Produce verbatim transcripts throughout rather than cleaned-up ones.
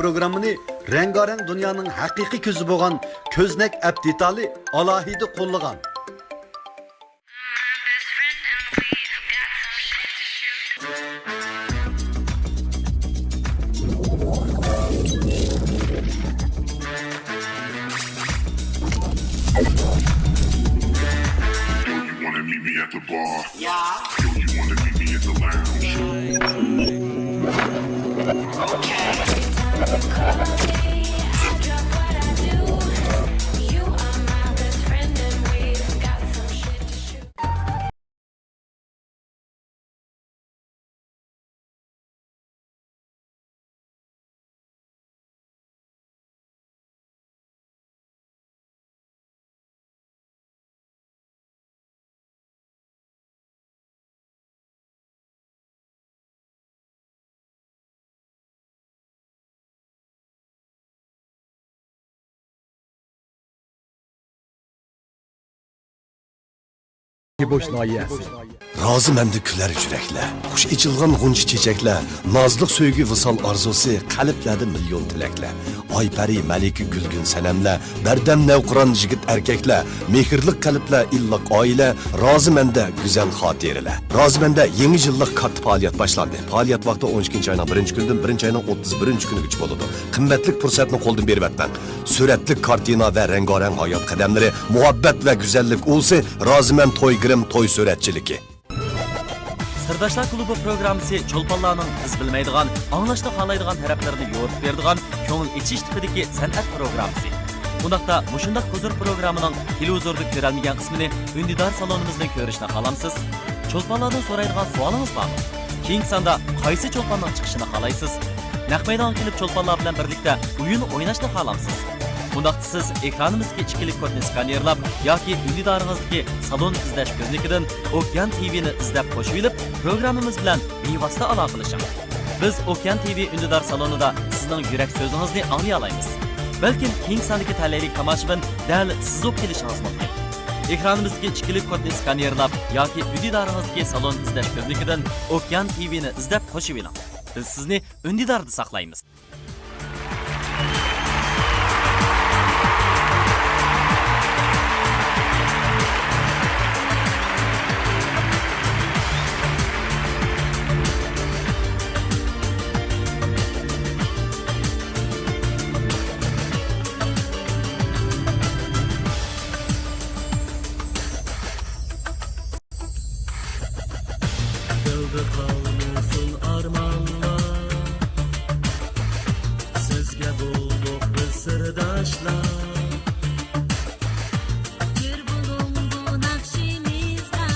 پروگراممىنى رەڭگارەڭ دۇنيانىڭ ھەقىقىي كۆزى بولغان كۆزنەك ئەپ دېتالى ئالاھىدە قوللىغان. Yo, you wanna meet me at the bar? Yeah. Yo, you wanna meet me at the lounge? Okay. بوش ناھىيەسى. رازىمەندە كۈلەر يۈرەكلەر، خۇش ئېچىلغان غۇنچە چېچەكلەر، نازلىق سۆيگۈ ۋىسال ئارزۇسى، قەلبلەردە مىليون تىلەكلەر. ئايپەرى، مەلىكە، گۈلگۈن سەنەملەر، بەردەم نەۋقىران يىگىت ئەركەكلەر، مېھىرلىق قەلبلەر، ئىللىق ئائىلە، رازىمەندە گۈزەل خاتىرىلەر. رازىمەندە يېڭى يىللىق كاتتا پائالىيەت باشلاندى. پائالىيەت ۋاقتى ئون ئىككىنچى ئاينىڭ بىرىنچى كۈنىدىن بىرىنچى ئاينىڭ ئوتتۇز بىرىنچى كۈنىگىچە بولىدۇ. قىممەتلىك پۇرسەتنى قولدىن بېرىۋەتمەڭ. سۈرەتلىك كارتىنا ۋە رەڭگارەڭ ھايات قەدەملىرى، مۇھەببەت ۋە گۈزەللىك ئۇۋىسى، رازىمەن توي گىرىم توي سۈرەتچىلىكى. سىرداشلار كۇلۇبى پروگراممىسى چولپانلارنىڭ بىز بىلمەيدىغان، ئاڭلاشنى خالايدىغان تەرەپلىرىنى يورۇپ بېرىدىغان كۆڭۈل ئېچىش تىپىدىكى سەنئەت پروگراممىسى. ئۇنداقتا مۇشۇنداق ھۇزۇر پروگراممىنىڭ تېلېۋىزوردا كۆرەلمىگەن قىسمىنى ئۈندىدار سالونىمىزدىن كۆرۈشنى خالامسىز؟ چولپانلاردىن سورايدىغان سوئالىڭىز بارمۇ؟ كېيىنكى ساندا قايسى چولپاننىڭ چىقىشىنى خالايسىز؟ نەق مەيدانغا كېلىپ چولپانلار بىلەن بىرلىكتە ئويۇن ئويناشنى خالامسىز؟ ئۇنداقتا سىز ئېكرانىمىزدىكى ئىككىلىك كودنى سكانېرلاپ ياكى ئۈندىدارىڭىزدىكى سالون ئىزدەش كۆزنىكىدىن ئوكيان تىۋىنى ئىزدەپ قوشۇۋېلىپ، پروگراممىمىز بىلەن بىۋاسىتە ئالاقىلىشىڭ. بىز ئوكيان تىۋى ئۈندىدار سالونىدا سىزنىڭ يۈرەك سۆزىڭىزنى ئاڭلىيالايمىز. بەلكىم كېيىنكى ساندىكى تەلەيلىك تاماشىبىن دەل سىز بولۇپ قېلىشىڭىز مۇمكىن. ئېكرانىمىزدىكى ئىككىلىك كودنى سكانېرلاپ ياكى ئۈندىدارىڭىزدىكى سالون ئىزدەش كۆزنىكىدىن ئوكيان تىۋىنى ئىزدەپ قوشۇۋېلىڭ. بىز سىزنى ئۈندىداردا ساقلايمىز. دىلدا قالمىسۇن ئارمانلار، سىزگە بولدۇق بىز سىرداشلار. بىر بولۇڭ بۇ ناخشىمىزغا،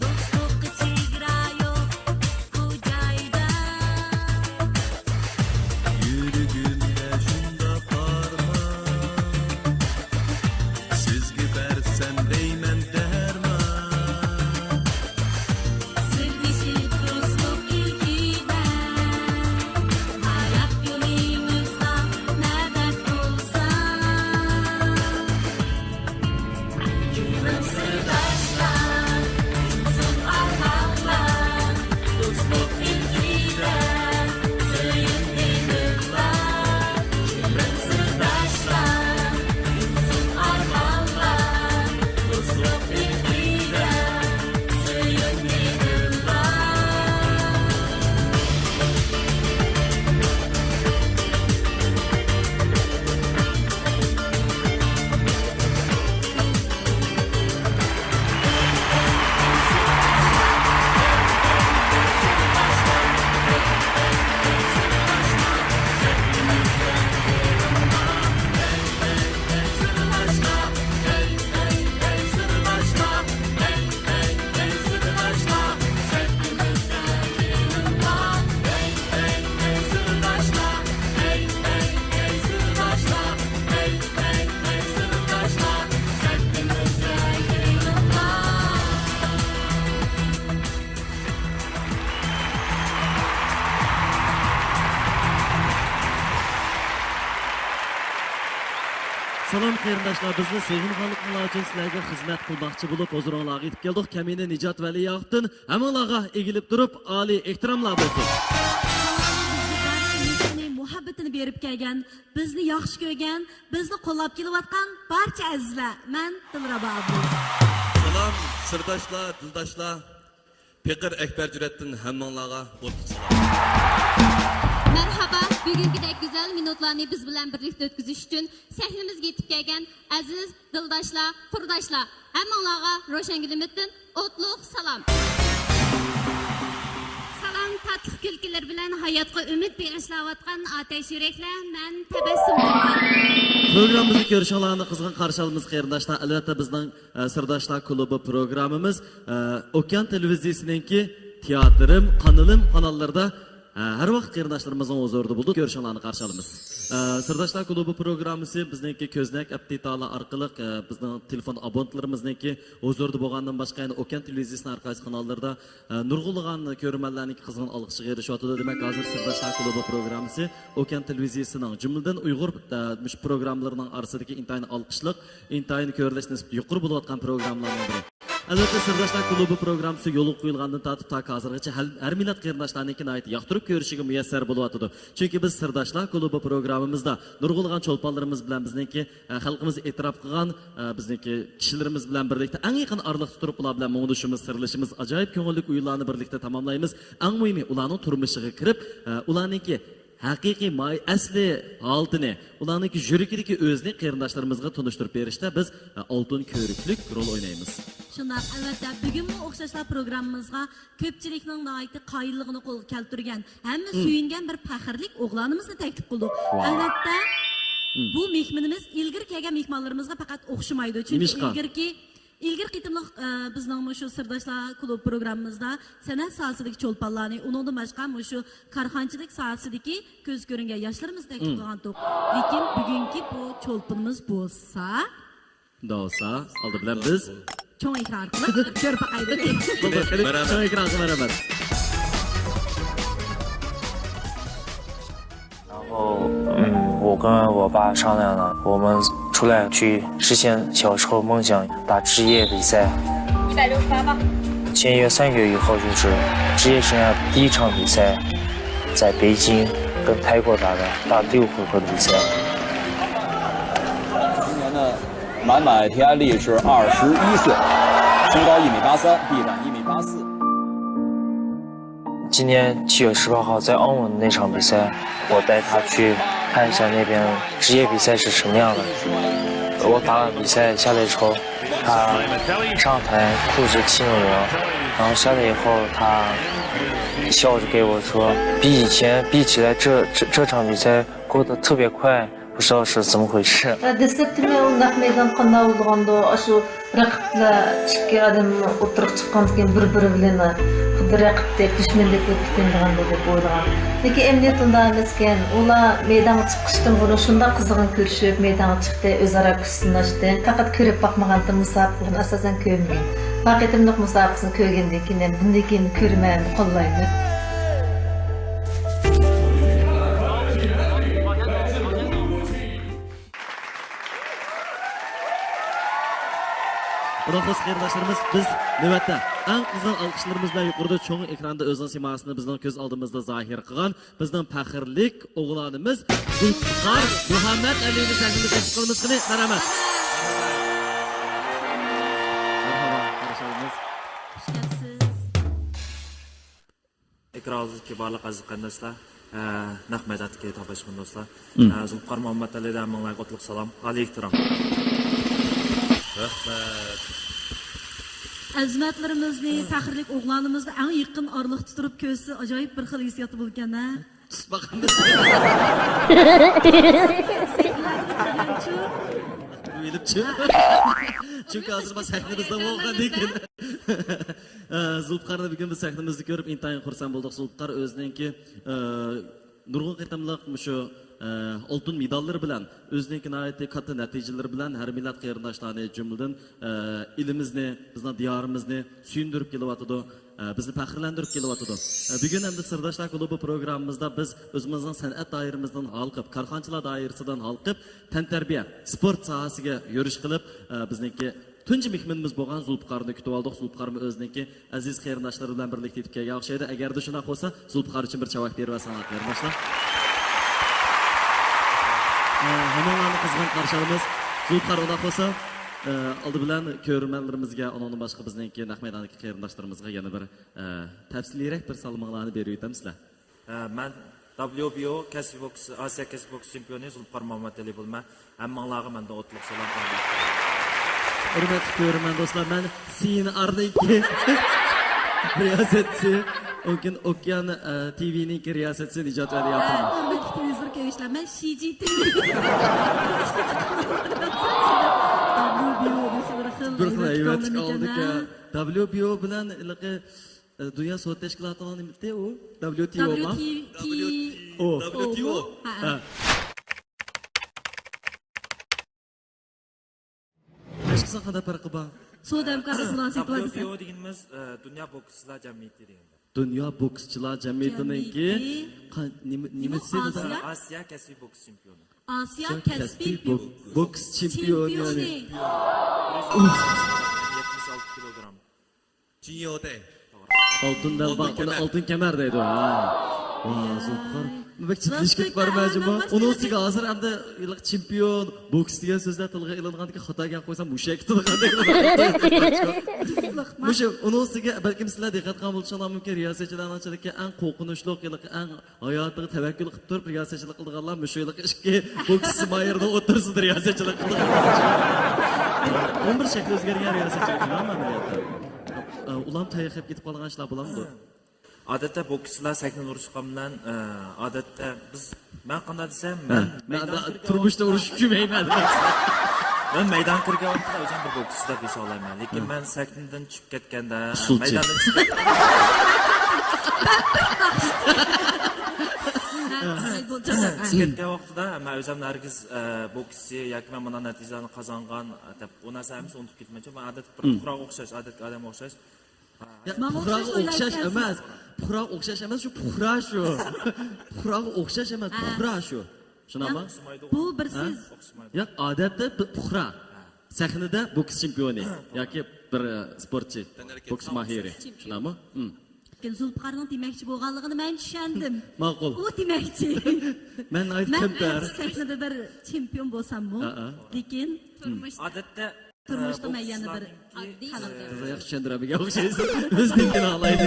دوستلۇققا چېگرا يوق بۇ جايدا. يۈرىكىمدە شۇنداق ئارمان، سىزگە بەرسەم دەيمەن دەرمان. سىردىشىپ دوستلۇق ئىلكىدە، ھايات يولىمىزغا مەدەت بولسا. كېلىڭ سىرداشلار، ئۈنسۇن ئارمانلار، دوستلۇق ئىلكىدە سۆيۈملۈك يىللار. كېلىڭ سىرداشلار، ئۈنسۇن ئارمانلار، دوستلۇق ئىلكىدە سۆيۈملۈك يىللار. سالام قېرىنداشلار، بىزنى سېغىنغانلىقىڭلار ئۈچۈن سىلەرگە خىزمەت قىلماقچى بولۇپ ھۇزۇرۇڭلارغا يېتىپ كەلدۇق. كەمىنە نىجات ۋەلىياقۇپتىن ھەممىڭلارغا ئېگىلىپ تۇرۇپ ئالىي ئېھتىراملار بولسۇن. كىرىپ كەلگەن، بىزنى ياخشى كۆرگەن، بىزنى قوللاپ كېلىۋاتقان بارچە ئەزىزلەر، مەن دىلرەبا ئابلىز. سالام، سىرداشلار، دىلداشلار. پېقىر ئەكبەر جۈرئەتتىن ھەممىڭلارغا ئوتلۇق سالام. مەرھابا، بۈگۈنكىدەك گۈزەل مىنۇتلارنى بىز بىلەن بىرلىكتە ئۆتكۈزۈش ئۈچۈن سەھنىمىزگە يېتىپ كەلگەن ئەزىز دىلداشلار، قۇرداشلار، ھەممىڭلارغا روشەنگۈل ئۈمىدتىن ئوتلۇق سالام. سالام، تاتلىق كۈلكىلىرى بىلەن ھاياتقا ئۈمىد بېغىشلاۋاتقان ئاتەش يۈرەكلەر، مەن تەبەسسۇم تۇرغان. پروگراممىمىزنى كۆرۈشۈڭلارنى قىزغىن قارشى ئالىمىز، قېرىنداشلار. ئەلۋەتتە، بىزنىڭ، ئە، سىرداشلار كۇلۇبى پروگراممىمىز، ئە، ئوكيان تېلېۋىزىيىسىنىڭكى تىياتىرىم، قانىلىم قاناللىرىدا، ئە، ھەر ۋاقىت قېرىنداشلىرىمىزنىڭ ھۇزۇرىدا بولىدۇ. كۆرۈشۈڭلارنى قارشى ئالىمىز. ئە، سىرداشلار كۇلۇبى پروگراممىسى بىزنىڭكى كۆزنەك ئەپتىتالار ئارقىلىق، ئە، بىزنىڭ تېلېفون ئابونتلىرىمىزنىڭكى ھۇزۇرىدا بولغاندىن باشقا، يەنە ئوكيان تېلېۋىزىيىسىنىڭ ھەر قايسى قاناللىرىدا ئە، نۇرغۇنلىغان كۆرۈرمەنلەرنىڭ قىزغىن ئالقىشىغا ئېرىشىۋاتىدۇ. دېمەك، ھازىر سىرداشلار كۇلۇبى پروگراممىسى ئوكيان تېلېۋىزىيىسىنىڭ، جۈملىدىن ئۇيغۇر، ئە، مۇشۇ پروگراممىلىرىنىڭ ئارىسىدىكى ئىنتايىن ئالقىشلىق، ئىنتايىن كۆرۈلۈش نىسبىتى يۇقىرى بولۇۋاتقان پروگراممىلارنىڭ بىرى. ئەلۋەتتە، سىرداشلار كۇلۇبى پروگراممىسى يولغا قويۇلغاندىن تارتىپ تاكى ھازىرغىچە ھەل-، ھەر مىللەت قېرىنداشلارنىڭكى ناھايىتى ياقتۇرۇپ كۆرۈشىگە مۇيەسسەر بولۇۋاتىدۇ. چۈنكى بىز سىرداشلار كۇلۇبى پروگراممىمىزدا نۇرغۇنلىغان چولپانلىرىمىز بىلەن بىزنىڭكى ئە، خەلقىمىز ئېتىراپ قىلغان، ئە، بىزنىڭكى كىشىلىرىمىز بىلەن بىرلىكتە ئەڭ يېقىن ئارىلىقتا تۇرۇپ، ئۇلار بىلەن مۇڭدىشىمىز، سىرلىشىمىز، ئاجايىپ كۆڭۈللۈك ئويۇنلارنى بىرلىكتە تاماملايمىز. ئەڭ مۇھىمى، ئۇلارنىڭ تۇرمۇشىغا كىرىپ، ئە، ئۇلارنىڭكى ھەقىقىي ماي ئەسلى ھالىتىنى، ئۇلارنىڭكى يۈرىكىدىكى ئۆزىنى قېرىنداشلىرىمىزغا تونۇشتۇرۇپ بېرىشتە بىز، ئە، ئالتۇن كۆۋرۈكلۈك رول ئوينايمىز. شۇنداق، ئەلۋەتتە، بۈگۈنمۇ ئوخشاشلا پروگراممىمىزغا كۆپچىلىكنىڭ ناھايىتى قايىللىقىنى قولغا كەلتۈرگەن، ھەممە سۆيۈنگەن بىر پەخىرلىك ئوغلانىمىزنى تەكلىپ قىلدۇق. ئەلۋەتتە، بۇ مېھمىنىمىز ئىلگىرى كەلگەن مېھمانلىرىمىزغا پەقەت ئوخشىمايدۇ. چۈنكى نېمىشقا؟ ئىلگىرىكى، ئىلگىرى قېتىملىق، ئە، بىزنىڭ مۇشۇ سىرداشلار كۇلۇب پروگراممىمىزدا سەنئەت ساھەسىدىكى چولپانلارنى، ئۇنىڭدىن باشقا مۇشۇ كارخانىچىلىك ساھەسىدىكى كۆزگە كۆرۈنگەن ياشلىرىمىزنى تەكلىپ قىلغانتۇق. لېكىن بۈگۈنكى بۇ چولپىنىمىز بولسا، ئۇنداق بولسا، ئالدى بىلەن بىز چوڭ ئېكران ئارقىلىق كۆرۈپ باقايلى. بولدى، قېنى، مەرھەمەت. چوڭ ئېكران ئارقىلىق مەرھەمەت. 然后，嗯，我跟我爸商量了，我们出来去实现小时候梦想，打职业比赛。一百六十八磅。签约三个月以后，就是职业生涯第一场比赛，在北京跟泰国打的大六回合的比赛。今年的 满满T I力是二十一岁，身高一米八三，臂展一米八四。今年七月十八号在澳门那场比赛，我带他去看一下那边职业比赛是什么样的。我打完比赛下来之后，他上台裤子气流流，然后下来以后，他笑着给我说，比以前比起来这，这，这场比赛过得特别快。 بۇ سوئال سىز نېمە قويۇش؟ دەسلەپتە مەن ئۇ نەق مەيدان قانداق بولىدىغاندۇ، ئاشۇ رەقىبلەر ئىككى ئادەم ئوتتۇرىغا چىققاندىن كېيىن بىر-بىرى بىلەن خۇددى رەقىبتەك، دۈشمەندەك بولۇپ كېتىدىغاندۇ دەپ ئويلىغان. لېكىن ئەمەلىيەتتە ئۇنداق ئەمەسكەن. ئۇلار مەيدانغا چىقىشتىن بۇرۇن شۇنداق قىزغىن كۆرۈشۈپ، مەيدانغا چىقتى، ئۆزئارا كۈچ سىناشتى. پەقەت كۆرۈپ باقمىغانتىم، مۇسابىقىلەرنى ئاساسەن كۆرمىگەن. بۇ قېتىملىق مۇسابىقىسىنى كۆرگەندىن كېيىن، بۇندىن كېيىن كۆرمەي قالمايمەن. ئۇنداق بولسا قېرىنداشلىرىمىز، بىز نۆۋەتتە ئەڭ قىزغىن ئالقىشلىرىمىز بىلەن يۇقىرىدا چوڭ ئېكراندا ئۆزىنىڭ سىيماسىنى بىزنىڭ كۆز ئالدىمىزدا زاھىر قىلغان بىزنىڭ پەخىرلىك ئوغلانىمىز زۇلپىقار مۇھەممەتئەلىنى سەھنىمىزگە تەكلىپ قىلىمىز. قېنى، مەرھەمەت. مەرھابا، قارشى ئالىمىز. خۇش كەپسىز. ئېكران ئالدىدىكى بارلىق ئەزىز قېرىنداشلار، ئە، نەق مەيداندىكى تورداشلىرىم دوستلار. ئە، زۇلپىقار مۇھەممەتئەلىدىن ھەممىڭلارغا ئوتلۇق سالام، ئالىي ئېھتىرام. رەھمەت. ئەزىمەتلىرىمىزنى، پەخىرلىك ئوغلانىمىزنى ئەڭ يېقىن ئارىلىقتا تۇرۇپ كۆرسە ئاجايىپ بىر خىل ھېسسىيات بولىدىكەن-ھە. باقىمىز. ئېلىپچۇ. چۈنكى ھازىر ما سەھنىمىزدە بولغاندىن كېيىن. ئە، زۇلپىقارنى بۈگۈن بىز سەھنىمىزدە كۆرۈپ ئىنتايىن خۇرسەن بولدۇق. زۇلپىقار ئۆزىنىڭكى، ئە، نۇرغۇن قېتىملىق مۇشۇ، ئە، ئالتۇن مېداللىرى بىلەن، ئۆزىنىڭكى ناھايىتى كاتتا نەتىجىلىرى بىلەن ھەر مىللەت قېرىنداشلارنى، جۈملىدىن، ئە، ئېلىمىزنى، بىزنىڭ دىيارىمىزنى سۆيۈندۈرۈپ كېلىۋاتىدۇ، ئە، بىزنى پەخىرلەندۈرۈپ كېلىۋاتىدۇ. ئە، بۈگۈن ئەمدى سىرداشلار كۇلۇبى پروگراممىمىزدا بىز ئۆزىمىزنىڭ سەنئەت دائىرىمىزدىن ھالقىپ، كارخانىچىلار دائىرىسىدىن ھالقىپ، تەنتەربىيە، سپورت ساھەسىگە يۈرۈش قىلىپ، ئە، بىزنىڭكى تۇنجى مېھمىنىمىز بولغان زۇلپىقارنى كۈتۈۋالدۇق. زۇلپىقارمۇ ئۆزىنىڭكى ئەزىز قېرىنداشلىرى بىلەن بىرلىكتە يېتىپ كەلگەن ئوخشايدۇ. ئەگەردە شۇنداق بولسا، زۇلپىقار ئۈچۈن بىر چاۋاك بېرىۋەتسەڭلار، قېرىنداشلار. ھەممىڭلارنى قىزغىن قارشى ئالىمىز. زۇلپىقار، ئۇنداق بولسا، ئالدى بىلەن كۆرۈرمەنلىرىمىزگە، ئۇنىڭدىن باشقا بىزنىڭكى نەق مەيداندىكى قېرىنداشلىرىمىزغا يەنە بىر تەپسىلىيرەك بىر سالىمىڭلارنى بېرىۋېتەمسىلەر؟ ھە، مەن دابليۇ بى ئو كەسپىي بوكس، ئاسىيا كەسپىي بوكس چېمپىيونى زۇلپىقار مامەتئەلى بولىمەن. ھەممىڭلارغا مەندىن ئوتلۇق سالام. ھۆرمەتلىك كۆرۈرمەن دوستلار، مەن سى ئېن ئارنىڭكى رىياسەتچىسى، ئوكيان، ئوكيان، ئە، تى ۋىنىڭكى رىياسەتچىسى نىجات ۋەلىياپۇر. ھۆرمەتلىك تېلېۋىزور كۆرگۈچىلەر، مەن شى جى تى ۋى. دابليۇ بى ئو دېسە بىر خىل بىر خىل ھەيۋەتلىك ھەيۋەتلىك ئالدىكەن. دابليۇ بى ئو بىلەن ھېلىقى، ئە، دۇنيا سودا تەشكىلاتىنىڭ نېمىتى ئۇ؟ دابليۇ تى ئو ما؟ دابليۇ تى ئو. دابليۇ تى ئو. ھە. ھە. باشقىسىنىڭ قانداق پەرقى بار؟ سودا ھەمكارلىق مۇناسىۋىتى بار دېسەم. دابليۇ بى ئو دېگىنىمىز، ئە، دۇنيا بوكسچىلار جەمئىيىتى دېگەن گەپ. دۇنيا بوكسچىلار جەمئىيىتىنىڭكى جەمئىيىتى. قا-، نېمە، نېمە، نېمىسى دېدى؟ ئاسىيا؟ ئاسىيا كەسپىي بوكس چېمپىيونى. ئاسىيا ئاسىيا كەسپىي كەسپىي بوك-، بوكس چېمپىيونى. چېمپىيونى. يەتمىش ئالتە كىلوگرام. ئالتۇن بەلباغ، ئالتۇن ئالتۇن كەمەر دەيدۇ. ھا. ۋا، زۇلپىقار. بەك جىددىي ئىش كېلىپ بارمايدۇ. ئۇنىڭ ئۈستىگە ھازىر ئەمدى ھېلىقى چېمپىيون، بوكس دېگەن سۆزلەر تىلغا ئېلىنغاندىكىن خاتا گەپ قويسام مۇشۇ يەرگە كېتىدىغاندەك. مۇشۇ، ئۇنىڭ ئۈستىگە بەلكىم سىلەر دىققەت قىلغان بولۇشۇڭلار مۇمكىن، رىياسەتچىلەرنىڭ ئىچىدىكى ئەڭ قورقۇنچلۇق، ھېلىقى ئەڭ ھاياتىغا تەۋەككۈل قىلىپ تۇرۇپ رىياسەتچىلىك قىلىدىغانلار مۇشۇ ھېلىقى ئىككى بوكس ماھىرىنىڭ ئوتتۇرىسىدا رىياسەتچىلىك قىلىدىغانلار. ئون بىر شەكلى ئۆزگەرگەن رىياسەتچىلىك ئەمەسمۇ بۇ يەردە. ئۇلام تەييار قىلىپ كېتىپ قالغان ئىشلار بولامدۇ؟ ئادەتتە بوكسچىلار سەھنىدە ئۇرۇشقان بىلەن، ئە، ئادەتتە بىز، مەن قانداق دېسەم، ھە. مەن مەن مەيدانغا كىرگەن تۇرمۇشتا ۋاقىتتا ئۇرۇشۇپ يۈرمەيمەن. مەن مەيدانغا كىرگەن ۋاقىتتا ئۆزۈم بىر بوكسچى دەپ ھېسابلايمەن. لېكىن ھە. مەن سەھنىدىن چۈشۈپ كەتكەندە، ئۇسسۇلچى. مەيداندىن چۈشۈپ كەتكەندە، چۈشۈپ كەتكەن ۋاقتىدا مەن ئۆزۈمنى ھەرگىز، ئە، بوكسچى ياكى مەن مۇنداق نەتىجىلەرنى قازانغان، ئە، دەپ ئۇ نەرسە ھەممىسىنى ئۇنتۇپ كېتىمەن. مەن ئادەتتە بىر مم. پۇقراغا ئوخشاش، ئادەتتىكى ئادەمگە ئوخشاش. ياق، ماڭا پۇقراغا ئوخشاش ئوخشاش ئويلاپ ئەمەس. كەلسىڭىز. پۇقراغا ئوخشاش ئەمەس، شۇ پۇقرا شۇ. پۇقراغا ئوخشاش ئەمەس، ھە. پۇقرا شۇ. شۇنداقمۇ؟ ياق، بۇ بىر ھە؟ سىز. ياق، ئادەتتە بۇ پۇقرا. سەھنىدە بوكس چېمپىيونى ياكى بىر، ئە، سپورتچى، بوكس ماھىرى. شۇنداقمۇ؟ ھىم. لېكىن زۇلپىقارنىڭ دېمەكچى بولغانلىقىنى مەن چۈشەندىم. ماقۇل. ئۇ دېمەكچى. مەن ناھايىتى مەن كەمتەر. سەھنىدە بىر چېمپىيون بولساممۇ، ھە، ھە. لېكىن ھىم. تۇرمۇشتا ئادەتتە تۇرمۇشتا مەن يەنە بىر ئاددىي خەلق. سىز ياخشى چۈشەندۈرەلمىگەن ئوخشايسىز. ئۆزىنىڭكىنى ئاڭلايلى.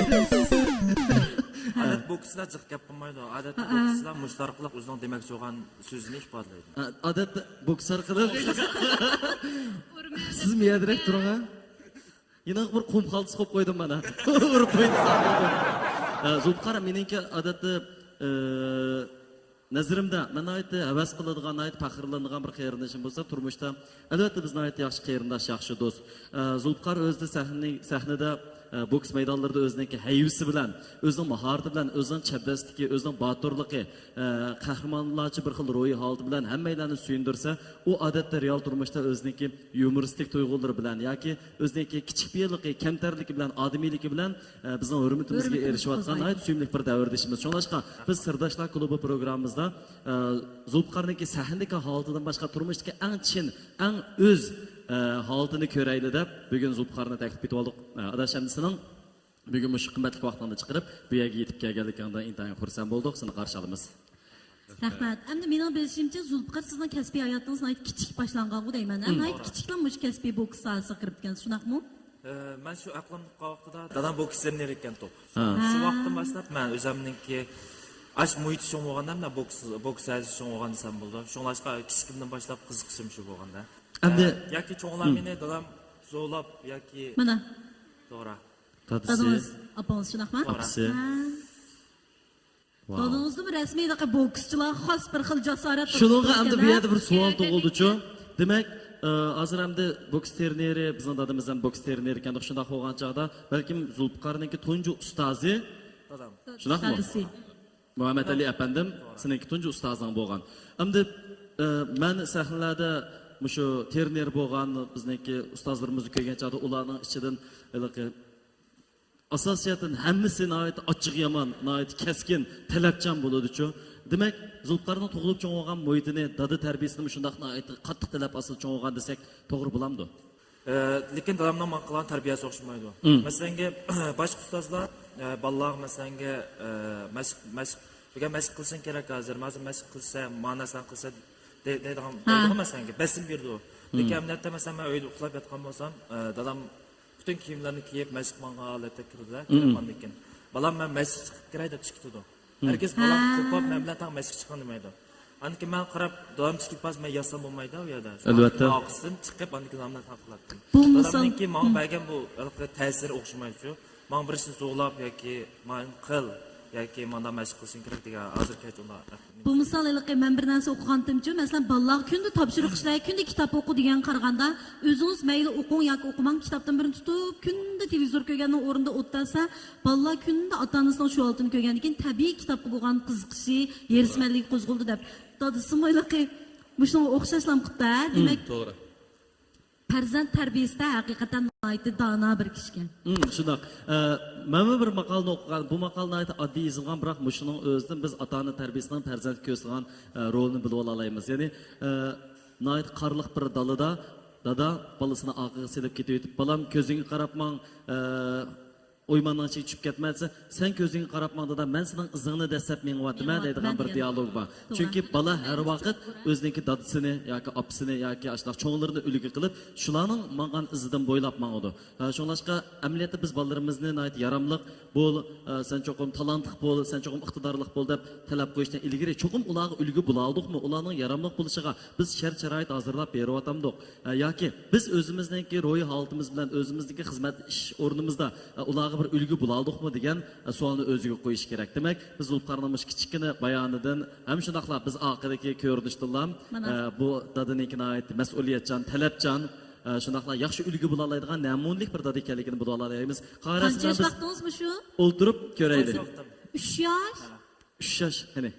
ئادەتتە بوكسچىلار جىق گەپ قىلمايدۇ. ئادەتتە ھە. بوكسچىلار مۇشت ئارقىلىق ئۆزىنىڭ دېمەكچى بولغان سۆزىنى ئىپادىلەيدۇ. ھە، ئادەتتە بوكس ئارقىلىق. سىز مۇيەدىرەك تۇرۇڭ ھە. يەنە بىر قۇم خالتىسى قويۇپ قويدۇم مانا. ئۇرۇپ قويدۇم. ھە، زۇلپىقار، مېنىڭكى ئادەتتە، ئە، نەزىرىمدە، مەن ناھايىتى ھەۋەس قىلىدىغان، ناھايىتى پەخىرلىنىدىغان بىر قېرىندىشىم بولسا، تۇرمۇشتا، ئەلۋەتتە، بىز ناھايىتى ياخشى قېرىنداش، ياخشى دوست. ئە، زۇلپىقار ئۆزىدە سەھنىنى-، سەھنىدە، ئە، بوكس مەيدانلىرىدا ئۆزىنىڭكى ھەيۋىسى بىلەن، ئۆزىنىڭ ماھارىتى بىلەن، ئۆزىنىڭ چەبدەسلىكى، ئۆزىنىڭ باتۇرلۇقى، ئە، قەھرىمانلارچە بىر خىل روھىي ھالىتى بىلەن ھەممەيلەننى سۆيۈندۈرسە، ئۇ ئادەتتە رېئال تۇرمۇشتا ئۆزىنىڭكى يۇمۇرىستىك تۇيغۇلىرى بىلەن ياكى ئۆزىنىڭكى كىچىك پېئىللىقى، كەمتەرلىكى بىلەن، ئادىمىيلىكى بىلەن، ئە، بىزنىڭ ھۆرمىتىمىزگە ھۆرمىتىمىز ئېرىشىۋاتقان قوزغايدۇ. ناھايىتى سۆيۈملۈك بىر دەۋردىشىمىز. شۇڭلاشقا بىز سىرداشلار كۇلۇبى پروگراممىمىزدا، ئە، زۇلپىقارنىڭكى سەھنىدىكى ھالىتىدىن باشقا تۇرمۇشتىكى ئەڭ چىن، ئەڭ ئۆز، ئە، ھالىتىنى كۆرەيلى دەپ بۈگۈن زۇلپىقارنى تەكلىپ ئېتىۋالدۇق. ئە، ئاداش، ئەمدى سېنىڭ بۈگۈن مۇشۇ قىممەتلىك ۋاقتىڭنى چىقىرىپ، بۇ يەرگە يېتىپ كەلگەنلىكىڭدىن ئىنتايىن خۇرسەن بولدۇق، سېنى قارشى ئالىمىز. رەھمەت. ئەمدى مېنىڭ بىلىشىمچە، زۇلپىقار، سىزنىڭ كەسپىي ھاياتىڭىز ناھايىتى كىچىك باشلانغانغۇ دەيمەن، ھە؟ مم. ناھايىتى كىچىكلا مۇشۇ كەسپىي بوكس ساھەسىگە كىرىپتىكەنسىز، شۇنداقمۇ؟ ئە، مەن شۇ ئەقلىمدە بولغان ۋاقتىدا دادام بوكس ترېنېرى ئىكەن توپ. ھە. شۇ ھە. ۋاقىتتىن باشلاپ مەن ئۆزۈمنىڭكى ئاش مۇھىتى چوڭ بولغاندا، مەن بوكس، بوكس ھەۋىسى چوڭ بولغان دېسەم بولىدۇ. شۇڭلاشقا كىچىكىمدىن باشلاپ قىزىقىشىم شۇ بولغاندا. ئەمدى ئە، ياكى چوڭلار مم. مېنى دادام زورلاپ ياكى مانا. توغرا. دادىسى. دادىڭىز، ئاپىڭىز شۇنداقمۇ؟ ئاپىسى. ھە. ۋاۋ. دادىڭىزدىمۇ رەسمىي ھېلىقى بوكسچىلارغا خاس بىر خىل جاسارەت شۇنىڭغا ئەمدى بۇ يەردە بىر سوئال تۇغۇلدىچۇ؟ دېمەك، ئە، ھازىر ئەمدى بوكس ترېنېرى، بىزنىڭ دادىمىز ھەم بوكس ترېنېرى ئىكەن، شۇنداق بولغان چاغدا بەلكىم زۇلپىقارنىڭكى تۇنجى ئۇستازى دادام. شۇنداقمۇ؟ دادىسى. مۇھەممەت ئەلى ئەپەندىم، سېنىڭكى تۇنجى ئۇستازىڭ بولغان. ئەمدى، ئە، مەن سەھنىلەردە مۇشۇ ترېنېر بولغان بىزنىڭكى ئۇستازلىرىمىزنى كۆرگەن چاغدا ئۇلارنىڭ ئىچىدىن ھېلىقى ئاساسىيەتتىن ھەممىسى ناھايىتى ئاچچىقى يامان، ناھايىتى كەسكىن، تەلەپچان بولىدۇچۇ. دېمەك، زۇلپىقارنىڭ تۇغۇلۇپ چوڭ بولغان مۇھىتىنى، دادا تەربىيەسىنىمۇ شۇنداق ناھايىتى قاتتىق تەلەپ ئاستىدا چوڭ بولغان دېسەك توغرا بولامدۇ؟ ئە، لېكىن دادامنىڭ ماڭا قىلغان تەربىيەسى ئوخشىمايدۇ. مم. مەسىلەنگە، باشقا ئۇستازلار، ئە، بالىلارغا مەسىلەنگە، ئە، مەشىق، مەشىق، بۈگۈن مەشىق قىلىشىڭ كېرەك ھازىر، ھازىر مەشىق قىلسا، مانا نەرسىلەرنى قىلسا، دەي-، دەيدىغان، ھە. دەيدىغان مەسىلەنگە بەسىم بېرىدۇ. لېكىن ئەمەلىيەتتە، مەسىلەن، مەن ئۆيدە ئۇخلاپ ياتقان بولسام، ئە، دادام پۈتۈن كىيىملىرىنى كىيىپ، مەشىق ماڭغان ھالەتتە كىرىدۇ. كىرىپ ئاندىن كېيىن، «بالام، مەن مەشىق چىقىپ كىرەي» دەپ چىقىپ كېتىدۇ. ھەرگىز بالام، ھە، قوپۇپ، مەن بىلەن تەڭ مەشىق چىقىڭ دېمەيدۇ. ئاندىن كېيىن مەن قاراپ، دادام چىقىپ بارسا، مەن ياتسام بولمايدۇ ئۇ يەردە. شۇڭا ئەلۋەتتە. ئارقىسىدىن چىقىپ، ئاندىن كېيىن دادامنى تەڭ قىلاتتىم. بۇ مىسال دادامنىڭكى ماڭا بەرگەن بۇ ھېلىقى تەسىرى ئوخشىمايدۇ. ماڭا بىرسىنى زورلاپ ياكى مانا قىل ياكى مانداق مەشىق قىلىشىڭ كېرەك دېگەن ھازىرغىچە ئۇنداق. بۇ مىسال ھېلىقى مەن بىر نەرسە ئوقۇغانتىمچۇ، مەسىلەن، بالىلارغا كۈندە تاپشۇرۇق ئىشلەي، كۈندە كىتاب ئوقۇ دېگەنگە قارىغاندا، ئۆزىڭىز مەيلى ئوقۇڭ ياكى ئوقۇماڭ، كىتابتىن بىرنى تۇتۇپ، كۈندە تېلېۋىزور كۆرگەننىڭ ئورنىدا ئولتۇرسا، بالىلار كۈندە ئاتا-ئانىسىنىڭ شۇ ھالىتىنى كۆرگەندىن كېيىن، تەبىئىي كىتابقا بولغان قىزىقىشى، ھېرىسمەنلىكى قوزغىلىدۇ دەپ. دادىسىمۇ ھېلىقى مۇشۇنىڭغا ئوخشاشلا قىپتۇ، ھە؟ دېمەك، توغرا. پەرزەنت تەربىيىسىدە ھەقىقەتەن ناھايىتى دانا بىر كىشىكەن. مم، شۇنداق. ئە، مەنمۇ بىر ماقالىنى ئوقۇغان، بۇ ماقالە ناھايىتى ئاددىي يېزىلغان، بىراق مۇشۇنىڭ ئۆزىدىن بىز ئاتا-ئانا تەربىيىسىنىڭ پەرزەنتكە كۆرسىتىدىغان، ئە، رولىنى بىلىۋالالايمىز. يەنى، ئە، ناھايىتى قارلىق بىر دالىدا دادا بالىسىنى ئارقىغا سېلىپ كېتىۋېتىپ، «بالام، كۆزۈڭگە قاراپ ماڭ، ئە، ئويماننىڭ ئىچىگە چۈشۈپ كەتمە» دېسە، «سەن كۆزۈڭگە قاراپ ماڭ، دادا، مەن سېنىڭ ئىزىڭنى دەسسەپ مېڭىۋاتىمەن» دەيدىغان بىر دىيالوگ بار. توغرا. چۈنكى بالا ھەر ۋاقىت ئۆزىنىڭكى دادىسىنى ياكى ئاپىسىنى ياكى ئاشۇنداق چوڭلىرىنى ئۈلگە قىلىپ، شۇلارنىڭ ماڭغان ئىزىدىن بويلاپ ماڭىدۇ. ھە، شۇڭلاشقا ئەمەلىيەتتە بىز بالىلىرىمىزنى ناھايىتى ياراملىق بول، ئە، سەن چوقۇم تالانتلىق بول، سەن چوقۇم ئىقتىدارلىق بول دەپ تەلەپ قويۇشتىن ئىلگىرى، چوقۇم ئۇلارغا ئۈلگە بولالدۇقمۇ، ئۇلارنىڭ ياراملىق بولۇشىغا بىز شەرت-شارائىت ھازىرلاپ بېرىۋاتامدۇق؟ ئە، ياكى بىز ئۆزىمىزنىڭكى روھىي ھالىتىمىز بىلەن ئۆزىمىزنىڭكى خىزمەت ئىش ئورنىمىزدا، ئە، ئۇلارغا بىر ئۈلگە بولالدۇقمۇ دېگەن، ئە، سوئالنى ئۆزىگە قويۇش كېرەك. دېمەك، بىز زۇلپىقارنىڭ مۇشۇ كىچىككىنە بايانىدىن ھەم شۇنداقلا بىز ئارقىدىكى كۆرۈنۈشتىنلا، مانا، ئە، بۇ دادىنىڭكى ناھايىتى مەسئۇلىيەتچان، تەلەپچان، ئە، شۇنداقلا ياخشى ئۈلگە بولالايدىغان نەمۇنىلىك بىر دادا ئىكەنلىكىنى بىلىۋالالايمىز. قارىسىز، قانچە ياش بىز ۋاقتىڭىز مۇشۇ؟ ئولتۇرۇپ كۆرەيلى. ئۈچ ياش؟ ئۈچ ياش، قېنى.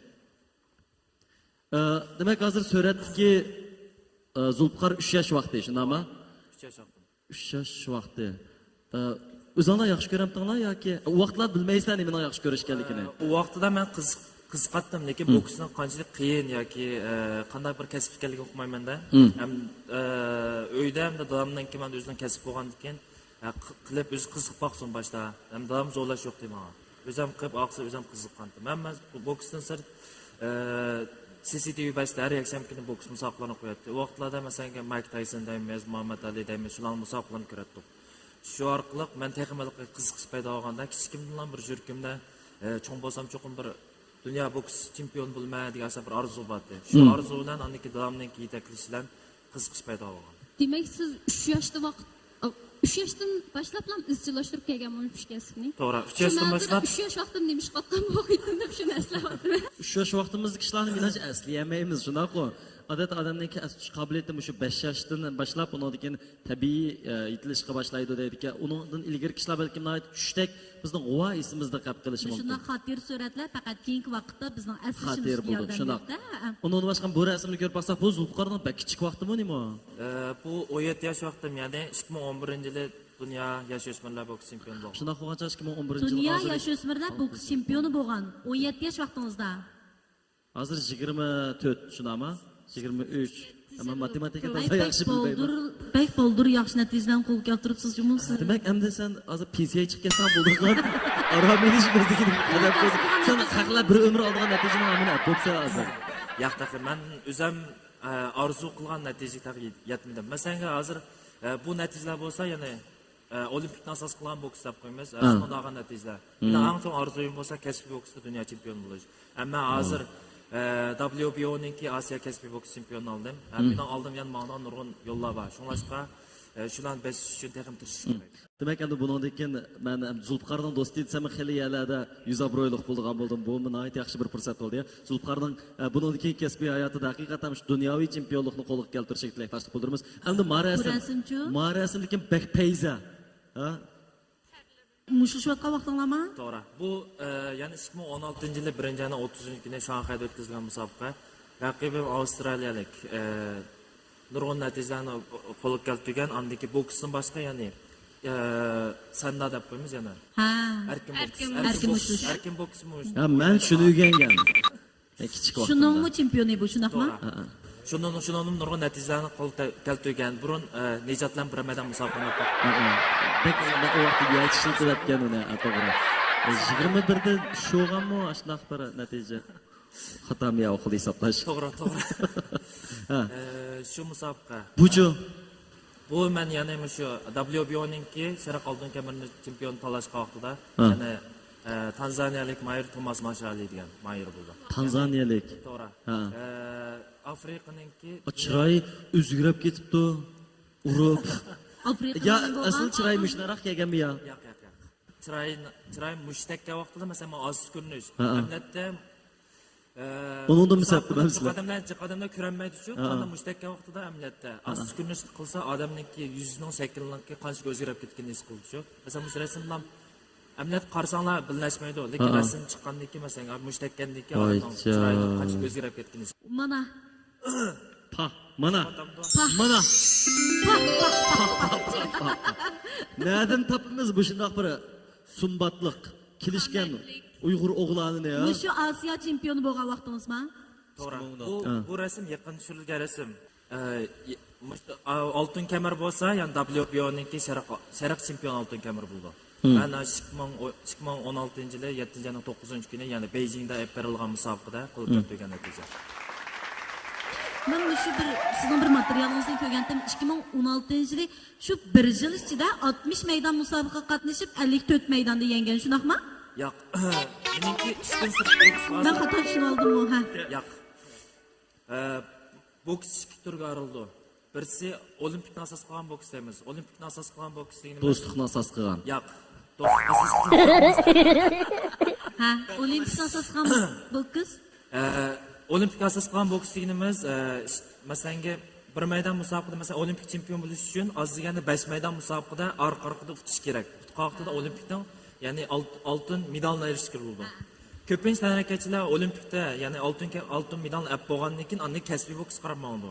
ئە، دېمەك، ھازىر سۈرەتتىكى، ئە، زۇلپىقار ئۈچ ياش ۋاقتى، شۇنداقمۇ؟ ئۈچ ياش ۋاقتىم. ئۈچ ياش ۋاقتى. ئە، ئۆزۈڭلار ياخشى كۆرەمتىڭلار ياكى ئۇ ۋاقىتلار بىلمەيسىلەر نېمىنىڭ ياخشى كۆرۈش ئىكەنلىكىنى؟ ئە، ئۇ ۋاقتىدا مەن قىز-، قىزىقاتتىم، لېكىن بوكسنىڭ قانچىلىك قىيىن ياكى، ئە، قانداق بىر كەسىپ ئىكەنلىكىنى ئۇقمايمەن-دە. ھەم، ئە، ئۆيدە ھەمدە دادامنىڭكى مانا ئۆزىنىڭ كەسپى بولغاندىكىن، ئە، ق-، قىلىپ ئۆزى قىزىقىپ باقسۇن باشتا. ھەم دادام زورلاش يوق دەيمەن. ئۆزۈم قىلىپ ئاقسا ئۆزۈم قىزىققانتىم. مەن، مەن بوكستىن سىرت، ئە، سىسىتىۋى بەشتە ھەر يەكشەنبە كۈنى بوكس مۇسابىقىلىرىنى قوياتتى. ئۇ ۋاقىتلاردا مەسىلەن مايك تايسون دەيمىز، مۇھەممەد ئەلى دەيمىز، شۇلارنىڭ مۇسابىقىلىرىنى كۆرەتتۇق. شۇ ئارقىلىق مەن تېخىمۇ ھېلىقى قىزىقىش پەيدا بولغاندا، كىچىكىمدىنلا بىر يۈرىكىمدە، ئە، چوڭ بولسام چوقۇم بىر دۇنيا بوكس چېمپىيونى بولىمەن دېگەن ئاشۇنداق بىر ئارزۇ بار ئىدى. شۇ ئارزۇ بىلەن ئاندىن كېيىن دادامنىڭكى يېتەكلىشى بىلەن قىزىقىش پەيدا بولغان. دېمەك، سىز ئۈچ ياشتا ۋاقىت، ئۈچ ياشتىن باشلاپلا ئىزچىللاشتۇرۇپ كەلگەنمۇ مۇشۇ كەسىپنى؟ توغرا، ئۈچ ياشتىن باشلاپ. ئۈچ ياش ۋاقتىمدا نېمە ئىش قىلىۋاتقان بولغىيتتىم دەپ شۇنى ئەسلەۋاتىمەن. ئۈچ ياش ۋاقتىمىزدىكى ئىشلارنى مېنىڭچە ئەسلىيەلمەيمىز، شۇنداققۇ؟ ئادەتتە ئادەمنىڭكى ئەس تۇتۇش قابىلىيىتى مۇشۇ بەش ياشتىن باشلاپ، ئۇنىڭدىن كېيىن تەبىئىي، ئە، يېتىلىشقا باشلايدۇ دەيدىكەن. ئۇنىڭدىن ئىلگىرىكى ئىشلار بەلكىم ناھايىتى چۈشتەك بىزنىڭ غۇۋا ئېسىمىزدە قېلىپ قېلىشى مۇمكىن. مۇشۇنداق خاتىرە سۈرەتلەر پەقەت كېيىنكى ۋاقىتتا بىزنىڭ ئەسلىشىمىزگە ياردەم بېرىدۇ. شۇنداق. ئۇنىڭدىن باشقا بۇ رەسىمنى كۆرۈپ باقساق، بۇ زۇلپىقارنىڭ بەك كىچىك ۋاقتىمۇ نېمە؟ ئە، بۇ ئون يەتتە ياش ۋاقتىم، يەنى ئىككى مىڭ ئون بىرىنچى يىلى دۇنيا ياش ئۆسمۈرلەر بوكس چېمپىيونى بولغان. شۇنداق بولغان چاغ ئىككى مىڭ ئون بىرىنچى يىلى. دۇنيا ياش ئۆسمۈرلەر بوكس چېمپىيونى بولغان ئون يەتتە ياش ۋاقتىڭىزدا. ھازىر يىگىرمە تۆت، شۇنداقمۇ؟ يىگىرمە ئۈچ. مەن ماتېماتىكا تازا ياخشى بىلمەيمەن. بەك بالدۇر، بەك بالدۇر ياخشى نەتىجىلەرنى قولغا كەلتۈرۈپسىز جۇمۇ سىز. دېمەك، ئەمدى سەن ھازىر پېنسىيەگە چىقىپ كەتسەڭ بولىدىغان ئارام ئېلىش مەزگىلىگە قەدەم قويدۇڭ. سەن خەقلەر بىر ئۆمۈر ئالىدىغان نەتىجىنى ھەممىنى ئەپ بوپسەن ھازىر. ياق، تېخى مەن ئۆزۈم، ئە، ئارزۇ قىلغان نەتىجىگە تېخى يەتمىدىم. مەسىلەن، ھازىر، ئە، بۇ نەتىجىلەر بولسا، يەنى ئە، ئولىمپىكنى ئاساس قىلغان بوكس دەپ قويىمىز. ئە، شۇنىڭ دەۋاتقان نەتىجىلەر. مېنىڭ ئەڭ چوڭ ئارزۇيۇم بولسا كەسپىي بوكستا دۇنيا چېمپىيونى بولۇش. ئەمما ھازىر، ئە، دابليۇ بى ئونىڭكى ئاسىيا كەسپىي بوكس چېمپىيونىنى ئالدىم. ھەم مېنىڭ ئالدىمدا يەنە ماڭىدىغان نۇرغۇن يوللار بار. شۇڭلاشقا، ئە، شۇلارنى بېسىش ئۈچۈن تېخىمۇ تىرىشىش كېرەك. دېمەك، ئەمدى بۇنىڭدىن كېيىن مەن زۇلپىقارنىڭ دوستى دېسەم خېلى يەرلەردە يۈز ئابرۇيلۇق بولىدىغان بولدۇم. بۇمۇ ناھايىتى ياخشى بىر پۇرسەت بولدى. زۇلپىقارنىڭ ئە، بۇنىڭدىن كېيىنكى كەسپىي ھاياتىدا ھەقىقەتەن مۇشۇ دۇنياۋى چېمپىيونلۇقنى قولغا كەلتۈرۈشىگە تىلەكداشلىق بىلدۈرىمىز. ئەمدى ما رەسىم، بۇ رەسىمچۇ؟ ما رەسىمدىكى بەك پەيزە. ھە؟ مۇشۇلۇشۇۋاتقان ۋاقتىڭلارمۇ؟ توغرا. بۇ، ئە، يەنە ئىككى مىڭ ئون ئالتىنچى يىلى بىرىنچى ئاينىڭ ئوتتۇزىنچى كۈنى شاڭخەيدە ئۆتكۈزۈلگەن مۇسابىقە. رەقىبىم ئاۋسترالىيەلىك، ئە، نۇرغۇن نەتىجىلەرنى قولغا كەلتۈرگەن. ئاندىن كېيىن بوكستىن باشقا، يەنى، ئە، سەندا دەپ قويىمىز يەنە. ھە. ئەركىن بوكس. ئەركىن بوكس. ئەركىن بوكسمۇ. ھە، مەن شۇنى ئۆگەنگەن. ئە، كىچىك ۋاقتىمدا. شۇنىڭمۇ چېمپىيونى بۇ، شۇنداقمۇ؟ توغرا. ھە، ھە. شۇنىڭ، شۇنىڭدىن نۇرغۇن نەتىجىلەرنى قولغا كەلتۈرگەن. بۇرۇن، ئە، نىجات بىلەن بىر مەيدان مۇسابىقە ئويناپ باققان. ھە، ھە. بەك، بەك ئۇ ۋاقىتتا يەتىشىۋاتقان ئۇنى، ھە، توغرا. ئە، يىگىرمە بىردە شۇغانمۇ ئاشۇنداق بىر نەتىجە؟ خاتامۇ يا ئوقۇل ھېسابلاش؟ توغرا، توغرا. ھە. ئە، شۇ مۇسابىقە. بۇچۇ؟ بۇ مەن يەنە مۇشۇ دابليۇ بي ئونىڭكى شەرق ئالتۇن كەمىرىنى چېمپىيون تالاشقان ۋاقتىدا ھە. يەنە ئە، تانزانىيەلىك مايىر توماس ماشالى دېگەن مايىر بولدى. تانزانىيەلىك. توغرا. ھە. ئە، ئافرىقىنىڭكى ئا، چىرايى ئۆزگىرىپ كېتىپتۇ. ئۇرۇپ. ئافرىقىدىن يا، بولغان ئەسلى چىرايى ئاغزى- مۇشۇنداق كەلگەنمۇ يا؟ ياق، ياق، ياق. چىراي، چىراي مۇشتەككە ۋاقتىدا مەسىلەن مانا ئاز كۆرۈنۈش. ھە، ھە. ئەملەتتە ئە، ئۇنىڭدىن مۇسابىقىدە مۇسابىقە مەسىلە. جىق ئادەملەر، جىق ئادەملەر كۆرەلمەيدۇچۇ. ھە. قانداق مۇشتەككە ۋاقتىدا ئەملەتتە ئاز كۆرۈنۈش قىلسا ئادەمنىڭكى يۈزىنىڭ شەكلىنىڭكى قانچىلىك ئۆزگىرىپ كەتكىنىنى ھېس قىلىدۇچۇ. مەسىلەن مۇشۇ رەسىملام ئەملەت قارىساڭلار بىلىنەشمەيدۇ. لېكىن ھە. رەسىم چىققاندىن كېيىن مەسىلەن مۇشتەككەندىن كېيىن ۋاي ئادەمنىڭ چىرايىنىڭ جان. قانچىلىك ئۆزگىرىپ كەتكىنى ھېس مانا. پا، مانا. قىلىدۇ. مانا. نەدىن تاپىمىز بۇ شۇنداق بىر سۇمباتلىق، كېلىشكەن ئۇيغۇر ئوغلانىنى يا؟ مۇشۇ ئاسىيا چېمپىيونى بولغان ۋاقتىڭىزما؟ توغرا. ئىككى مىڭ ئون. بۇ، ھە. بۇ رەسىم يېقىندا چۈشۈرۈلگەن رەسىم. ئە، ي-، مۇشۇ، ئا، ئالتۇن كەمەر بولسا يەنى دابليۇ بي ئونىڭكى شەرق، شەرق چېمپىيون ئالتۇن كەمىرى بولىدۇ. ھىم. مەن ئىككى مىڭ، ئىككى مىڭ ئون ئالتىنچى يىلى يەتتىنچى ئاينىڭ توققۇزىنچى كۈنى يەنى بېيجىڭدا ئېلىپ بېرىلغان مۇسابىقىدە قولغا ھىم. كەلتۈرگەن نەتىجە. مەن مۇشۇ بىر سىزنىڭ بىر ماتېرىيالىڭىزدىن كۆرگەنتىم، ئىككى مىڭ ئون ئالتىنچى يىلى شۇ بىر يىل ئىچىدە ئاتمىش مەيدان مۇسابىقىگە قاتنىشىپ، ئەللىك تۆت مەيداندا يەڭگەن، شۇنداقما؟ ياق، مېنىڭكى ئىشتىن سىرت مەن خاتا چۈشىنىۋالدىممۇ؟ ھە. ياق. ئە، بوكس ئىككى تۈرگە ئايرىلىدۇ. بىرسى ئولىمپىكنى ئاساس قىلغان بوكس دەيمىز. ئولىمپىكنى ئاساس قىلغان بوكس دېگىنىمىز دوستلۇقنى ئاساس قىلغان. ياق. دوستلۇق ئاساس قىلغان. ھە، ئولىمپىك ئاساس قىلغان بوكس. ئە، ئولىمپىك ئاساس قىلغان بوكس دېگىنىمىز، ئە، ئىش-، مەسىلەنگە بىر مەيدان مۇسابىقىدە، مەسىلەن، ئولىمپىك چېمپىيون بولۇش ئۈچۈن ئاز دېگەندە بەش مەيدان مۇسابىقىدە ئارقا-ئارقىدا ئۇتۇش كېرەك. ئۇتقان ۋاقتىدا ئولىمپىكنىڭ، يەنى ئالت-، ئالتۇن مېدالنى ئېرىشكىلى بولىدۇ. كۆپىنچە تەنھەرىكەتچىلەر ئولىمپىكتا، يەنى ئالتۇن كە-، ئالتۇن مېدالنى ئەپ بولغاندىن كېيىن ئاندىن كەسپىي بوكسقا قاراپ ماڭىدۇ.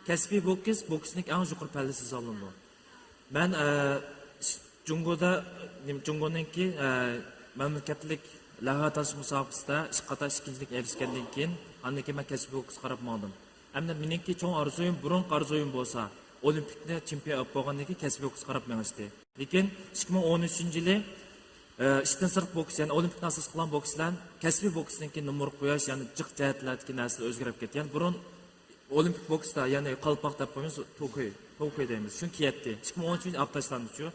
كەسپىي بوكس بوكسنىڭ ئەڭ يۇقىرى پەللىسى ھېسابلىنىدۇ. مەن، ئە، جۇڭگودا، نېمە، جۇڭگونىڭكى، ئە، مەملىكەتلىك لەۋھە تالىشىش مۇسابىقىسىدە ئىككى قاتار ئىككىنچىلىككە ئېرىشكەندىن كېيىن، ئاندىن كېيىن مەن كەسپىي بوكسقا قاراپ ماڭدىم. ئەمدى مېنىڭكى چوڭ ئارزۇيۇم، بۇرۇنقى ئارزۇيۇم بولسا، ئولىمپىكنى چېمپىيون بولۇپ بولغاندىن كېيىن كەسپىي بوكسقا قاراپ مېڭىشتى. لېكىن ئىككى مىڭ ئون ئۈچىنچى يىلى، ئە، ئىشتىن سىرت بوكس، يەنى ئولىمپىكنى ئاساس قىلغان بوكس بىلەن كەسپىي بوكسنىڭكى نومۇر قويۇش، يەنى جىق جەھەتلەردىكى نەرسىلەر ئۆزگىرىپ كەتتى. يەنى بۇرۇن ئولىمپىك بوكستا، يەنى قالپاق دەپ قويىمىز، توكۇي، توكۇي دەيمىز. شۇنى كىيەتتى. ئىككى مىڭ ئون ئۈچىنچى يىلى ئاپتاشلاندىچۇ.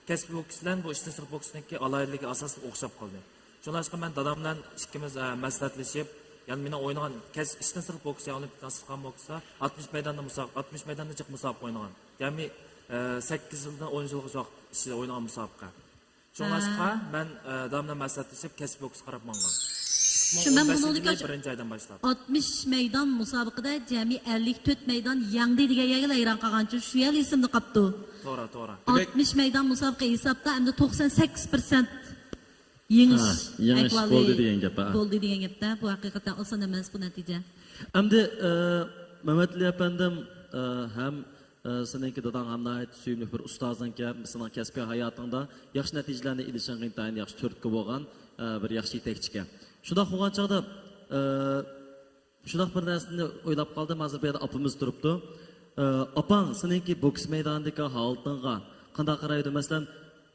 كەسپىي بوكس بىلەن بۇ ئىشتىن سىرت بوكسنىڭكى ئالاھىدىلىكى ئاساسلىق ئوخشاپ قالدى. شۇڭلاشقا مەن دادام بىلەن ئىككىمىز، ئە، مەسلىھەتلىشىپ، يەنى مېنىڭ ئوينىغان كەس-، ئىشتىن سىرت بوكس، يەنى ئولىمپىك ئاساس قىلغان بوكستا ئاتمىش مەيداندا مۇسابىقە، ئاتمىش مەيداندا جىق مۇسابىقە ئوينىغان. يەنى، ئە، سەككىز يىلدىن ئون يىلغىچە ۋاقىت ئىچىدە ئوينىغان مۇسابىقە. شۇڭلاشقا مەن، ئە، دادام بىلەن مەسلىھەتلىشىپ كەسپىي بوكسقا قاراپ ماڭغان. شۇ مەن بۇنىڭدىكى بىرىنچى ئايدىن باشلاپ. ئاتمىش مەيدان مۇسابىقىدە جەمئىي ئەللىك تۆت مەيدان يەڭدى دېگەن گەپكە ھەيران قالغانچۇ، شۇ يەر ئېسىمدە قاپتۇ. توغرا، توغرا. ئاتمىش مەيدان مۇسابىقە ھېسابتا ئەمدى توقسان سەككىز پىرسەنت يېڭىش ھە، يېڭىش ئەھۋالى بولدى دېگەن گەپ، ھە. بولدى دېگەن گەپتە. بۇ ھەقىقەتەن ئاسان ئەمەس بۇ نەتىجە. ئەمدى، ئە، مەمەتئەلى ئەپەندىم، ئە، ھەم، ئە، سېنىڭكى داداڭ ھەم ناھايىتى سۆيۈملۈك بىر ئۇستازىڭكەن، سېنىڭ كەسپىي ھاياتىڭدا ياخشى نەتىجىلەرنى ئېلىشىڭغا ئىنتايىن ياخشى تۈرتكە بولغان، ئە، بىر ياخشى يېتەكچىكەن. شۇنداق بولغان چاغدا، ئە، شۇنداق بىر نەرسىنى ئويلاپ قالدىم، ھازىر بۇ يەردە ئاپىمىز تۇرۇپتۇ. ئە، ئاپاڭ سېنىڭكى بوكس مەيدانىدىكى ھالىتىڭغا قانداق قارايدۇ؟ مەسىلەن،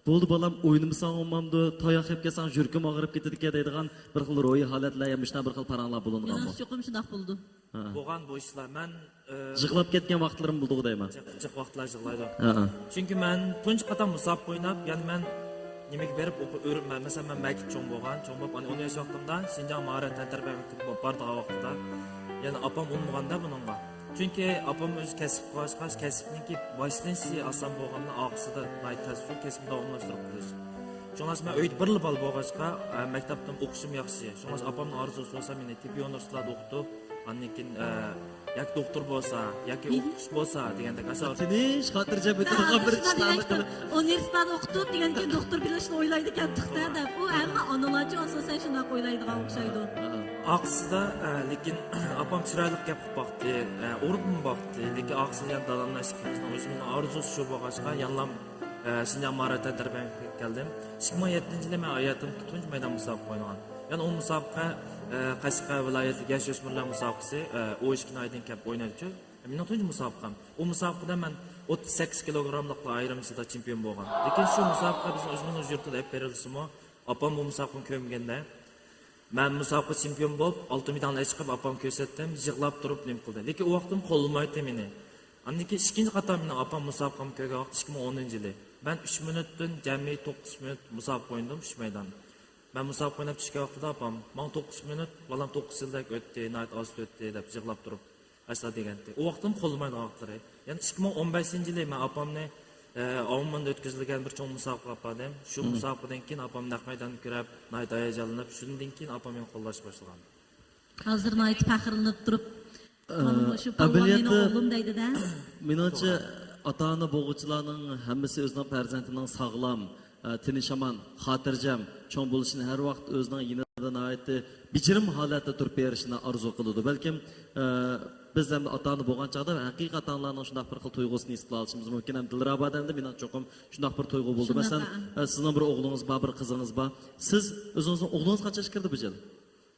بولدى بالام، ئوينىمىساڭ بولمامدۇ، تاياق يەپ كەلسەڭ يۈرىكىم ئاغرىپ كېتىدىكەن دەيدىغان بىر خىل روھىي ھالەتلەر يا مۇشۇنداق بىر خىل پاراڭلار بولۇنغانمۇ؟ مېنىڭچە چوقۇم شۇنداق بولىدۇ. ھە. بولغان بۇ ئىشلار. مەن، ئە، يىغلاپ كەتكەن ۋاقىتلىرىم بولدىغۇ دەيمەن. جىق، جىق ۋاقىتلار يىغلايدۇ. ھە، ھە. چۈنكى مەن تۇنجى قېتىم مۇسابىقە ئويناپ، يەنى مەن نېمىگە بېرىپ ئوقۇ-، ئۆر-، مە-، مەسىلەن، مەن مەكىت چوڭ بولغان، چوڭ بولۇپ، ئەنە ئون ياش ۋاقتىمدا شىنجاڭ ماھارەت تەنتەربىيە مەكتىپىگە بارىدىغان ۋاقتىدا، يەنى ئاپام ئۇنىمىغاندا بۇنىڭغا. چۈنكى ئاپام ئۆزى كەسىپ قىلىۋاتقاچ، كەسىپنىڭكى باشلىنىشى ئاسان بولغاندا، ئارقىسىدا ناھايىتى تەس شۇ كەسىپنى داۋاملاشتۇرۇپ قېلىش. شۇڭلاشقا مەن ئۆيدە بىرلا بالا بولغاچقا، ئە، مەكتەپتىمۇ ئوقۇشۇم ياخشى. شۇڭلاشقا ئاپامنىڭ ئارزۇسى بولسا مېنى تېببىي ئۇنىۋېرسىتېتلاردا ئوقۇتۇپ، ئاندىن كېيىن، ئە، ياكى دوختۇر بولسا، ياكى ئوقۇتقۇچى بولسا دېگەندەك ئاشۇ. تىنچ، خاتىرجەم ئۆتىدىغان بىر ئىشلارنى قىلىپ. ئۇنىۋېرسىتېتتا ئوقۇتۇپ دېگەندىن كېيىن دوختۇر بىلىشنى ئويلايدىكەن تېخى دەپ. ئۇ ھەممە ئانىلارچە ئاساسەن شۇنداق ئويلايدىغان ئوخشايدۇ. ئارقىسىدا، ئە، لېكىن ئاپام چىرايلىق گەپ قىلىپ باقتى، ئە، ئۇرۇپمۇ باقتى. لېكىن ئارقىسىدا يەنە داداملار ئىككىمىزنىڭ ئۆزىمىزنىڭ ئارزۇسى شۇ بولغاچقا، يەنىلا، ئە، شىنجاڭ ماھارەت تەنتەربىيە مەكتىپىگە كەلدىم. ئىككى مىڭ يەتتىنچى يىلى مەن ھاياتىمدىكى تۇنجى مەيدان مۇسابىقە ئوينىغان. يەنى ئۇ مۇسابىقە، ئە، قەشقەر ۋىلايەتلىك ياش ئۆسمۈرلەر مۇسابىقىسى، ئە، ئون ئىككى ئايدىن كەپ ئوينايدىچۇ. مېنىڭ تۇنجى مۇسابىقەم. ئۇ مۇسابىقىدە مەن ئوتتۇز سەككىز كىلوگراملىقلار ئايرىم ئىچىدە چېمپىيون بولغان. لېكىن شۇ مۇسابىقە بىزنىڭ ئۆزىمىزنىڭ يۇرتىدا ئېلىپ بېرىلسىمۇ، ئاپام بۇ مۇسابىقىنى كۆرمىگەندە، مەن مۇسابىقە چېمپىيون بولۇپ، ئالتە مېدالنى چىقىپ، ئاپامغا كۆرسەتتىم، يىغلاپ تۇرۇپ نېمە قىلدى. لېكىن ئۇ ۋاقىتتىمۇ قوللىمايتتى مېنى. ئاندىن كېيىن ئىككىنچى قېتىم مېنىڭ ئاپام مۇسابىقەمنى كۆرگەن ۋاقىت ئىككى مىڭ ئونىنچى يىلى. مەن ئۈچ مىنۇتتىن جەمئىي توققۇز مىنۇت مۇسابىقە ئوينىدىم، ئۈچ مەيدان. مەن مۇسابىقە ئويناپ چۈشكەن ۋاقتىدا ئاپام، ماڭا توققۇز مىنۇت، بالام، توققۇز يىلدەك ئۆتتى، ناھايىتى ئاز ئۆتتى، دەپ يىغلاپ تۇرۇپ، ئەسلا دېگەنتى. ئۇ ۋاقىتتىمۇ قوللىمايدىغان ۋاقىتلىرى. يەنە ئىككى مىڭ ئون بەشىنچى يىلى مەن ئاپامنى، ئە، ئاۋمېندا ئۆتكۈزۈلگەن بىر چوڭ مۇسابىقىگە ئاپاردىم. شۇ مۇسابىقىدىن كېيىن ئاپامنى نەق مەيداندا كۆرۈپ، ناھايىتى ھاياجانلىنىپ، شۇندىن كېيىن ئاپام مېنى قوللاشقا باشلىغان. ھازىر ناھايىتى پەخىرلىنىپ تۇرۇپ، ئە، مانا مۇشۇ پالۋان مېنىڭ ئەمەلىيەتتە ئوغلۇم دەيدۇ-دە. مېنىڭچە، توغرا. ئاتا-ئانا بولغۇچىلارنىڭ ھەممىسى ئۆزىنىڭ پەرزەنتىنىڭ ساغلام، ئە، تىنچ-ئامان، خاتىرجەم چوڭ بولۇشىنى، ھەر ۋاقىت ئۆزىنىڭ يېنىدا ناھايىتى بېجىرىم ھالەتتە تۇرۇپ بېرىشىنى ئارزۇ قىلىدۇ. بەلكىم، ئە، بىز ئەمدى ئاتا-ئانا بولغان چاغدا ھەقىقىي ئاتا-ئانىلارنىڭ شۇنداق بىر خىل تۇيغۇسىنى ھېس قىلالىشىمىز مۇمكىن. ھەم دىلرەبا دەمدە مېنىڭ چوقۇم شۇنداق بىر تۇيغۇ بولدى. شۇنداق، مەسىلەن، ئە، سىزنىڭ بىر ئوغلىڭىز بار، بىر قىزىڭىز بار. سىز ئۆزىڭىزنىڭ ئوغلىڭىز قانچە ياشقا كىردى بۇ يىل؟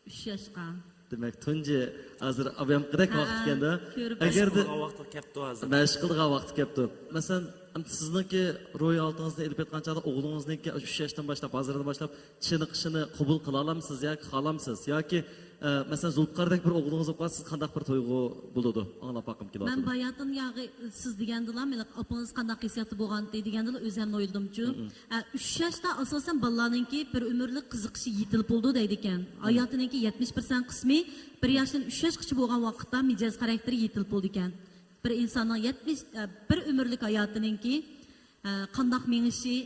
ئۈچ ياشقا. دېمەك، تۇنجى ھازىر ئابىيامقىدەك ھە، ۋاقىت ئىكەندە. كۆرۈپ ئەگەردە مەشىق قىلىدىغان ۋاقتى كەپتۇ ھازىر. مەشىق قىلىدىغان ۋاقتى كەپتۇ. مەسىلەن، ئەمدى سىزنىڭكى روھىي ھالىتىڭىزنى ئېلىپ ئېيتقان چاغدا، ئوغلىڭىزنىڭكى ئۈچ ياشتىن باشلاپ، ھازىردىن باشلاپ چېنىقىشىنى قوبۇل قىلالامسىز ياكى خالامسىز؟ ياكى، ئە، مەسىلەن، زۇلپىقاردەك بىر ئوغلىڭىز بولۇپ قالسا، سىز قانداق بىر تۇيغۇ بولىدۇ؟ ئاڭلاپ باققۇم كېلىۋاتىدۇ. مەن باياتىن ياغى سىز دېگەندىلا، مېنىڭ ئاپىڭىز قانداق ھېسسىياتتا بولغانتى دېگەندىلا ئۆزۈمنى ئويلىدىمچۇ. ئە، ئۈچ ياشتا ئاساسەن بالىلارنىڭكى بىر ئۆمۈرلۈك قىزىقىشى يېتىلىپ بولىدۇ دەيدىكەن. ھاياتىنىڭكى يەتمىش پىرسەنت قىسمى بىر ياشتىن ئۈچ ياشقىچە بولغان ۋاقىتتا مىجەز خاراكتېرى يېتىلىپ بولىدىكەن. بىر ئىنساننىڭ يەتمىش، ئە، بىر ئۆمۈرلۈك ھاياتىنىڭكى، ئە، قانداق مېڭىشى،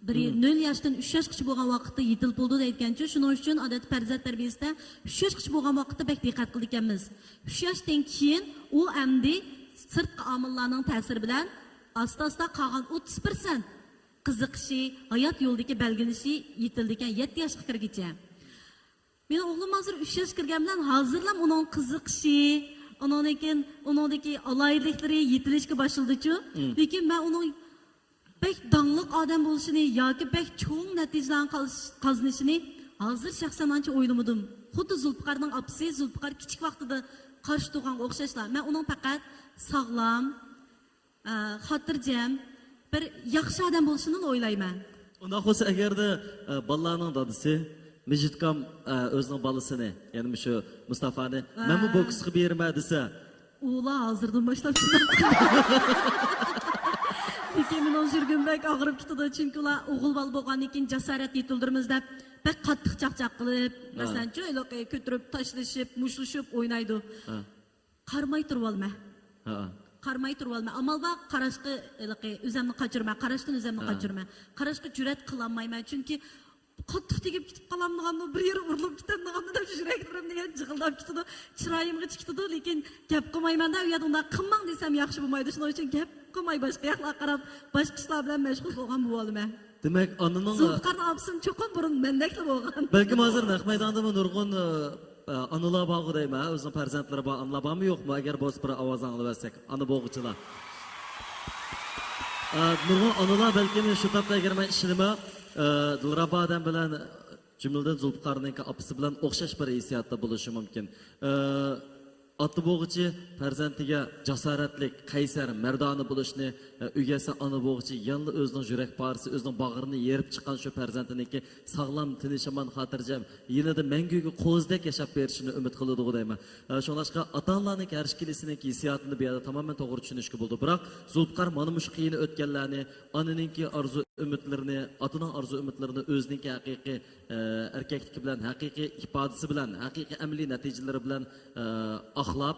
بىر نۆل ياشتىن ئۈچ ياشقىچە بولغان ۋاقىتتا يېتىلىپ بولىدۇ دەيدىكەنچۇ. شۇنىڭ ئۈچۈن ئادەتتە پەرزەنت تەربىيەسىدە ئۈچ ياشقىچە بولغان ۋاقىتتا بەك دىققەت قىلىدىكەنمىز. ئۈچ ياشتىن كېيىن ئۇ ئەمدى سىرتقى ئامىللارنىڭ تەسىرى بىلەن ئاستا-ئاستا قالغان ئوتتۇز پىرسەنت قىزىقىشى، ھايات يولىدىكى بەلگىلىنىشى يېتىلىدىكەن، يەتتە ياشقا كىرگىچە. مېنىڭ ئوغلۇم ھازىر ئۈچ ياشقا كىرگەن بىلەن ھازىرلا ئۇنىڭ قىزىقىشى، ئۇنىڭدىن كېيىن ئۇنىڭدىكى ئالاھىدىلىكلىرى يېتىلىشكە باشلىدىچۇ. لېكىن مەن ئۇنىڭ بەك داڭلىق ئادەم بولۇشىنى ياكى بەك چوڭ نەتىجىلەرنى قاز-، قازىنىشىنى ھازىر شەخسەن ئانچە ئويلىمىدىم. خۇددى زۇلپىقارنىڭ ئاپىسى زۇلپىقار كىچىك ۋاقتىدا قارشى تۇرغانغا ئوخشاشلا، مەن ئۇنىڭ پەقەت ساغلام، ئە، خاتىرجەم، بىر ياخشى ئادەم بولۇشىنىلا ئويلايمەن. ئۇنداق بولسا، ئەگەردە، ئە، بالىلارنىڭ دادىسى مىجىتكام، ئە، ئۆزىنىڭ بالىسىنى، يەنى مۇشۇ مۇستافانى، ۋە مەنمۇ بوكسقا بېرىمەن دېسە، ئۇلار ھازىردىن باشلاپ شۇنداق قىلىدۇ. لېكىن مېنىڭ يۈرىكىم بەك ئاغرىپ كېتىدۇ، چۈنكى ئۇلار ئوغۇل بالا بولغاندىن كېيىن جاسارەت يېتىلدۈرىمىز دەپ بەك قاتتىق چاقچاق قىلىپ، ھە، مەسىلەن، چۆلىقى كۆتۈرۈپ، تاشلىشىپ، مۇشتلىشىپ ئوينايدۇ. ھە. قارىماي تۇرۇۋالىمەن. ھە. قارىماي تۇرۇۋالىمەن. ئامال بار، قاراشقا، ھېلىقى، ئۆزەمنى قاچۇرىمەن، قاراشتىن ئۆزەمنى ھە. قاچۇرىمەن. قاراشقا جۈرئەت قىلالمايمەن، چۈنكى قاتتىق تېگىپ كېتىپ قالامدىغانمۇ، بىر يېرى ئۇرۇلۇپ كېتەمدىغانمۇ دەپ يۈرەكلىرىم دېگەن جىغىلداپ كېتىدۇ، چىرايىمغىچە كېتىدۇ، لېكىن گەپ قىلمايمەن-دە، ئۇ يەردە ئۇنداق قىلماڭ دېسەم ياخشى بولمايدۇ، شۇنىڭ ئۈچۈن گەپ قىلماي باشقا ياقلارغا قاراپ، باشقا ئىشلار بىلەن مەشغۇل بولغان بولۇۋالىمەن. دېمەك، ئانىنىڭ زۇلپىقارنىڭ ئاپىسىمۇ چوقۇم بۇرۇن مەندەكلا بولغان. بەلكىم ھازىر نەق مەيداندىمۇ نۇرغۇن، ئە، ئانىلار بارغۇ دەيمەن، ھە؟ ئۆزىنىڭ پەرزەنتلىرى بار ئانىلار بارمۇ يوقمۇ؟ ئەگەر بولسا بىر ئاۋاز ئاڭلىۋەتسەك، ئانا بولغۇچىلار. ئە، نۇرغۇن ئانىلار بەلكىم شۇ تاپتا، ئەگەر مەن ئىشىنىمەن، ئە، دىلرەبا ئادەم بىلەن، جۈملىدىن زۇلپىقارنىڭكى ئاپىسى بىلەن ئوخشاش بىر ھېسسىياتتا بولۇشى مۇمكىن. ئە، ئاتا بولغۇچى پەرزەنتىگە جاسارەتلىك، قەيسەر، مەردانە بولۇشنى، ئە، ئۆگەتسە، ئانا بولغۇچى يەنىلا ئۆزىنىڭ يۈرەك پارىسى، ئۆزىنىڭ باغرىنى يېرىپ چىققان شۇ پەرزەنتىنىڭكى ساغلام، تىنچ-ئامان، خاتىرجەم، يېنىدا مەڭگۈگە قوزىدەك ياشاپ بېرىشىنى ئۈمىد قىلىدىغۇ دەيمەن. ئە، شۇڭلاشقا ئاتا-ئانىلارنىڭ ھەر ئىككىلىسىنىڭكى ھېسسىياتىنى بۇ يەردە تامامەن توغرا چۈشىنىشكە بولىدۇ. بىراق زۇلپىقار مانا مۇشۇ قىيىنى ئۆتكەنلەرنى، ئانىنىڭكى ئارزۇ-ئۈمىدلىرىنى، ئاتىنىڭ ئارزۇ-ئۈمىدلىرىنى ئۆزىنىڭكى ھەقىقىي، ئە، ئەركەكلىكى بىلەن، ھەقىقىي ئىپادىسى بىلەن، ھەقىقىي ئەمەلىي نەتىجىلىرى بىلەن، ئە، ئاقلاپ،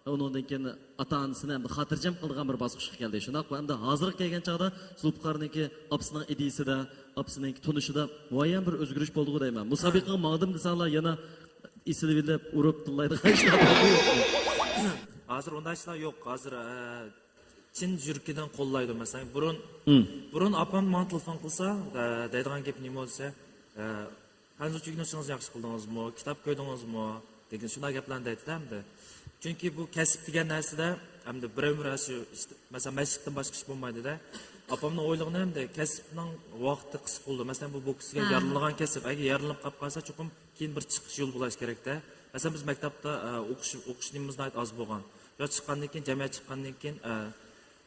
ئۇنىڭدىن كېيىن ئاتا-ئانىسىنى ئەمدى خاتىرجەم قىلىدىغان بىر باسقۇچقا كەلدى. شۇنداققۇ، ئەمدى ھازىرغا كەلگەن چاغدا زۇلپىقارنىڭكى ئاپىسىنىڭ ئىدىيىسىدە، ئاپىسىنىڭكى تونۇشىدا مۇئەييەن بىر ئۆزگىرىش بولدىغۇ دەيمەن. مۇسابىقىگە ماڭدىم دېسەڭلار، يەنە ئېسىلىۋېلىپ، ئۇرۇپ، تىللايدىغان ئىشلار بارمۇ يوقمۇ؟ ھازىر ئۇنداق ئىشلار يوق. ھازىر، ئە، چىن يۈرىكىدىن قوللايدۇ. مەسىلەن، بۇرۇن، بۇرۇن ئاپام ماڭا تېلېفون قىلسا، ئە، دەيدىغان گېپى نېمە بولسا، ئە، خەنزۇچە ئۆگىنىشىڭىزنى ياخشى قىلدىڭىزمۇ؟ كىتاب كۆردىڭىزمۇ؟ دېگەن شۇنداق گەپلەرنى دەيتتى ئەمدى. چۈنكى بۇ كەسىپ دېگەن نەرسىدە ئەمدى بىر ئۆمۈر شۇ ئىشتە، مەسىلەن، مەشىقتىن باشقا ئىش بولمايدۇ-دە. ئاپامنىڭ ئويلىغىنى ئەمدى كەسىپنىڭ ۋاقتى قىسقا بولىدۇ. مەسىلەن، بۇ بوكسىگە ھە. يارىلانغان كەسىپ، ئەگەر يارىلىنىپ قاپ قالسا، چوقۇم كېيىن بىر چىقىش يولى بولۇش كېرەك-دە. مەسىلەن، بىز مەكتەپتە، ئە، ئوقۇش، ئوقۇش نېمىمىز ناھايىتى ئاز بولغان. يا چىققاندىن كېيىن، جەمئىيەت چىققاندىن كېيىن، ئە،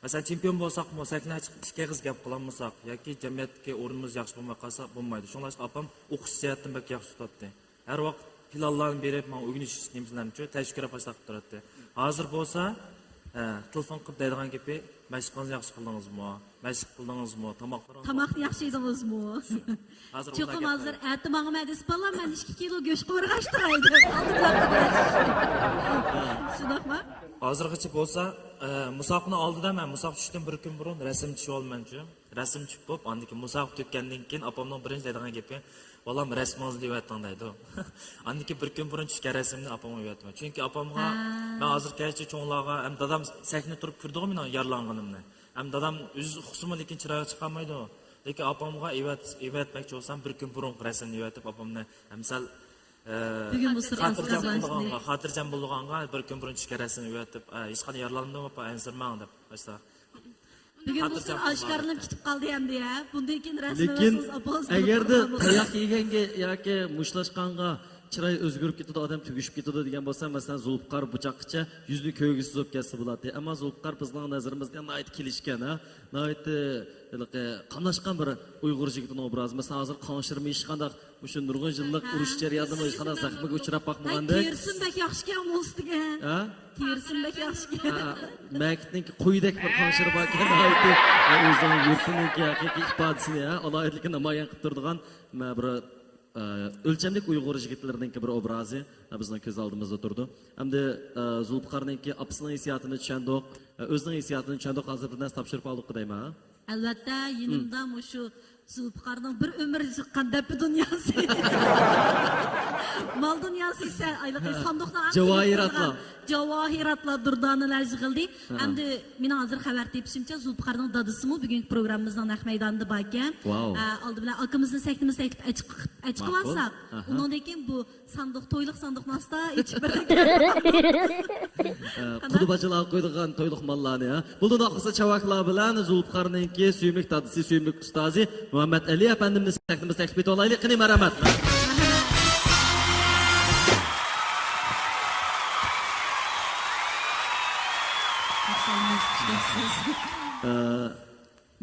مەسىلەن، چېمپىيون بولساقمۇ، سەھنىگە چىقىپ ئىككى ئېغىز گەپ قىلالمىساق ياكى جەمئىيەتتىكى ئورنىمىز ياخشى بولماي قالسا بولمايدۇ. شۇڭلاشقا ئاپام ئوقۇش جەھەتتىن بەك ياخشى تۇتاتتى. ھەر ۋاقىت پىلانلارنى بېرىپ، ماڭا ئۆگىنىش نېمىلەرنىچۇ تەشۋىق بېرىپ ئاشۇنداق قىلىپ تۇراتتى. ھازىر بولسا، ھە، تېلېفون قىلىپ دەيدىغان گېپى، «مەشىقىڭىزنى ياخشى قىلدىڭىزمۇ؟ مەشىق قىلدىڭىزمۇ؟ تاماقلىرىڭىز تاماقنى ياخشى يېدىڭىزمۇ؟» ھازىر چوقۇم ئۇنداق گەپ ھازىر ئەتە ماڭىمەن دېسە، «بالام، مەن ئىككى كىلو گۆش قورغاچ تۇراي» دەپ ئالدى بىلەن قىلىۋېتىش. شۇنداقمۇ؟ ھازىرغىچە بولسا، ئە، مۇسابىقىنىڭ ئالدىدا مەن مۇسابىقە چۈشۈشتىن بىر كۈن بۇرۇن رەسىم چۈشۈۋالىمەنچۇ. رەسىم چۈشۈپ بولۇپ، ئاندىن كېيىن مۇسابىقە تۈگىگەندىن كېيىن ئاپامنىڭ بىرىنچى دەيدىغان گېپى، «بالام، رەسىمىڭىزنى دېۋەتىڭ» دەيدۇ. ئاندىن كېيىن بىر كۈن بۇرۇن چۈشكەن رەسىمنى ئاپامغا ئېۋەتىمەن. چۈنكى ئاپامغا ھە. مەن ھازىر كەچتە چوڭلارغا، ھەم دادام سەھنىدە تۇرۇپ كۆردىغۇ مېنىڭ يارىلانغىنىمنى. ھەم دادام ئۆزى ئۇقسىمۇ، لېكىن چىرايىغا چىقارمايدۇ. لېكىن ئاپامغا ئېۋەت-، ئېۋەتمەكچى بولسام، بىر كۈن بۇرۇنقى رەسىمنى ئېۋەتىپ، ئاپامنى، ھە، مىسال، ئە، بۈگۈن بۇ سىر خاتىرجەم ئازراق قىلىدىغانغا، خاتىرجەم بولىدىغانغا بىر كۈن بۇرۇن چۈشكەن رەسىمنى ئېۋەتىپ، ئە، ھېچقانداق يارىلانمىدىڭ ئاپا، ئەنسىرىمەڭ دەپ، ئاشۇنداق. بۈگۈن بۇ سىر ئاشكارىلىنىپ كېتىپ قالدى ئەمدى، ھە؟ بۇندىن كېيىن رەسمىي لېكىن رەسمىي ئەگەردە تاياق يېگەنگە ياكى مۇشتلاشقانغا چىراي ئۆزگىرىپ كېتىدۇ، ئادەم تۈگىشىپ كېتىدۇ دېگەن بولسا، مەسىلەن، زۇلپىقار بۇ چاغقىچە يۈزىنى كۆرگۈسىز بولۇپ كەتسە بولاتتى. ئەمما زۇلپىقار بىزنىڭ نەزىرىمىزگە ناھايىتى كېلىشكەن، ھە؟ ناھايىتى ھېلىقى قاملاشقان بىر ئۇيغۇر يىگىتىنىڭ ئوبرازى. مەسىلەن، ھازىر قاڭشىرمۇ ھېچقانداق مۇشۇ نۇرغۇن يىللىق ھە. ئۇرۇش جەريانىدىمۇ ھېچقانداق زەخمىگە ئۇچراپ باقمىغاندەك. تېرىسىمۇ بەك ياخشىكەن ئۇنىڭ ئۈستىگە. ھە؟ تېرىسىمۇ بەك ياخشىكەن. ھە، مەكىتنىڭكى قويىدەك بىر قاڭشىرى باركەن، ناھايىتى، ھە، ئۆزىنىڭ يۇرتىنىڭكى ھەقىقىي ئىپادىسىنى، ھە، ئالاھىدىلىكىنى نامايان قىلىپ تۇرىدىغان، مە، بىر، ئە، ئۆلچەملىك ئۇيغۇر يىگىتلىرىنىڭكى بىر ئوبرازى، ھە، بىزنىڭ كۆز ئالدىمىزدا تۇرىدۇ. ئەمدى، ئە، زۇلپىقارنىڭكى ئاپىسىنىڭ ھېسسىياتىنى چۈشەندۇق، ئە، ئۆزىنىڭ ھېسسىياتىنى چۈشەندۇق. ھازىر بىر نەرسە تاپشۇرۇپ ئالدۇق دەيمەن، ھە؟ ئەلۋەتتە، يېنىمدا مۇشۇ زۇلپىقارنىڭ بىر ئۆمۈر چىققان دەپپە دۇنياسى. مال دۇنياسى ئىسە، ئايلىقى ھە. ساندۇقنىڭ ئەڭ جاۋاھىراتلار. قىممىتى بولغان جاۋاھىراتلار، دۇردانىلار يىغىلدى. ھە. ئەمدى مېنىڭ ھازىر خەۋەر تېپىشىمچە، زۇلپىقارنىڭ دادىسىمۇ بۈگۈنكى پروگراممىمىزنىڭ نەق مەيدانىدا باركەن. ۋاۋ. ئە، ئالدى بىلەن ئاكىمىزنى سەھنىمىزگە تەكلىپ ئەچ-، ئەچىقىۋالساق، ماقۇل. ئاھا. ئۇنىڭدىن كېيىن بۇ ساندۇق، تويلۇق ساندۇقنى ئاستا ئېچىپ بېرىدىكەن. ئە، قۇدا باجىلارغا قويىدىغان تويلۇق ماللارنى، ھە؟ بولدى، ئۇنداق بولسا چاۋاكلار بىلەن زۇلپىقارنىڭكى سۆيۈملۈك دادىسى، سۆيۈملۈك ئۇستازى مۇھەممەد ئەلى ئەپەندىمنى سەھنىمىزگە تەكلىپ ئېتىۋالايلى. قېنى، مەرھەمەت. ئە،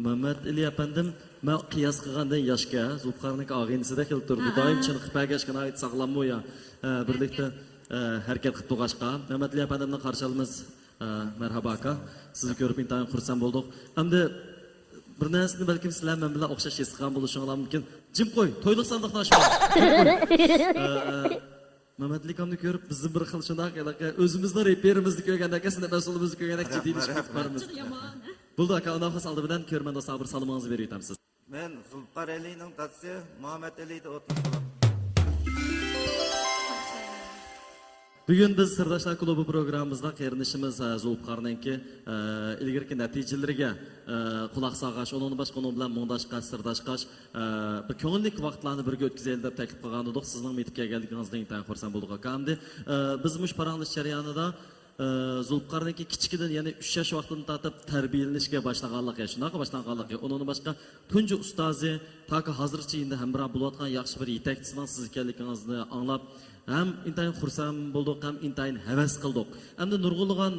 مەمەت ئېلى ئەپەندىم، مەن قىياس قىلغاندىن ياشكەن، زۇلپىقارنىڭكى ئاغىنىسىدەك خېلى تۇرىدۇ. ھەئە. دائىم چېنىقىپ بەرگەچكە ناھايىتى ساغلاممۇ يا؟ ھە، بىرلىكتە، ھە، ھەرىكەت قىلىپ تۇرغاچقا. مەمەت ئېلى ئەپەندىمنى قارشى ئالىمىز. ھە، مەرھابا ئاكا. سىزنى كۆرۈپ ئىنتايىن خۇرسەن بولدۇق. ئەمدى بىر نەرسىنى بەلكىم سىلەر مەن بىلەن ئوخشاش ھېس قىلغان بولۇشۇڭلار مۇمكىن. جىم قوي، تويلۇق ساندۇقنى ئاچما. جىم قوي. ھە، ھە. مەمەتئېلى ئاكامنى كۆرۈپ، بىزدىن بىر خىل شۇنداق ھېلىقى ئۆزىمىزنىڭ رېپېرىمىزنى كۆرگەندەك، سىنىپ مەسئۇلىمىزنى كۆرگەندەك جىددىيلىشىپ كېتىپ بارىمىز. يامان. بولدى ئاكا، ئۇنداق بولسا ئالدى بىلەن كۆرۈرمەن دوستلارغا بىر سالىمىڭىزنى بېرىۋېتەمسىز. مەن زۇلپىقار ئەلىنىڭ دادىسى مۇھەممەد ئەلىدىن ئوتتۇز سالام. بۈگۈن بىز سىرداشلار كۇلۇبى پروگراممىمىزدا قېرىندىشىمىز، ئە، زۇلپىقارنىڭكى، ئە، ئىلگىرىكى نەتىجىلىرىگە، ئە، قۇلاق سالغاچ، ئۇنىڭدىن باشقا ئۇنىڭ بىلەن مۇڭداشقاچ، سىرداشقاچ، ئە، بىر كۆڭۈللۈك ۋاقىتلارنى بىرگە ئۆتكۈزەيلى دەپ تەكلىپ قىلغان ئىدۇق. سىزنىڭمۇ يېتىپ كەلگەنلىكىڭىزدىن ئىنتايىن خۇرسەن بولدۇق، ئاكا. ئەمدى، ئە، بىز مۇشۇ پاراڭلىشىش جەريانىدا، ئە، زۇلپىقارنىڭكى كىچىكىدىن، يەنى ئۈچ ياش ۋاقتىدىن تارتىپ تەربىيەلىنىشكە باشلىغانلىقى، شۇنداققۇ باشلانغانلىقى، ئۇنىڭدىن باشقا تۇنجى ئۇستازى، تاكى ھازىرغىچە يېنىدا ھەمراھ بولۇۋاتقان ياخشى بىر يېتەكچىسىنىڭ سىز ئىكەنلىكىڭىزنى ئاڭلاپ، ھەم ئىنتايىن خۇرسەن بولدۇق، ھەم ئىنتايىن ھەۋەس قىلدۇق. ئەمدى نۇرغۇنلىغان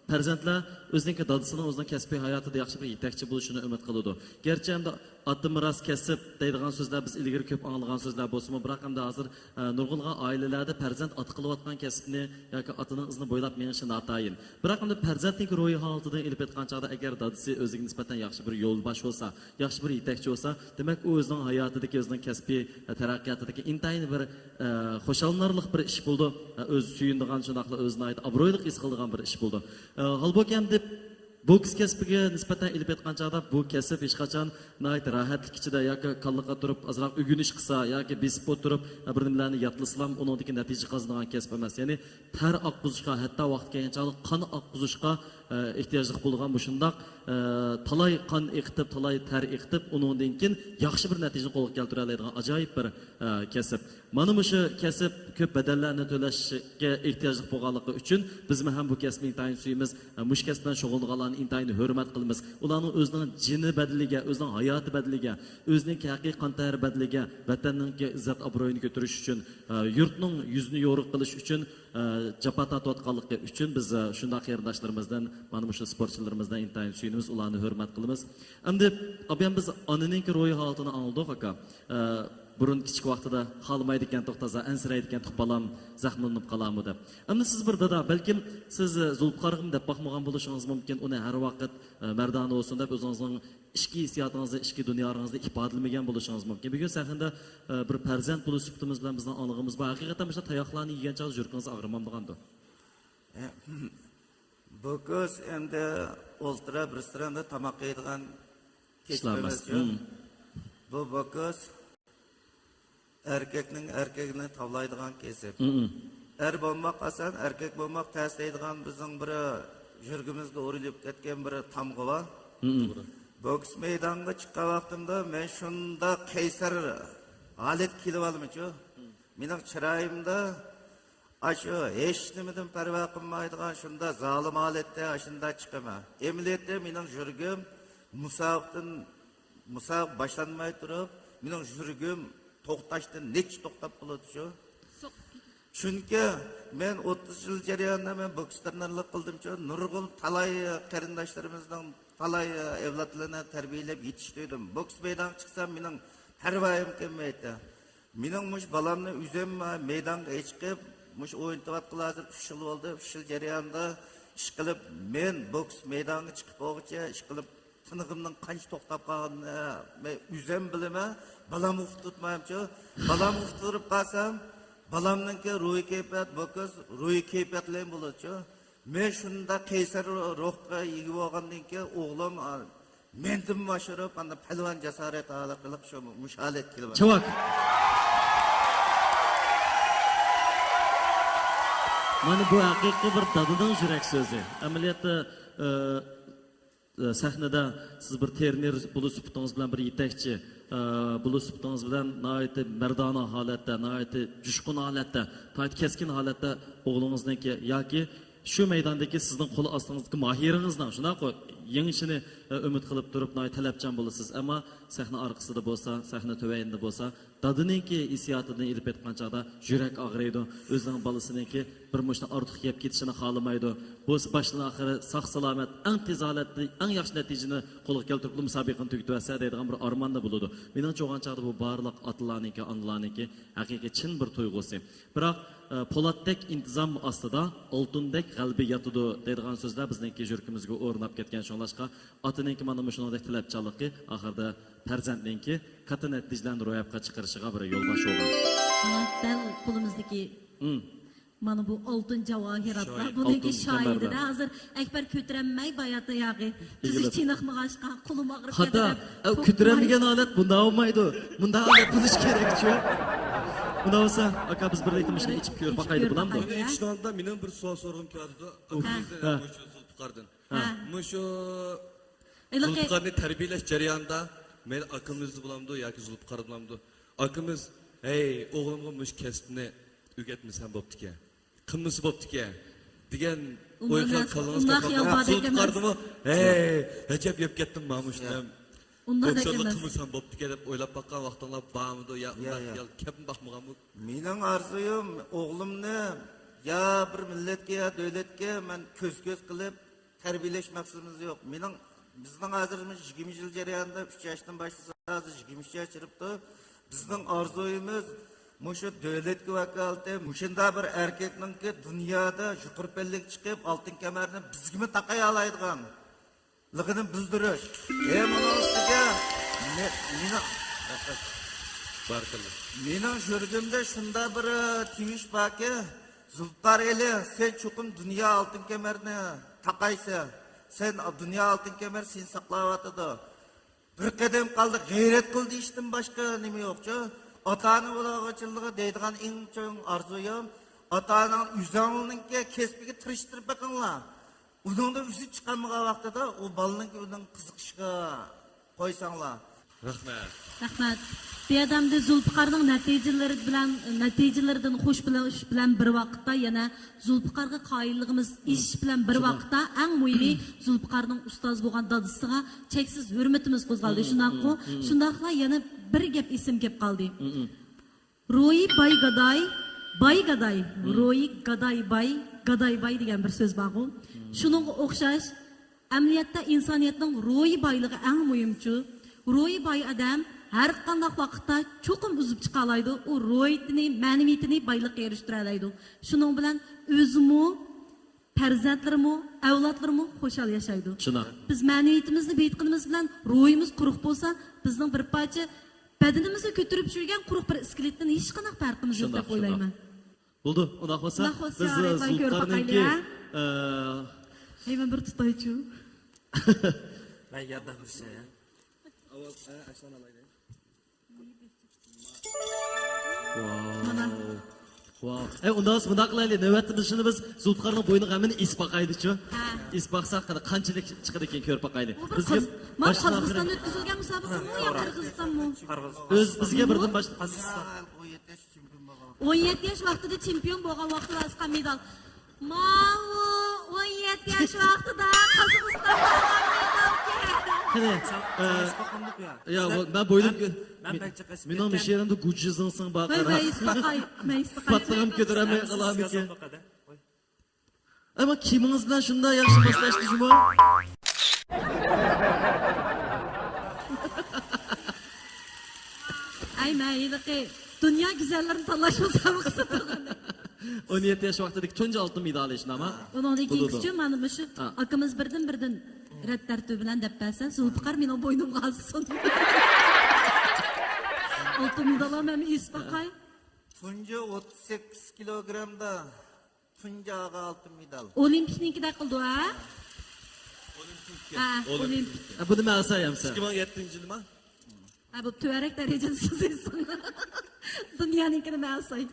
پەرزەنتلەر ئۆزىنىڭكى دادىسىنىڭ ئۆزىنىڭ كەسپىي ھاياتىدا ياخشى بىر يېتەكچى بولۇشىنى ئۈمىد قىلىدۇ. گەرچە ئەمدى ئاتا مىراس كەسىپ دەيدىغان سۆزلەر بىز ئىلگىرى كۆپ ئاڭلىغان سۆزلەر بولسىمۇ، بىراق ئەمدى ھازىر، ئە، نۇرغۇنلىغان ئائىلىلەردە پەرزەنت ئاتا قىلىۋاتقان كەسىپنى ياكى ئاتىنىڭ ئىزىنى بويلاپ مېڭىشى ناتايىن. بىراق ئەمدى پەرزەنتنىڭكى روھىي ھالىتىدىن ئېلىپ ئېيتقان چاغدا، ئەگەر دادىسى ئۆزىگە نىسبەتەن ياخشى بىر يولباش بولسا، ياخشى بىر يېتەكچى بولسا، دېمەك، ئۇ ئۆزىنىڭ ھاياتىدىكى، ئۆزىنىڭ كەسپىي، ئە، تەرەققىياتىدىكى ئىنتايىن بىر، ئە، خۇشاللىنارلىق بىر ئىش بولىدۇ. ئە، ئۆزى سۆيۈنىدىغان، شۇنداقلا ئۆزى ناھايىتى ئابرۇيلۇق ھېس قىلىدىغان بىر ئىش بولىدۇ. ئە، ھالبۇكى، ئەمدى بوكس كەسپىگە نىسبەتەن ئېلىپ ئېيتقان چاغدا، بۇ كەسىپ ھېچقاچان ناھايىتى راھەتلىك ئىچىدە ياكى كاللىغا تۇرۇپ ئازراق ئۆگىنىش قىلسا ياكى بېسىپ ئولتۇرۇپ، ئە، بىر نېمىلەرنى ياتلىسىلام، ئۇنىڭدىكى نەتىجە قازىنىدىغان كەسىپ ئەمەس. يەنى تەر ئاققۇزۇشقا، ھەتتا ۋاقتى كەلگەن چاغدا قان ئاققۇزۇشقا، ئە، ئېھتىياجلىق بولىدىغان مۇشۇنداق، ئە، تالاي قان ئېقىتىپ، تالاي تەر ئېقىتىپ، ئۇنىڭدىن كېيىن ياخشى بىر نەتىجىنى قولغا كەلتۈرەلەيدىغان ئاجايىپ بىر، ئە، كەسىپ. مانا مۇشۇ كەسىپ كۆپ بەدەللەرنى تۆلەشكە ئېھتىياجلىق بولغانلىقى ئۈچۈن، بىزمۇ ھەم بۇ كەسىپنى ئىنتايىن سۆيىمىز، ئە، مۇشۇ كەسىپ بىلەن شۇغۇللىنىدىغانلارنى ئىنتايىن ھۆرمەت قىلىمىز. ئۇلارنىڭ ئۆزىنىڭ جېنى بەدىلىگە، ئۆزىنىڭ ھاياتى بەدىلىگە، ئۆزىنىڭكى ھەقىقىي قان تەرى بەدىلىگە ۋەتەننىڭكى ئىززەت ئابرۇيىنى كۆتۈرۈش ئۈچۈن، ئە، يۇرتنىڭ يۈزىنى يورۇق قىلىش ئۈچۈن، ئە، جاپا تارتىۋاتقانلىقى ئۈچۈن بىز، ئە، شۇنداق قېرىنداشلىرىمىزدىن، مانا مۇشۇ سپورتچىلىرىمىزدىن ئىنتايىن سۆيۈنىمىز، ئۇلارنى ھۆرمەت قىلىمىز. ئەمدى ئابىيان بىز ئانىنىڭكى روھىي ھالىتىنى ئاڭلىدۇق، ئاكا. ئە، بۇرۇن كىچىك ۋاقتىدا خالىمايدىكەنتۇق، تازا ئەنسىرەيدىكەنتۇق، بالام زەخىملىنىپ قالارمۇ دەپ. ئەمدى سىز بىر دادا، بەلكىم سىز زۇلپىقارغىمۇ دەپ باقمىغان بولۇشىڭىز مۇمكىن، ئۇنى ھەر ۋاقىت، ئە، مەردانە بولسۇن دەپ ئۆزىڭىزنىڭ ئىچكى ھېسسىياتىڭىزنى، ئىچكى دۇنياڭىزنى ئىپادىلىمىگەن بولۇشىڭىز مۇمكىن. بۈگۈن سەھنىدە، ئە، بىر پەرزەنت بولۇش سۈپىتىمىز بىلەن بىزنىڭ ئاڭلىغىنىمىز بار. ھەقىقەتەن مۇشۇنداق تاياقلارنى يېگەن چاغدا يۈرىكىڭىز ئاغرىمامدىغاندۇ؟ بوكس ئەمدى ئولتۇرا بىر سىرەمدە تاماق يەيدىغان كەسىپ ئەمەسچۇ. بۇ بوكس ئەركەكنىڭ ئەركەكنى تاۋلايدىغان كەسىپ. ئەر بولماق ئاسان، ئەركەك بولماق تەس دەيدىغان بىزنىڭ بىر يۈرىكىمىزگە ئۇرۇلۇپ كەتكەن بىر تامغا بار. بوكس مەيدانغا چىققان ۋاقتىمدا مەن شۇنداق قەيسەر ھالەتكە كېلىۋالىمەنچۇ. مېنىڭ چىرايىمدا ئاشۇ ھېچنېمىدىن پەرۋا قىلمايدىغان شۇنداق زالىم ھالەتتە ئاشۇنداق چىقىمەن. ئەمەلىيەتتە مېنىڭ يۈرىكىم مۇسابىقىدىن، مۇسابىقە باشلانماي تۇرۇپ، مېنىڭ يۈرىكىم توختاشتىن نەچچە توختاپ قالىدۇ شۇ. چۈنكى مەن ئوتتۇز يىل جەريانىدا مەن بوكس ترېنېرلىق قىلدىمچۇ، نۇرغۇن تالاي قېرىنداشلىرىمىزنىڭ، تالاي ئەۋلادلىرىنى تەربىيەلەپ يېتىشتۈردۈم. بوكس مەيدانغا چىقسام مېنىڭ پەرۋايىم كەلمەيتتى. مېنىڭ مۇشۇ بالامنى ئۆزۈم مەيدانغا چىقىپ، مۇشۇ ئوينىتىۋاتقىلى ھازىر ئۈچ يىل بولدى. ئۈچ يىل جەريانىدا ئىشقىلىپ مەن بوكس مەيدانغا چىقىپ بولغۇچە ئىشقىلىپ تىنىقىمنىڭ قانچە توختاپ قالغىنىنى مەن ئۆزۈم بىلىمەن. بالامغا ئۇقتۇرمايمەنچۇ. بالامغا ئۇقتۇرۇپ قالسام، بالامنىڭكى روھىي كەيپىيات، بوكس روھىي كەيپىيات بىلەن بولىدۇچۇ. مەن شۇنداق قەيسەر روھقا ئىگە بولغاندىن كېيىن ئوغلۇم، ئا، مەندىن ئاشۇرۇپ، ئاندىن پەلۋان جاسارەت ھالقىلىق شۇ مۇشۇ ھالەتكە كېلىۋاتىدۇ. چاۋاك. مانا بۇ ھەقىقىي بىر دادىنىڭ يۈرەك سۆزى. ئەمەلىيەتتە، ئە، ئە، سەھنىدە سىز بىر ترېنېر بولۇش سۈپىتىڭىز بىلەن، بىر يېتەكچى، ئە، بولۇش سۈپىتىڭىز بىلەن ناھايىتى مەردانە ھالەتتە، ناھايىتى جۇشقۇن ھالەتتە، ناھايىتى كەسكىن ھالەتتە ئوغلىڭىزنىڭكى ياكى شۇ مەيداندىكى سىزنىڭ قول ئاستىڭىزدىكى ماھىرىڭىزنىڭ، شۇنداققۇ، يېڭىشىنى، ئە، ئۈمىد قىلىپ تۇرۇپ ناھايىتى تەلەپچان بولىسىز. ئەمما سەھنە ئارقىسىدا بولسا، سەھنە تۆۋەنىدە بولسا، دادىنىڭكى ھېسسىياتىدىن ئېلىپ ئېيتقان چاغدا يۈرەك ئاغرىيدۇ. ئۆزىنىڭ بالىسىنىڭكى بىر مۇشۇنى ئارتۇق يەپ كېتىشىنى خالىمايدۇ. بولسا باشتىن ئاخىرى ساق سالامەت، ئەڭ تېز ھالەتتە، ئەڭ ياخشى نەتىجىنى قولغا كەلتۈرۈپ، مۇسابىقىنى تۈگىتىۋەتسە دەيدىغان بىر ئارماندا بولىدۇ. مېنىڭچە بولغان چاغدا بۇ بارلىق ئاتىلارنىڭكى، ئانىلارنىڭكى ھەقىقىي چىن بىر تۇيغۇسى. بىراق، ئە، پولاتتەك ئىنتىزام ئاستىدا ئالتۇندەك غەلىبە ياتىدۇ دەيدىغان سۆزلەر بىزنىڭكى يۈرىكىمىزگە ئورناپ كەتكەن. شۇڭلاشقا، ئاتىنىڭكى مانا مۇشۇنىڭدەك تەلەپچانلىقى ئاخىرىدا پەرزەنتنىڭكى كاتتا نەتىجىلەرنى روياپقا چىقىرىشىغا بىر يولباش بولغان. مانا دەل قولىمىزدىكى، مم، مانا بۇ ئالتۇن جاۋاھىراتلار، شايى، بۇنىڭكى ئالتۇن شاھىدىدە كەمەرلەر. ھازىر ئەكبەر كۆتۈرەلمەي باياتى ياغى تۈزۈش ئېگىلىپ. چېنىقمىغاچقا قولۇم ئاغرىپ كەتتى دەپ. خاتا. ئەو، كۆتۈرەلمىگەن ھالەت بۇنداق بولمايدۇ. مۇنداق ھالەت بولۇش كېرەكچۇ. مۇنداق بولسا، ئاكا، بىز بىرلىكتە مۇشۇنى ئىچىپ كۆرۈپ باقايلى، بولامدۇ؟ ئاكا، يا؟ ئىچىدىغاندا مېنىڭ بىر سوئال سورىغۇم كېلىۋاتىدۇ. ھە. ئاكىمىزدىن، ھە، مۇشۇ زۇلپىقاردىن. ھە. مۇشۇ ھېلىقى زۇلپىقارنى تەربىيەلەش جەريانىدا مەيلى ئاكىمىزدا بولامدۇ ياكى زۇلپىقاردا بولامدۇ، ئاكىمىز، ھەي، ئوغلۇمغا مۇشۇ كەسىپنى ئۆگەتمىسەم بوپتىكەن، قىلمىسا بوپتىكەن دېگەن ئوي خىيال كاللىڭىزغا كەلمەيدۇ؟ زۇلپىقاردىمۇ، ھەي، ئەجەب يەپ كەتتىم مانا مۇشۇنى. ئۇنداق بوكسورلۇق قىلمىسام بوپتىكەن دەپ ئويلاپ باققان ۋاقتىڭلار بارمىدۇ؟ يا، يا، ئۇنداق يا. خىيال كەپمۇ باقمىغانمۇ؟ مېنىڭ ئارزۇيۇم ئوغلۇمنى يا بىر مىللەتكە، يا دۆلەتكە مەن كۆز-كۆز قىلىپ تەربىيەلەش مەقسىتىمىز يوق. مېنىڭ، بىزنىڭ ھازىر يىگىرمە يىل جەريانىدا ئۈچ ياشتىن باشلىسا، ھازىر يىگىرمە ئۈچ ياش چىرىپتۇ. بىزنىڭ ئارزۇيىمىز مۇشۇ دۆلەتكە ۋاكالىتەن مۇشۇنداق بىر ئەركەكنىڭكى دۇنيادا يۇقىرى پەللىگە چىقىپ، ئالتۇن كەمەرنى بىزگىمۇ تاقىيالايدىغان لىقىنى بىلدۈرۈش. ھەم ئۇنىڭ ئۈستىگە مېنىڭ، بارىكاللا، مېنىڭ يۈرىكىمدە شۇنداق بىر تىۋىش باركى، زۇلپىقار ئېلى، سەن چوقۇم دۇنيا ئالتۇن كەمەرنى تاقايسەن. سەن دۇنيا ئالتۇن كەمەر سېنى ساقلاۋاتىدۇ. بىر قەدەم قالدى، غەيرەت قىل دېيىشتىن باشقا نېمە يوقچۇ. ئاتا-ئانا بولغاچىلىغا دەيدىغان ئەڭ چوڭ ئارزۇيۇم، ئاتا-ئاناڭ ئۆزۈڭنىڭكى كەسپىگە تىرىشتۇرۇپ بېقىڭلار. ئۇنىڭدا ئۈزۈپ چىقالمىغان ۋاقتىدا ئۇ بالىنىڭكى ئۇنىڭ قىزىقىشىغا قويساڭلار. رەھمەت. رەھمەت. بۇ يەردە ئەمدى زۇلپىقارنىڭ نەتىجىلىرى بىلەن، نەتىجىلىرىدىن خوش بولۇش بىلەن بىر ۋاقىتتا يەنە زۇلپىقارغا قايىللىقىمىز ئېشىش بىلەن بىر ۋاقىتتا ئەڭ مۇھىمى زۇلپىقارنىڭ ئۇستاز بولغان دادىسىغا چەكسىز ھۆرمىتىمىز قوزغالدى. شۇنداققۇ؟ شۇنداقلا يەنە بىر گەپ ئېسىمگە كەپ قالدى. روھى باي گاداي، باي گاداي، روھى گاداي باي، گاداي باي دېگەن بىر سۆز بارغۇ. شۇنىڭغا ئوخشاش، ئەمەلىيەتتە ئىنسانىيەتنىڭ روھى بايلىقى ئەڭ مۇھىمچۇ. روھى باي ئادەم ھەر قانداق ۋاقىتتا چوقۇم ئۈزۈپ چىقالايدۇ. ئۇ روھىيىتىنى، مەنىۋىيىتىنى بايلىققا ئېرىشتۈرەلەيدۇ. شۇنىڭ بىلەن ئۆزىمۇ، پەرزەنتلىرىمۇ، ئەۋلادلىرىمۇ خۇشال ياشايدۇ. شۇنداق. بىز مەنىۋىيىتىمىزنى بېيىتقىنىمىز بىلەن روھىمىز قۇرۇق بولسا، بىزنىڭ بىر پارچە بەدىنىمىزنى كۆتۈرۈپ يۈرگەن قۇرۇق بىر ئىسكىلىتتىن ھېچقانداق پەرقىمىز يوق دەپ ئويلايمەن. بولدى، ئۇنداق بولسا، بىز زۇلپىقارنىڭكى، ئە، ھەي، مەن بىر تۇتايچۇ. مەن ياردەم بېرىشەي. مانا. ۋاۋ. ئەي، ئۇنداق بولسا مۇنداق قىلايلى. نۆۋەتتە بىز شۇنى بىز زۇلپىقارنىڭ بوينىغا ھەممىنى ئېسىپ باقايلىچۇ. ھە. ئېسىپ باقساق، قانداق، قانچىلىك چىقىدىكەن كۆرۈپ باقايلى. بىزگە قاز-، مانا باشتىن ئاخىرى قازاقىستاندا ئۆتكۈزۈلگەن مۇسابىقىمۇ يا قىرغىزىستانمۇ؟ ئۆز بىزگە بىردىن باش-، قازاقىستان. ئون يەتتە ياش ۋاقتىدا چېمپىيون بولغان ۋاقتىدا ئاسقان مېدال. ماۋۇ ئون يەتتە ياش ۋاقتىدا قازاقىستاندا ئالغان مېدالكەن. قېنى، ئە، يا، بۇ، مەن بوينۇم، مەن، مەن بەك جىق ئېسىپ مېنىڭ كەتكەن. مۇشۇ يېرىمدە گۇجىزىڭسىڭ بار قارا. مەيىس باقاي، مەيىس باقاي. پاتلىغان كۆتۈرەلمەي قالامىكەن. ئەمما كىيىمىڭىز بىلەن شۇنداق ياخشى ماسلاشتى جۇمۇ. ئەي، مەن ھېلىقى دۇنيا گۈزەللىرىنى تاللاش مۇسابىقىسى تۇرغىنى. ئون يەتتە ياش ۋاقتىدىكى تۇنجى ئالتۇن مېدالى شۇنداقمۇ؟ ئۇنىڭدىن كېيىنكىچۇ، مانا مۇشۇ ھە. ئاكىمىز بىردىن-بىردىن رەت تەرتىپى بىلەن دەپ بەرسە، زۇلپىقار مېنىڭ بوينۇمغا ئاسسۇن. ئالتۇن مېداللارنى ھەممە ئېسىپ باقاي. تۇنجى ئوتتۇز سەككىز كىلوگرامدا تۇنجى ئالغان ئالتۇن مېدال. ئولىمپىكنىڭكىدەك قىلدى، ھە؟ ئولىمپىك. ھە، ئولىمپىك. ئولىمپىك. ھە، بۇنى مەن ئالساي ئەمسە. ئىككى مىڭ يەتتىنچى يىلما؟ ھە، بۇ تۆۋەنرەك دەرىجىدە سىزىسىز. دۇنيانىڭكىنى مەن ئالساي.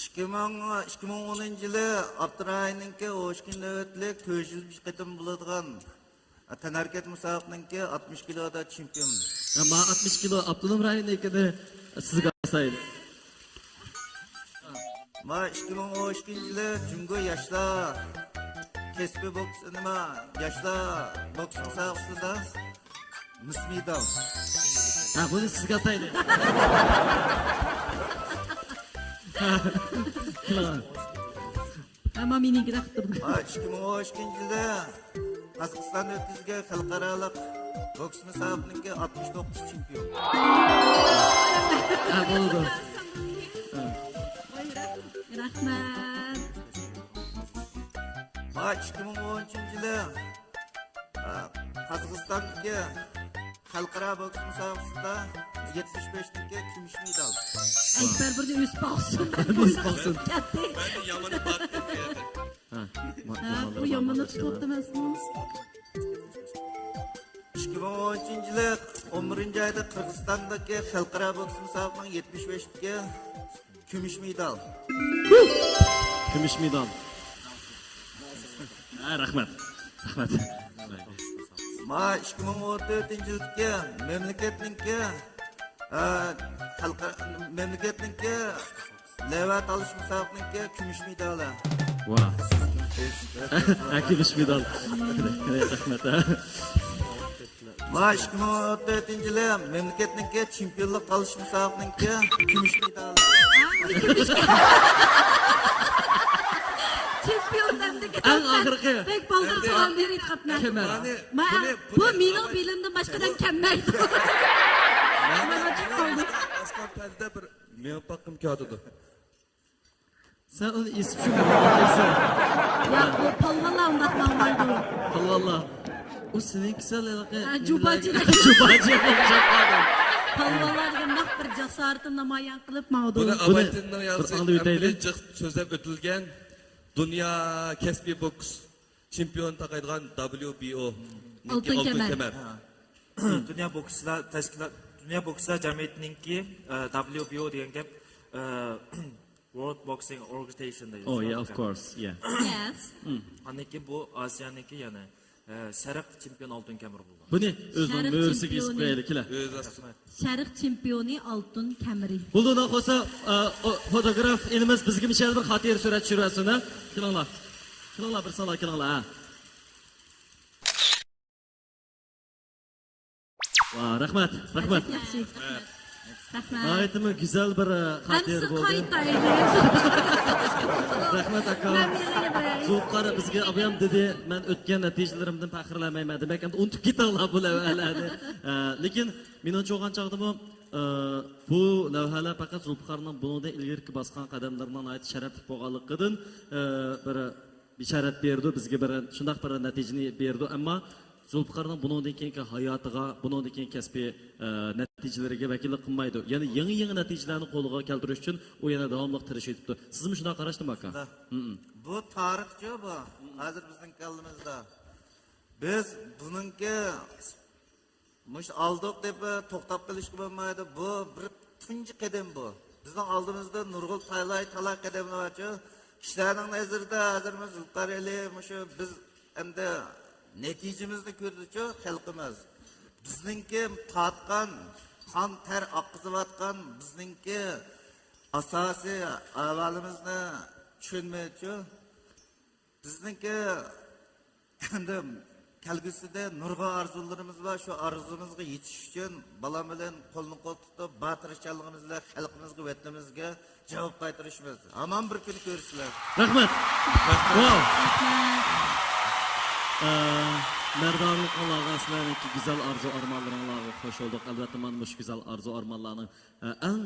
ئىككى مىڭ، ئىككى مىڭ ئونىنچى يىلى ئاپتونوم رايوننىڭكى ئوشكىن نۆۋەتلىك تۆت يىل بىر قېتىم بولىدىغان تەنھەرىكەت مۇسابىقىنىڭكى ئاتمىش كىلودا چېمپىيون. ھە، ما ئاتمىش كىلو ئاپتونوم رايوننىڭكىنى سىزگە ئالسايلى. ما ئىككى مىڭ ئون ئىككىنچى يىلى جۇڭگو ياشلار كەسپىي بوكس، نېمە، ياشلار بوكس مۇسابىقىسىدا مىس مېدال. ھە، بۇنى سىزگە ئاتايلى. ئەمما مېنىڭكىدە قىلىپ تۇردۇم. ھە، ئىككى مىڭ ئون ئىككىنچى يىلى قازاقىستاندا ئۆتكۈزگەن خەلقئارالىق بوكس مۇسابىقىنىڭكى ئاتمىش توققۇز چېمپىيون. ھە، بولىدۇ. ھە. رەھمەت. ھە، ئىككى مىڭ ئون ئۈچىنچى يىلى، ھە، قازاقىستاندىكى خەلقئارا بوكس مۇسابىقىسىدا يەتمىش بەشتىكى كۈمۈش مېدال. ئەكبەر بىردىن ئۆسۈپ باقسۇن. ئۆسۈپ باقسۇن. كەتتى. مەن يامىنى بار. ھە، ھە، بۇ يامىنى تۇتۇۋاپتۇ ئەمەسمۇ؟ ئىككى مىڭ ئون ئۈچىنچى يىلى ئون بىرىنچى ئايدا قىرغىزىستاندىكى خەلقئارا بوكس مۇسابىقىنىڭ يەتمىش بەشتىكى كۈمۈش مېدال. كۈمۈش مېدال. ھە، رەھمەت. رەھمەت. ما ئىككى مىڭ ئون تۆتىنچى يىلدىكى مەملىكەتنىڭكى، ئە، خەلقئارا، مەملىكەتنىڭكى لەۋھە تاللاش مۇسابىقىنىڭكى كۈمۈش مېدالى. ۋا. ھە، كۈمۈش مېدال. رەھمەت، ھە. ما ئىككى مىڭ ئون تۆتىنچى يىلى مەملىكەتنىڭكى چېمپىيونلۇق تاللاش مۇسابىقىنىڭكى كۈمۈش مېدالى. چېمپىيون دەمدىكى ئەڭ ئاخىرقى. بەك بالدۇر سالام بېرىدىغان. كەمەر. ما، بۇنى، بۇ بۇنى مېنىڭ بىلىمدىن باشقىدىن كەممەيدۇ. مانا چىقىپ قالدى. ئاسمان پەردىدە بىر مېڭىپ باققۇم كېلىۋاتىدۇ. سەن ئۇنى ئېسىپ شۇ ياق، بۇ پالۋانلار ئۇنداق ماڭمايدۇ. پالۋانلار. ئۇ سېنىڭكى سەل ھېلىقى ھە، جۇباجى. جۇباجى ئوخشاپ قالدى. پالۋانلار دېگەن نەق بىر جاسارىتىنى نامايان قىلىپ ماڭىدۇ. بۇنى بۇنى ئاۋايتىننىڭ بىر يازىسى ئاڭلىۋېتەيلى. ھەممىدىن جىق سۆزلەپ ئۆتۈلگەن دۇنيا كەسپىي بوكس چېمپىيونى تاقايدىغان دابليۇ بى ئو نىڭكى ئالتۇن ئالتۇن كەمەر. كەمەر. ھە. دۇنيا بوكسچىلار تەشكىلات، دۇنيا بوكسچىلار جەمئىيىتىنىڭكى، ئە، دابليۇ بى ئو دېگەن گەپ، ئە، World Boxing Organization دەيدۇ. Oh, yeah, of course, yeah. Yes. ئاندىن كېيىن بۇ ئاسىيانىڭكى، يەنى، ئە، شەرق چېمپىيون ئالتۇن كەمىرى بولىدۇ. بۇنى ئۆزىنىڭ شەرق مۆرىسىگە ئېسىپ چېمپىيونى. قويايلى، كېلە. شەرق چېمپىيونى ئالتۇن كەمىرى. بولدى، ئۇنداق بولسا، ئە، ئو-، فوتوگراف ئىنىمىز بىزگە مۇشۇ يەردە بىر خاتىرە سۈرەت چۈشۈرۈۋەتسۇن، ھە؟ كېلىڭلار. كېلىڭلار، بىر سانلا كېلىڭلار، ھە. ۋا، رەھمەت، رەھمەت. ياخشى. رەھمەت. ناھايىتىمۇ گۈزەل بىر، ئە، خاتىرە ئەمسە بولدى. قايتايلى. رەھمەت، ئاكا. مەن مېڭىپ بېرەي. زۇلپىقار بىزگە ئابايام دېدى، مەن ئۆتكەن نەتىجىلىرىمدىن پەخىرلەنمەيمەن. دېمەك، ئەمدى ئۇنتۇپ كېتىڭلار بۇ لەۋھەلەرنى. ئە، لېكىن مېنىڭچە بولغان چاغدىمۇ، ئە، بۇ لەۋھەلەر پەقەت زۇلپىقارنىڭ بۇنىڭدىن ئىلگىرىكى باسقان قەدەملىرىنىڭ ناھايىتى شەرەپلىك بولغانلىقىدىن، ئە، بىر بېشارەت بېرىدۇ، بىزگە بىر شۇنداق بىر نەتىجىنى بېرىدۇ. ئەمما زۇلپىقارنىڭ بۇنىڭدىن كېيىنكى ھاياتىغا، بۇنىڭدىن كېيىنكى كەسپىي، ئە، نەتىجىلىرىگە ۋەكىللىك قىلمايدۇ. يەنى يېڭى-يېڭى نەتىجىلەرنى قولغا كەلتۈرۈش ئۈچۈن ئۇ يەنە داۋاملىق تىرىشىۋېتىپتۇ. سىزمۇ شۇنداق قاراشتىمۇ، ئاكا؟ شۇنداق. ھىم. بۇ تارىخچۇ بۇ. ھازىر بىزنىڭ كاللىمىزدا. بىز بۇنىڭكى مۇشۇ ئالدۇق دەپ توختاپ قېلىشقا بولمايدۇ. بۇ بىر تۇنجى قەدەم بۇ. بىزنىڭ ئالدىمىزدا نۇرغۇن تالاي-تالاي قەدەملەر بارچۇ. كىشىلەرنىڭ نەزىرىدە ھازىرمۇ زۇلپىقار ئەلى مۇشۇ بىز ئەمدى نەتىجىمىزنى كۆردىچۇ خەلقىمىز. بىزنىڭكى تارتقان قان تەر ئاققۇزۇۋاتقان بىزنىڭكى ئاساسىي ئەھۋالىمىزنى چۈشەنمەيچۇ. بىزنىڭكى ئەمدى كەلگۈسىدە نۇرغۇن ئارزۇلىرىمىز بار. شۇ ئارزۇمىزغا يېتىش ئۈچۈن بالام بىلەن قولنى قول تۇتۇپ، بار تىرىشچانلىقىمىز بىلەن خەلقىمىزگە، ۋەتىنىمىزگە جاۋاب قايتۇرۇشىمىز. ھامان بىر كۈنى كۆرىسىلەر. رەھمەت. ۋاۋ. ئە، مەردانىلىقىڭلارغا، سىلەرنىڭكى گۈزەل ئارزۇ ئارمانلىرىڭلارغا خوش بولدۇق. ئەلۋەتتە، مانا مۇشۇ گۈزەل ئارزۇ ئارمانلارنىڭ ئەڭ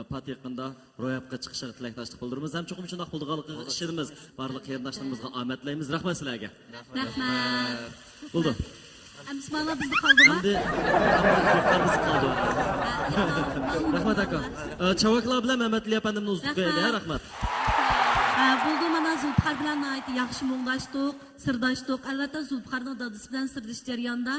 پات يېقىندا روياپقا چىقىشىغا تىلەكداشلىق بىلدۈرىمىز ھەم چوقۇم شۇنداق بولىدىغانلىقىغا ئىشىنىمىز. بارلىق قېرىنداشلىرىمىزغا ئامەت تىلەيمىز. رەھمەت سىلەرگە. رەھمەت. بولدى. ئەمسىمالا بىزدە قالدىمۇ؟ ئەمدى بىز قالدى. رەھمەت، ئاكا. ئە، چاۋاكلار بىلەن مەمەتئېلى ئەپەندىمنى ئۇزىتىپ قويايلى، ھە؟ رەھمەت. ئە، بولدى، مانا زۇلپىقار بىلەن ناھايىتى ياخشى مۇڭداشتۇق، سىرداشتۇق. ئەلۋەتتە، زۇلپىقارنىڭ دادىسى بىلەن سىردىشىش جەريانىدا،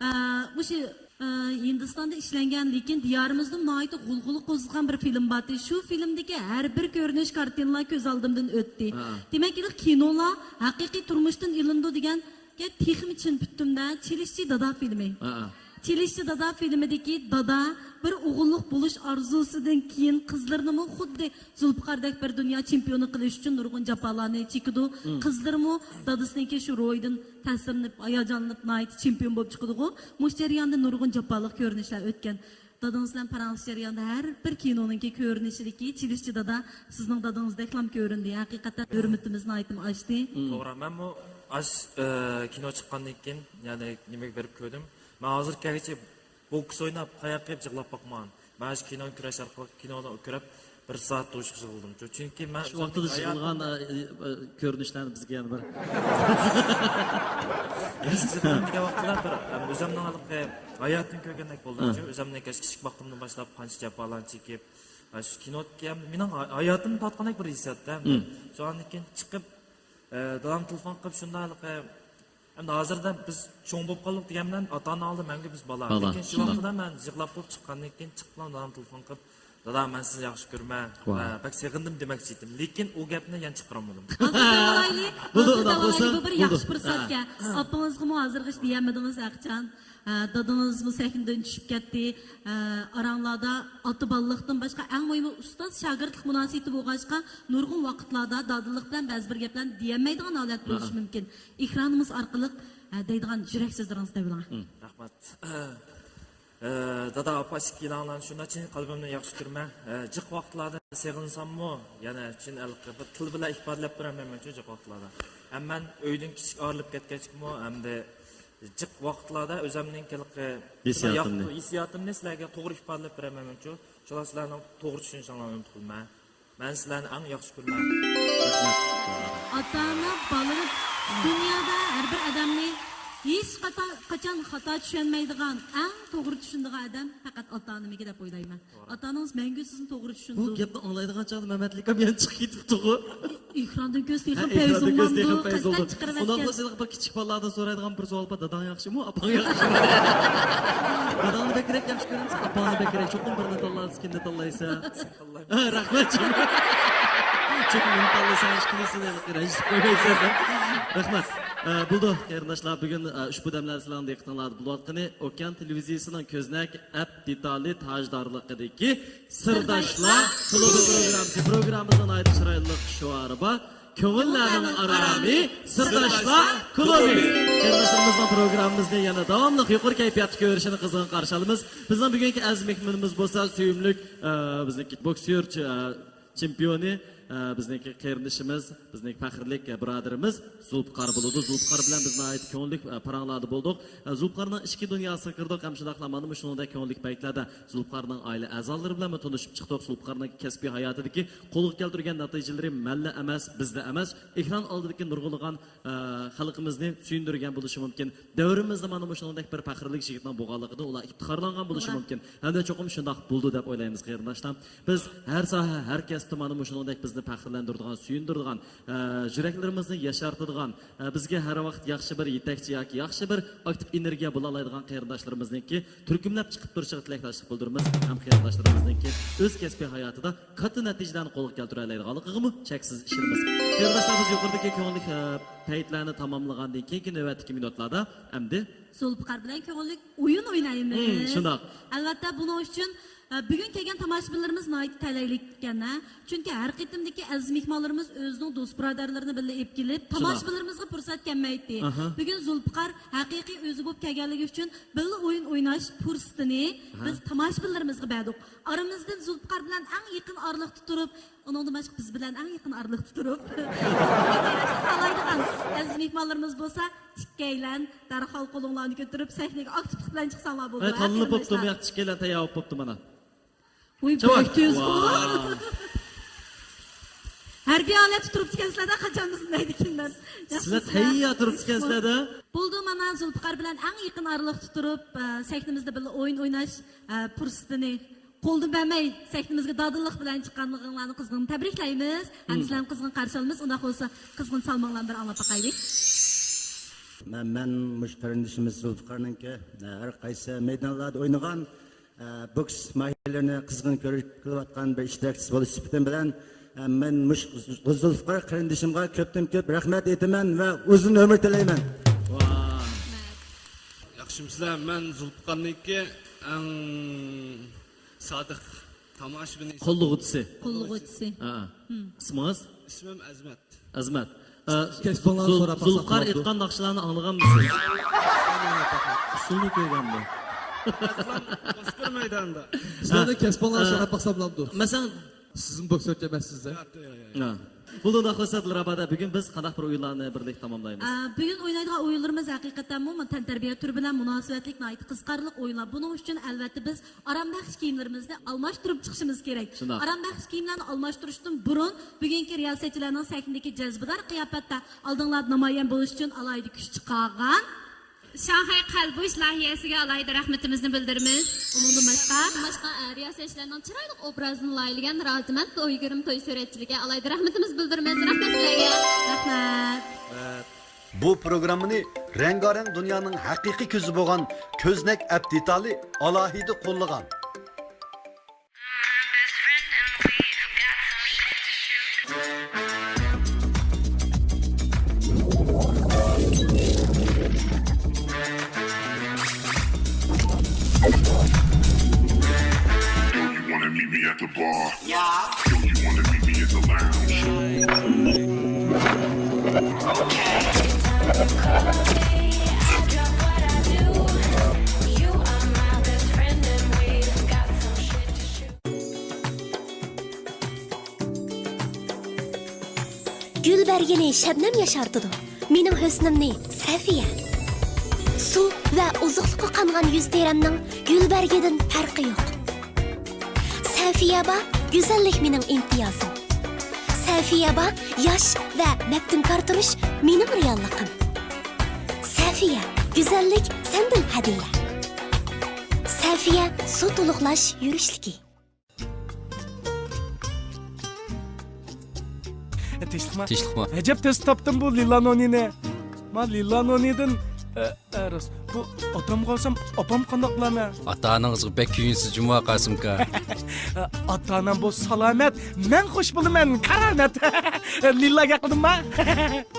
ئە، مۇشۇ ئە، ھىندىستاندا ئىشلەنگەن، لېكىن دىيارىمىزدىمۇ ناھايىتى غۇلغۇلا قوزغىغان بىر فىلىم بارتى. شۇ فىلىمدىكى ھەر بىر كۆرۈنۈش، كارتىنىلار كۆز ئالدىمدىن ئۆتتى. ھە. دېمەك، كىنولار ھەقىقىي تۇرمۇشتىن ئېلىنىدۇ دېگەنگە تېخىمۇ چىن پۈتتۈم-دە. چېلىشچى دادا فىلىمى. ھە. چېلىشچى دادا فىلىمىدىكى دادا بىر ئوغۇللۇق بولۇش ئارزۇسىدىن كېيىن قىزلىرىنىمۇ خۇددى زۇلپىقاردەك بىر دۇنيا چېمپىيونى قىلىش ئۈچۈن نۇرغۇن جاپالارنى چېكىدۇ. مم. قىزلىرىمۇ دادىسىنىڭكى شۇ روھىدىن تەسىرلىنىپ، ھاياجانلىنىپ، ناھايىتى چېمپىيون بولۇپ چىقىدىغۇ. مۇشۇ جەرياندا نۇرغۇن جاپالىق كۆرۈنۈشلەر ئۆتكەن. دادىڭىز بىلەن پاراڭلىشىش جەريانىدا ھەر بىر كىنونىڭكى كۆرۈنۈشىدىكى چېلىشچى دادا سىزنىڭ دادىڭىزدەكلام كۆرۈندى. ھەقىقەتەن ھۆرمىتىمىز ناھايىتىمۇ ئاشتى. مم. توغرا، مەنمۇ ئاش، ئە، كىنو چىققاندىن كېيىن، يەنى نېمىگە بېرىپ كۆردۈم. مەن ھازىرغىچە بوكس ئويناپ، تاياق يەپ يىغلاپ باقمىغان. مەن شۇ كىنونى كۆرۈش ئارقىلىق كىنونى كۆرۈپ، بىر سائەت توشۇپ يىغلىدىم. چۈنكى مەن شۇ ۋاقتىدا يىغلىغان، ئە، ئە، كۆرۈنۈشلەرنى بىزگە يەنە بىر. يىغلىغان دېگەن ۋاقتىدا بىر، ئەم، ئۆزۈمنىڭ ھېلىقى ھاياتىمنى كۆرگەندەك بولدۇم. ھە. ئۆزۈمنىڭ كىچىك ۋاقتىمدىن باشلاپ قانچە جاپالارنى چېكىپ، ئە، شۇ كىنودىكى ھەم مېنىڭ ھاياتىمنى تارتقاندەك بىر ھېسسىياتتا. ھە. شۇ ئاندىن كېيىن چىقىپ، ئە، دادام تېلېفون قىلىپ شۇنداق ھېلىقى ئەمدى ھازىردا بىز چوڭ بولۇپ قالدۇق دېگەن بىلەن ئاتا-ئانا ئالدىدا مەڭگۈ بىز بالا. بالا، لېكىن شۇ شۇنداق. ۋاقتىدا مەن يىغلاپ بولۇپ چىققاندىن كېيىن چىقىپلا دادامنى تېلېفون قىلىپ، دادا، مەن سىزنى ياخشى كۆرىمەن ۋاي. ۋە بەك سېغىندىم دېمەكچى ئىدىم. لېكىن ئۇ گەپنى يەنە چىقىرالمىدىم. ھازىر دەۋالايلى. بولدى، ھازىر ئۇنداق بولسا، دەۋالايلى. بۇ بىر بولدى. ياخشى پۇرسەتكەن. ھە. ئاپىڭىزغىمۇ ھازىرغىچە دېيەلمىدىڭىز، ئەخچان. ھە، دادىڭىزمۇ سەھنىدىن چۈشۈپ كەتتى. ھە، ئاراڭلاردا ئاتا-بالىلىقتىن باشقا ئەڭ مۇھىمى ئۇستاز-شاگىرتلىق مۇناسىۋىتى بولغاچقا، نۇرغۇن ۋاقىتلاردا دادىلىق بىلەن بەزى بىر گەپلەرنى دېيەلمەيدىغان ھالەت بولۇشى ھە. مۇمكىن. ئېكرانىمىز ئارقىلىق، ھە، دەيدىغان يۈرەك سۆزلىرىڭىزنى دەۋېلىڭ. مم. رەھمەت. ئە، دادا، ئاپا ئىككىيلەڭلارنى شۇنداق چىن قەلبىمدىن ياخشى كۆرىمەن. ئە، جىق ۋاقىتلاردا سېغىنساممۇ، يەنە چىن ھېلىقى بىر تىل بىلەن ئىپادىلەپ بېرەلمەيمەنچۇ جىق ۋاقىتلاردا. ھەم مەن ئۆيدىن كىچىك ئايرىلىپ كەتكەچكىمۇ، ئەمدى جىق ۋاقىتلاردا ئۆزۈمنىڭ ھېلىقى ھېسسىياتىمنى. ياقتۇ-، ھېسسىياتىمنى سىلەرگە توغرا ئىپادىلەپ بېرەلمەيمەنچۇ. شۇڭا سىلەرنىڭ توغرا چۈشىنىشىڭلارنى ئۈمىد قىلىمەن. مەن سىلەرنى ئەڭ ياخشى كۆرىمەن. رەھمەت. ئاتا-ئانا بالىنى دۇنيادا ھەر بىر ئادەمنى ھېچ قاتا-، قاچان خاتا چۈشەنمەيدىغان، ئەڭ توغرا چۈشىنىدىغان ئادەم پەقەت ئاتا-ئانىمىكى دەپ ئويلايمەن. توغرا. ئاتا-ئانىڭىز مەڭگۈ سىزنى توغرا چۈشىنىدۇ. بۇ گەپنى ئاڭلايدىغان چاغدا مەمەتئېلى ئاكام يەنە چىقىپ كېتىپتىغۇ. ئېكراندىن كۆز تېخىمۇ ھە، پەيزى ئېكراندىن كۆز بولمامدۇ؟ تېخىمۇ پەيزى قەستەن بولدى. چىقىرىۋەتكەن. ئۇنداق بولسا، بىر كىچىك بالىلاردىن سورايدىغان بىر سوئال بار، داداڭ ياخشىمۇ، ئاپاڭ ياخشىمۇ؟ داداڭنى بەكرەك ياخشى كۆرەمسەن، ئاپاڭنى بەكرەك؟ چوقۇم بىرىنى تاللايسەن، كىمنى تاللايسەن؟ ھە، رەھمەت. چوقۇم مېنى تاللايسەن، ھېچ قىلىسىنى رەنجىتىپ قويمايسەن. رەھمەت. ئە، بولدى، قېرىنداشلار، بۈگۈن، ئە، ئۇشبۇ دەملەر سىلەرنىڭ دىققىتىڭلاردا بولۇۋاتقىنى ئوكيان تېلېۋىزىيىسىنىڭ كۆزنەك ئەپ دېتالى تاجدارلىقىدىكى سىرداشلار كۇلۇبى پروگراممىسى. پروگراممىمىزنىڭ ناھايىتى چىرايلىق شوئارى بار. كۆڭۈللەرنىڭ ئارامى، سىرداشلار كۇلۇبى. قېرىنداشلىرىمىزنىڭ پروگراممىمىزنى يەنە داۋاملىق يۇقىرى كەيپىياتتا كۆرۈشىنى قىزغىن قارشى ئالىمىز. بىزنىڭ بۈگۈنكى ئەزىز مېھمىنىمىز بولسا سۆيۈملۈك، ئە، بىزنىڭكى بوكسيور، ئە، چېمپىيونى، ئە، بىزنىڭكى قېرىندىشىمىز، بىزنىڭكى پەخىرلىك، ئە، بۇرادىرىمىز زۇلپىقار بولىدۇ. زۇلپىقار بىلەن بىز ناھايىتى كۆڭۈللۈك، ئە، پاراڭلاردا بولدۇق. ئە، زۇلپىقارنىڭ ئىچكى دۇنياسىغا كىردۇق ھەم شۇنداقلا مانا مۇشۇنىڭدەك كۆڭۈللۈك پەيتلەردە زۇلپىقارنىڭ ئائىلە ئەزالىرى بىلەنمۇ تونۇشۇپ چىقتۇق. زۇلپىقارنىڭ كەسپىي ھاياتىدىكى قولغا كەلتۈرگەن نەتىجىلىرى مەنلا ئەمەس، بىزلا ئەمەس، ئېكران ئالدىدىكى نۇرغۇنلىغان، ئە، خەلقىمىزنى سۆيۈندۈرگەن بولۇشى مۇمكىن. دەۋرىمىزدە مانا مۇشۇنىڭدەك بىر پەخىرلىك يىگىتنىڭ بولغانلىقىدىن ئۇلار ئىپتىخارلانغان بولۇشى مۇمكىن. ھەمدە چوقۇم شۇنداق بولىدۇ دەپ ئويلايمىز، قېرىنداشلار. بىز ھەر ساھە، ھەر كەسىپتە مانا مۇشۇنىڭدەك بىزنى پەخىرلەندۈرىدىغان، سۆيۈندۈرىدىغان، ئە، يۈرەكلىرىمىزنى ياشارتىدىغان، ئە، بىزگە ھەر ۋاقىت ياخشى بىر يېتەكچى ياكى ياخشى بىر ئاكتىپ ئېنېرگىيە بولالايدىغان قېرىنداشلىرىمىزنىڭكى تۈركۈملەپ چىقىپ تۇرۇشىغا تىلەكداشلىق بىلدۈرىمىز ھەم قېرىنداشلىرىمىزنىڭكى ئۆز كەسپىي ھاياتىدا كاتتا نەتىجىلەرنى قولغا كەلتۈرەلەيدىغانلىقىغىمۇ چەكسىز ئىشىنىمىز. قېرىنداشلار، بىز يۇقىرىدىكى كۆڭۈللۈك، ئە، پەيتلەرنى تاماملىغاندىن كېيىنكى نۆۋەتتىكى مىنۇتلاردا ئەمدى زۇلپىقار بىلەن كۆڭۈللۈك ئويۇن ئوينايمىز. ھىم، شۇنداق. ئەلۋەتتە، بۇنىڭ ئۈچۈن، ئە، بۈگۈن كەلگەن تاماشىبىنلىرىمىز ناھايىتى تەلەيلىك ئىكەن، ھە؟ چۈنكى ھەر قېتىمدىكى ئەزىز مېھمانلىرىمىز ئۆزىنىڭ دوست بۇرادەرلىرىنى بىللە ئېلىپ كېلىپ، شۇنداق، تاماشىبىنلىرىمىزغا پۇرسەت كەلمەيتتى. ئاھا. بۈگۈن زۇلپىقار ھەقىقىي ئۆزى بولۇپ كەلگەنلىكى ئۈچۈن بىللە ئويۇن ئويناش پۇرسىتىنى، ئاھا، بىز تاماشىبىنلىرىمىزغا بەردۇق. ئارىمىزدىن زۇلپىقار بىلەن ئەڭ يېقىن ئارىلىقتا تۇرۇپ، ئۇنىڭدىن باشقا بىز بىلەن ئەڭ يېقىن ئارىلىقتا تۇرۇپ، خالايدىغان ئەزىز مېھمانلىرىمىز بولسا، ئىككىيلەن دەرھال قولۇڭلارنى كۆتۈرۈپ، سەھنىگە ئاكتىپلىق بىلەن چىقساڭلار بولىدۇ، ھە، تاللىنىپ بوپتۇ، قېرىنداشلار. بۇ ياقتا ئىككىيلەن تەييار بولۇپ بوپتۇ مانا. ۋۇي، چاۋاك. بەك تېز. ۋاي. ھەربىي ھالەتتە تۇرۇپتىكەنسىلەر-دە، قاچان بىزنى دەيدىكىنلەر. سىلەر تەييار تۇرۇپتىكەنسىلەر-دە. بولدى، مانا زۇلپىقار بىلەن ئەڭ يېقىن ئارىلىقتا تۇرۇپ، ئە، سەھنىمىزدە بىللە ئويۇن ئويناش، ئە، پۇرسىتىنى قولدىن بەرمەي، سەھنىمىزگە دادىللىق بىلەن چىققانلىقىڭلارنى قىزغىن تەبرىكلەيمىز. ھەم، ھىم، سىلەرنى قىزغىن قارشى ئالىمىز. ئۇنداق بولسا، قىزغىن سالماڭلارنى بىر ئاڭلاپ باقايلى. مەن، مەن مۇشۇ قېرىندىشىمىز زۇلپىقارنىڭكى، ئە، ھەر قايسى مەيدانلاردا ئوينىغان، ئە، بوكس ماھىرلىرىنى قىزغىن كۆرۈپ كېلىۋاتقان بىر ئىشتىراكچىسى بولۇش سۈپىتىم بىلەن، ئە، مەن مۇشۇ زۇلپىقار قېرىندىشىمغا كۆپتىن كۆپ رەھمەت ئېيتىمەن ۋە ئۇزۇن ئۆمۈر تىلەيمەن. ۋاي. ياخشىمۇسىلەر؟ مەن زۇلپىقارنىڭكى ئەڭ سادىق تاماشىبىنى. قوللىغۇچىسى. قوللىغۇچىسى. ھە. ھىم. ئىسمىڭىز؟ ئىسمىم ئەزمەت. ئەزمەت. ئە، كەسپىڭلارنى زۇل-، سوراپ باقساق زۇلپىقار بولامدۇ؟ ئېيتقان ناخشىلارنى ئاڭلىغانمىسىز؟ ئۇسسۇلنى كۆرگەنمۇ؟ باسقۇر مەيدانىدا. سىلەردە كەسپىڭلارنى ئە، سوراپ باقسام بولامدۇ؟ مەسىلەن، سىزمۇ بوكسورچى ئەمەسسىز-دە. ياق، ياق، ياق. ھە. بولدى، ئۇنداق بولسا، دىلرەبادا، بۈگۈن بىز قانداق بىر ئويۇنلارنى بىرلىكتە تاماملايمىز؟ ئە، بۈگۈن ئوينايدىغان ئويۇنلىرىمىز ھەقىقەتەنمۇ تەنتەربىيە تۈرى بىلەن مۇناسىۋەتلىك ناھايىتى قىزىقارلىق ئويۇنلار. بۇنىڭ ئۈچۈن، ئەلۋەتتە، بىز ئارامبەخش كىيىملىرىمىزنى ئالماشتۇرۇپ چىقىشىمىز كېرەك. شۇنداق. ئارامبەخش كىيىملەرنى ئالماشتۇرۇشتىن بۇرۇن بۈگۈنكى رىياسەتچىلەرنىڭ سەھنىدىكى جەزبىدار قىياپەتتە ئالدىڭلاردا نامايان بولۇش ئۈچۈن ئالاھىدە كۈچ چىقارغان شاڭخەي قەلبۇش لايىھەسىگە ئالاھىدە رەھمىتىمىزنى بىلدۈرىمىز. ئۇنىڭدىن باشقا، ئۇنىڭدىن باشقا، ئە، رىياسەتچىلەرنىڭ چىرايلىق ئوبرازىنى لايىھەلىگەن رازىمەت ئويگىرىم توي سۈرەتچىلىكىگە ئالاھىدە رەھمىتىمىزنى بىلدۈرىمىز. رەھمەت سىلەرگە. رەھمەت. بۇ پروگراممىنى رەڭگارەڭ دۇنيانىڭ ھەقىقىي كۆزى بولغان كۆزنەك ئەپ دېتالى ئالاھىدە قوللىغان. Yo, you wanna meet me at the bar? Yeah. Yo, you wanna meet me at the lounge? گۈل بەرگىنى شەبنەم ياشارتىدۇ، مېنىڭ ھۆسنۈمنى سەفىيە. سۇ ۋە ئوزۇقلۇققا قانغان يۈز تېرەمنىڭ گۈل بەرگىدىن پەرقى يوق. سەفىيە بار، گۈزەللىك مېنىڭ ئىمتىيازىم. سەفىيە بار، ياش ۋە مەپتۇنكار تۇرۇش مېنىڭ رېئاللىقىم. سەفىيە، گۈزەللىك سەندىن ھەدىيە. سەفىيە، سۇ تولۇقلاش يۈرۈشلۈكى. تىنچلىقما؟ تىنچلىقما؟ ئەجەب تېز تاپتىم بۇ لىلانونىنى. ما لىلانونىدىن، ئە، ئە، راست. بۇ ئاتامغا ئالسام، ئاپام قانداق بىلەرمەن؟ ئاتا-ئانىڭىزغا بەك كۆيۈنسىز جۇمۇ، قاسىمكا. ئاتا-ئانام بولسا سالامەت، مەن خوش بولىمەن، كارامەت. لىلا گەپ قىلدىمما؟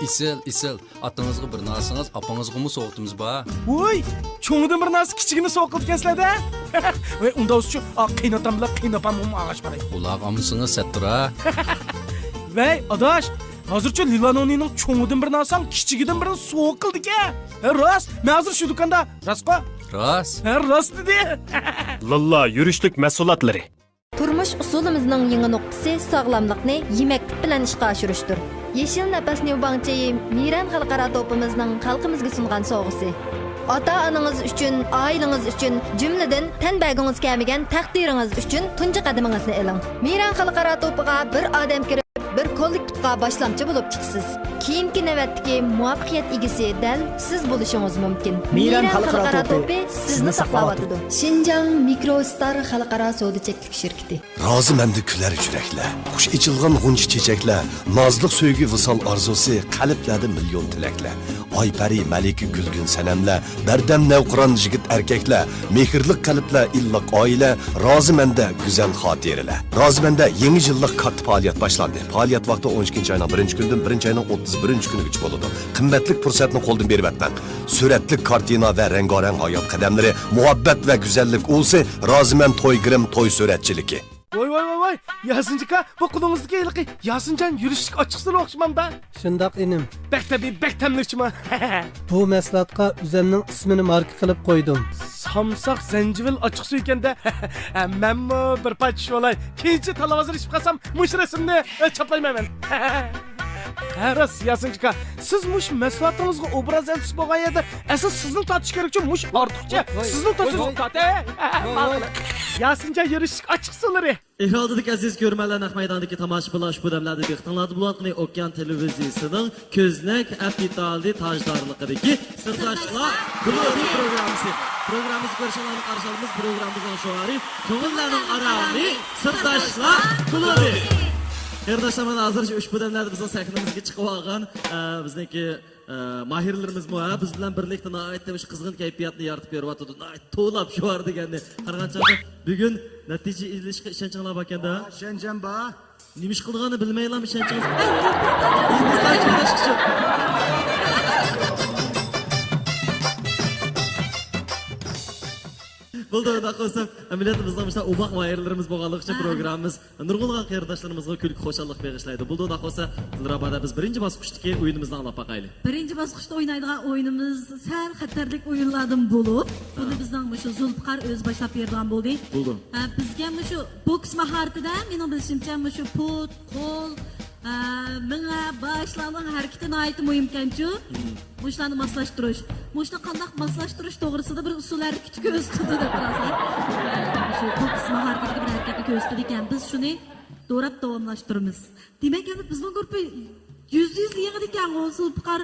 ئېسىل، ئېسىل. ئاتىڭىزغا بىر نەرسە ئالسىڭىز، ئاپىڭىزغىمۇ سوۋغىتىمىز بار. ۋوي، چوڭىدىن بىر نەرسە، كىچىكىنى سوۋغا قىلىدىكەنسىلەر-دە. ۋەي، ئۇنداق بولسىچۇ، ئا، قېيىنئاتام بىلەن قېيىنئاپامغىمۇ ئالغاچ باراي. ئۇلارغا ئالمىسىڭىز سەتتۇرا. ۋەي، ئاداش، ھازىرچۇ لىلانونىنىڭ چوڭىدىن بىرنى ئالساڭ، كىچىكىدىن بىرنى سوۋغا قىلىدىكەن. ھە، راست. مەن ھازىر شۇ دۇكاندا. راستقۇ؟ راست. ھە، راست دېدى. لىللا يۈرۈشلۈك مەھسۇلاتلىرى. تۇرمۇش ئۇسۇلىمىزنىڭ يېڭى نۇقتىسى ساغلاملىقنى يېمەكلىك بىلەن ئىشقا ئاشۇرۇشتۇر. يېشىل نەپەس نيۇباڭ چېيى مىرەن خەلقئارا توپىمىزنىڭ خەلقىمىزگە سۇنغان سوۋغىسى. ئاتا-ئانىڭىز ئۈچۈن، ئائىلىڭىز ئۈچۈن، جۈملىدىن تەنبەگىڭىز كەلمىگەن تەقدىرىڭىز ئۈچۈن تۇنجى قەدىمىڭىزنى ئېلىڭ. مىرەن خەلقئارا توپىغا بىر ئادەم كىرىپ، بىر كوللېكتىپقا باشلامچى بولۇپ چىقىسىز. كېيىنكى نۆۋەتتىكى مۇۋەپپەقىيەت ئىگىسى دەل سىز بولۇشىڭىز مۇمكىن. مىرەن خەلقئارا توپى سىزنى ساقلاۋاتىدۇ. شىنجاڭ مىكروستار خەلقئارا سودا چەكلىك شىركىتى. رازىمەندە كۈلەر يۈرەكلەر، خۇش ئېچىلغان غۇنچە چېچەكلەر، نازلىق سۆيگۈ ۋىسال ئارزۇسى، قەلبلەردە مىليون تىلەكلەر. ئايپەرى، مەلىكە، گۈلگۈن سەنەملەر، بەردەم نەۋقىران يىگىت ئەركەكلەر، مېھىرلىق قەلبلەر، ئىللىق ئائىلە، رازىمەندە گۈزەل خاتىرىلەر. رازىمەندە يېڭى يىللىق كاتتا پائالىيەت باشلاندى. پائالىيەت ۋاقتى ئون ئىككىنچى ئاينىڭ بىرىنچى كۈنىدىن بىرىنچى ئاينىڭ ئوتتۇز بىرىنچى كۈنىگىچە بولىدۇ. قىممەتلىك پۇرسەتنى قولدىن بېرىۋەتمەڭ. سۈرەتلىك كارتىنا ۋە رەڭگارەڭ ھايات قەدەملىرى، مۇھەببەت ۋە گۈزەللىك ئۇۋىسى، رازىمەن توي گىرىم توي سۈرەتچىلىكى. ۋاي، ۋاي، ۋاي، ۋاي! ياسىنجىكا، بۇ قولىڭىزدىكى ھېلىقى ياسىنجان يۈرۈشلۈك ئاچچىقسۇلى ئوخشىمامدا؟ شۇنداق، ئىنىم. بەك تەبىئىي، بەك تەملىكچىما. بۇ مەھسۇلاتقا ئۆزەمنىڭ ئىسمىنى ماركا قىلىپ قويدۇم. سامساق زەنجىۋىل ئاچچىقسۇ ئىكەن-دە. مەنمۇ بىر پارچە ئىشىۋالاي. كېيىنچە تالاۋازلىرىشىپ قالسام، مۇشۇ رەسىمنى، ئە، چاپلايمەن مەن. ھە، راست، ياسىنجىكا. سىز مۇشۇ مەھسۇلاتىڭىزغا ئوبراز ئەلچىسى بولغان يەردە ئەسلى سىزنىڭ تارتىش كېرەكچۇ، مۇشۇ ئارتۇقچە. ۋاي، ۋاي، سىزنىڭ تارتىش ۋاي، ۋاي. تارت-، ھە، ۋاي، ماقۇل. ۋاي. ياسىنجان يۈرۈشلۈك ئاچچىقسۇلىرى. ئېكران ئالدىدىكى ئەزىز كۆرۈرمەنلەر، نەق مەيداندىكى تاماشىبىنلار، ئۇشبۇ دەملەردە دىققىتىڭلاردا بولۇۋاتقىنى ئوكيان تېلېۋىزىيىسىنىڭ كۆزنەك ئەپ ئىتالىي تاجدارلىقىدىكى سىرداشلار كۇلۇبى پروگراممىسى. پروگراممىمىزنى كۆرۈشۈڭلارنى قارشى ئالىمىز. پروگراممىمىزنىڭ شوئارى كۆڭۈللەرنىڭ ئارامى، سىرداشلار كۇلۇبى. قېرىنداشلار، مانا ھازىر ئۇشبۇ دەملەردە بىزنىڭ سەھنىمىزگە چىقىۋالغان، ئە، بىزنىڭكى ئە، ماھىرلىرىمىزمۇ، ھە، بىز بىلەن بىرلىكتە ناھايىتى مۇشۇ قىزغىن كەيپىياتنى يارىتىپ بېرىۋاتىدۇ. ناھايىتى توۋلاپ شوئار دېگەننى قارىغان چاغدا بۈگۈن نەتىجە ئېلىشقا ئىشەنچىڭلار باركەن-دە؟ ئىشەنچىم بار. نېمە ئىش قىلىدىغاننى بىلمەيلا ئىشەنچىڭىز؟ يۇلتۇزلارنى كۆرۈش ئۈچۈن. بولدى، ئۇنداق بولسا، ئەمەلىيەتتە بىزنىڭ مۇشۇنداق ئوماق ماھىرلىرىمىز بولغانلىقى ئۈچۈن ھە. پروگراممىمىز نۇرغۇنلىغان قېرىنداشلىرىمىزغا كۈلكە، خۇشاللىق بېغىشلايدۇ. بولدى، ئۇنداق بولسا، دىلرابا، بىز بىرىنچى باسقۇچتىكى ئويۇنىمىزنى ئاڭلاپ باقايلى. بىرىنچى باسقۇچتا ئوينايدىغان ئويۇنىمىز سەل خەتەرلىك ئويۇنلاردىن بولۇپ، بۇنى ھە. بىزنىڭ مۇشۇ زۇلپىقار ئۆزى باشلاپ بېرىدىغان بولدى. بولدى. ھە، بىزگە مۇشۇ بوكس ماھارىتىدە، مېنىڭ بىلىشىمچە، مۇشۇ پۇت، قول، ھە، مېڭە، باشلارنىڭ ھەرىكىتى ناھايىتى مۇھىمكەنچۇ. مم. مۇشۇلارنى ماسلاشتۇرۇش. مۇشۇنى قانداق ماسلاشتۇرۇش توغرىسىدا بىر ئۇسۇل ھەرىكىتى كۆرسىتىدۇ دەپ تۇراسىز. شۇ بوكس ماھارىتىدىكى بىر ھەرىكەتنى كۆرسىتىدىكەن. بىز شۇنى دوراپ داۋاملاشتۇرىمىز. دېمەك، ئەمدى بىزنىڭ گۇرۇپپا يۈزدە يۈز يېڭىدىكەن، ئۇ زۇلپىقار.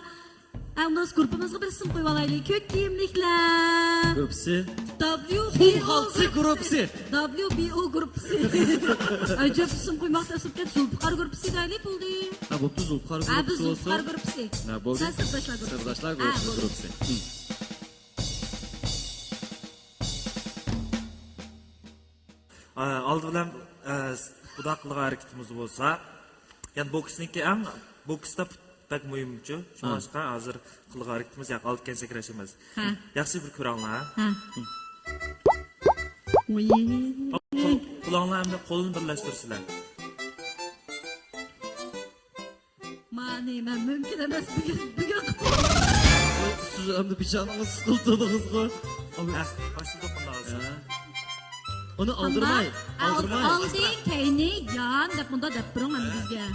ئەمدى گۇرۇپپىمىزغا بىر ئىسىم قويۇۋالايلى. كۆك كىيىملىكلەر. گۇرۇپپىسى. دابليۇ بى ئو خۇڭ خالتسى گۇرۇپپىسى. گۇرۇپپىسى. دابليۇ بى ئو گۇرۇپپىسى. ئەجەب ئىسىم قويماقتا ئەسىپ كەت، زۇلپىقار گۇرۇپپىسى دەيلى، بولدى. ھە، بوپتۇ، زۇلپىقار ھە، بىز گۇرۇپپىسى بولسا. زۇلپىقار گۇرۇپپىسى. ھە، بولدى. سەن سىرداشلار گۇرۇپپىسى. سىرداشلار ھە، گۇرۇپپىسى، بولدى. گۇرۇپپىسى. ھىم. ئە، ئالدى بىلەن، ئە، خۇدا قىلغان ھەرىكىتىمىز بولسا، يەنى بوكسنىڭكى ئەڭ، بوكستا بەك مۇھىمچۇ. شۇڭلاشقا ھە. ھازىر قىلغان ھەرىكىتىمىز ياق، ئالدى كەينى سەكرەش ئەمەس. ھە. ياخشى بىر كۆرۈڭلار. ھە. ھە. قول-، قولۇڭلار ئەمدى قولنى بىرلەشتۈرسىلەر. مانى مەن مۇمكىن ئەمەس بۈگۈن، بۈگۈن قىلدىم. سىز ئەمدى پېشانىڭىز سىقىلدى تۇردىڭىزغۇ. ھە، باشلىدۇق مۇنداق قىلسا. ھە. ئۇنى ئالدىرماي، ئالدىرماي. ئالدى، كەينى، يان دەپ مۇنداق دەپ بېرىڭ ئەمدى ھە. بىزگە.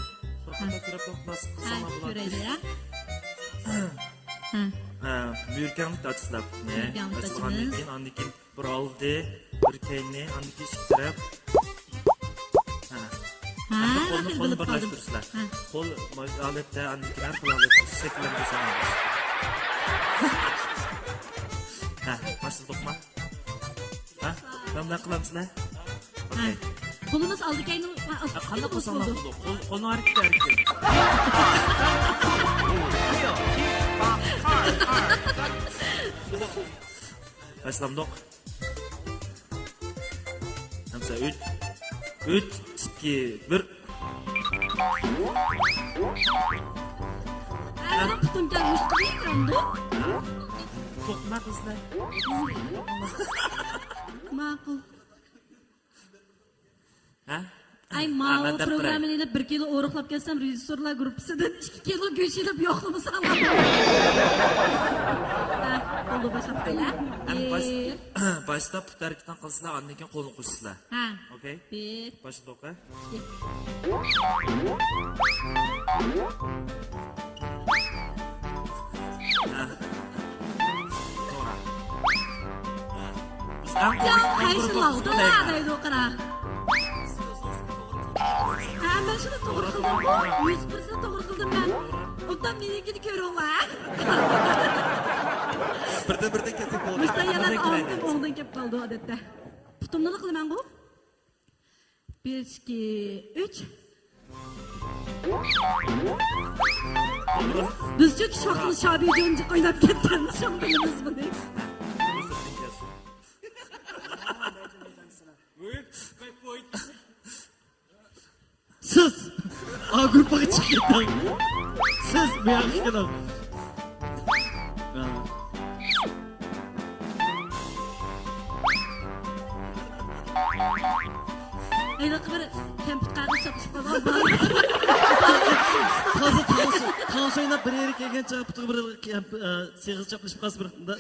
بىر قانداق كۆرۈپ باقماس ھە، قىلساڭلار بولاتتى. كۆرەيلى، ھە. ھە. ھە، بۆركەڭلىك ئاچىسىلەر پۇتنى. بۆركەڭلىك ئاچىدىغاندىن ئاچىمىز. كېيىن، ئاندىن كېيىن بىر ئالدى، بىر كەينى، ئاندىن كېيىن ئىككى تەرەپ. ھە. ھە، ئەمدى قولنى، قولنى بىرلەشتۈرسىلەر. ھە. قول ھالەتتە، ئاندىن كېيىن ھەر خىل ھالەتتە شەكىللەندۈرسەڭلار. ھە، باشلىدۇقما؟ ھە؟ مەن بۇنداق قىلامسىلەر؟ ھە. ئوكەي. قولىمىز ئالدى كەينى، ھە، قانداق قىلساڭلار بولىدۇ. قول، قولنىڭ ھەرىكىتى ھەرىكەت. باشلامدۇق. ئەمسە ئۈچ، ئۈچ، ئىككى، بىر. ئەمدى پۇتۇڭ كەلمىش قىلىۋېرىڭدۇ. توقۇما قىزلار. ماقۇل. ھە؟ ئەي، ھە، ماۋۇ مەن دەپ بېرەي. پروگراممىنى ئېلىپ بىر كىلو ئورۇقلاپ كەلسەم، رېژىسسورلار گۇرۇپپىسىدىن ئىككى كىلو گۆش ئېلىپ يوقلىمىساڭلار. ھە، بولدى، باشلاپ قويلا. ھەم باش-، بىر. باشتا پۇت ھەرىكىتىنى قىلسىلەر، ئاندىن كېيىن قولنى قوشىسىلەر. ھە. ئوكەي؟ بىر. باشلىدۇق، ھە؟ ھە. توغرا. بىز ئەڭ قويۇق، ئەڭ قويۇق توغرا دەيدۇ، قارا. ھە، مەن شۇنى توغرا قىلدىم. يۈز پىرسەنت توغرا قىلدىم مەن. ئوبدان مېنىڭكىنى كۆرۈڭلار. بىردىن بىردىن كەتسەك بولدى. مۇشتا يەنە ئالدىم، ئوڭدىن كەپ قالدى ئادەتتە. پۇتۇمنىلا قىلىمەنغۇ؟ بىر، ئىككى، ئۈچ. بىزچۇ كىشى ۋاقتىمىز شابى جونجۇق ئويناپ كەتكەن، شۇڭا بىلىمىز بۇنى. سىز ئا گۇرۇپپىغا چىقىپ كېتىڭ. سىز بۇ ياققا كېلىڭ. ھە. ھېلىقى بىر كەمپۈت قەغىزى چاپلىشىپ قالغان. تازا تانسا-، تانسا ئويناپ بىر يەرگە كەلگەن چاغ پۇتىغا بىر كەمپ-، ئە، سېغىز چاپلىشىپ قالسا بىر قانداق؟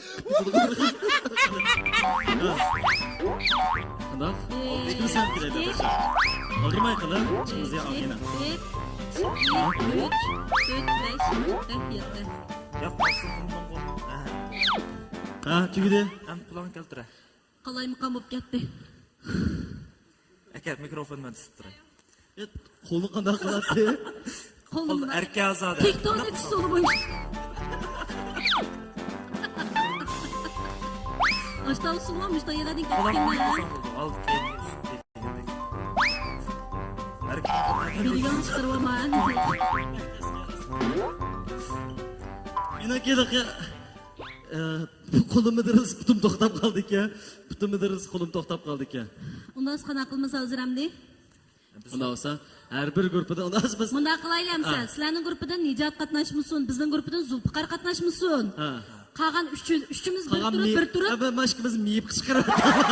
قانداق؟ ئىككىمىز ھەم كېلەيلى، ئاداش. ئالدىرىماي قىلىڭ، ئىچىڭىزگە ئالغىنا. بىر، ئىككى، ئۈچ، تۆت، بەش، ئالتە، يەتتە. ياق، مەقسەت قىلمىدىڭغۇ. ھە، تۈگىدى. ئەمدى قۇلاقنى كەلتۈرە. قالايمىقان بولۇپ كەتتى. ئەكەل، مىكروفوننى مەن تۇتۇپ تۇراي. ئېت، قولنى قانداق قىلاتتى؟ قولنى قول ئەركە ئازادە. تېكتونىك ئۇسسۇلى بويىچە. ئاشتا ئۇسسۇلغا مۇشتا يەردىن قولام كەتكەن. ئالدى كەينى ئۈستى. ئەركە. بىلگەن چىقىرىۋالما. مېنىڭكى ئە، قولۇمدا رېلىس پۇتۇم توختاپ قالدىكەن. پۇتۇمدا رېلىس قولۇم توختاپ قالدىكەن. ئۇنداق قانداق قىلىمىز ھازىر ئەمدى؟ ئۇنداق بولسا، ھەر بىر گۇرۇپپىدا ئۇنداق بىز. مۇنداق قىلايلى ئەمسە، ھە. سىلەرنىڭ گۇرۇپپىدىن نىجات قاتناشمىسۇن، بىزنىڭ گۇرۇپپىدىن زۇلپىقار قاتناشمىسۇن. ھە. قالغان ئۈچ-، ئۈچىمىز بىر قالغان تۇرۇپ، مېيىپ-، بىر تۇرۇپ. ھە، مانا ئىككىمىز مېيىپ چىقىرىۋاتىمىز.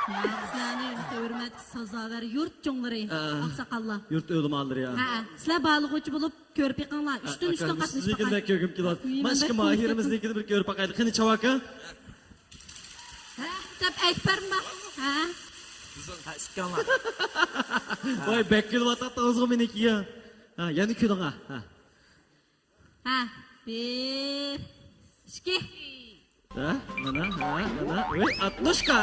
يا، سىلەرنى ھۆرمەتلىك سازاۋەر يۇرت چوڭلىرى، ھە. ئاقساقاللار. يۇرت ئۆلىمالىرى، ھە. ھە، سىلەر باھالىغۇچى بولۇپ، كۆرۈپ بېقىڭلار. ئۈچتىن ئۈچتىن قاتنىشىپ باقاي. سىزنىڭكىنى بەك كۆرگۈم كېلىۋاتىدۇ. مانا ئىككى ماھىرىمىزنىڭكىنى بىر كۆرۈپ باقايلى. قېنى، چاۋاكا. ھە، دەپ ئەكبەرمۇ؟ ھە. ھە، ئىككىڭلار. ۋاي، بەك كۈلۈۋاتاتتىڭىزغۇ مېنىڭكىگە. ھە، يەنە كۈلۈڭ، ھە. ھە. ھە، بىر، ئىككى. ھە، مانا، ھە، مانا. ۋەي، ئاتنوشكا.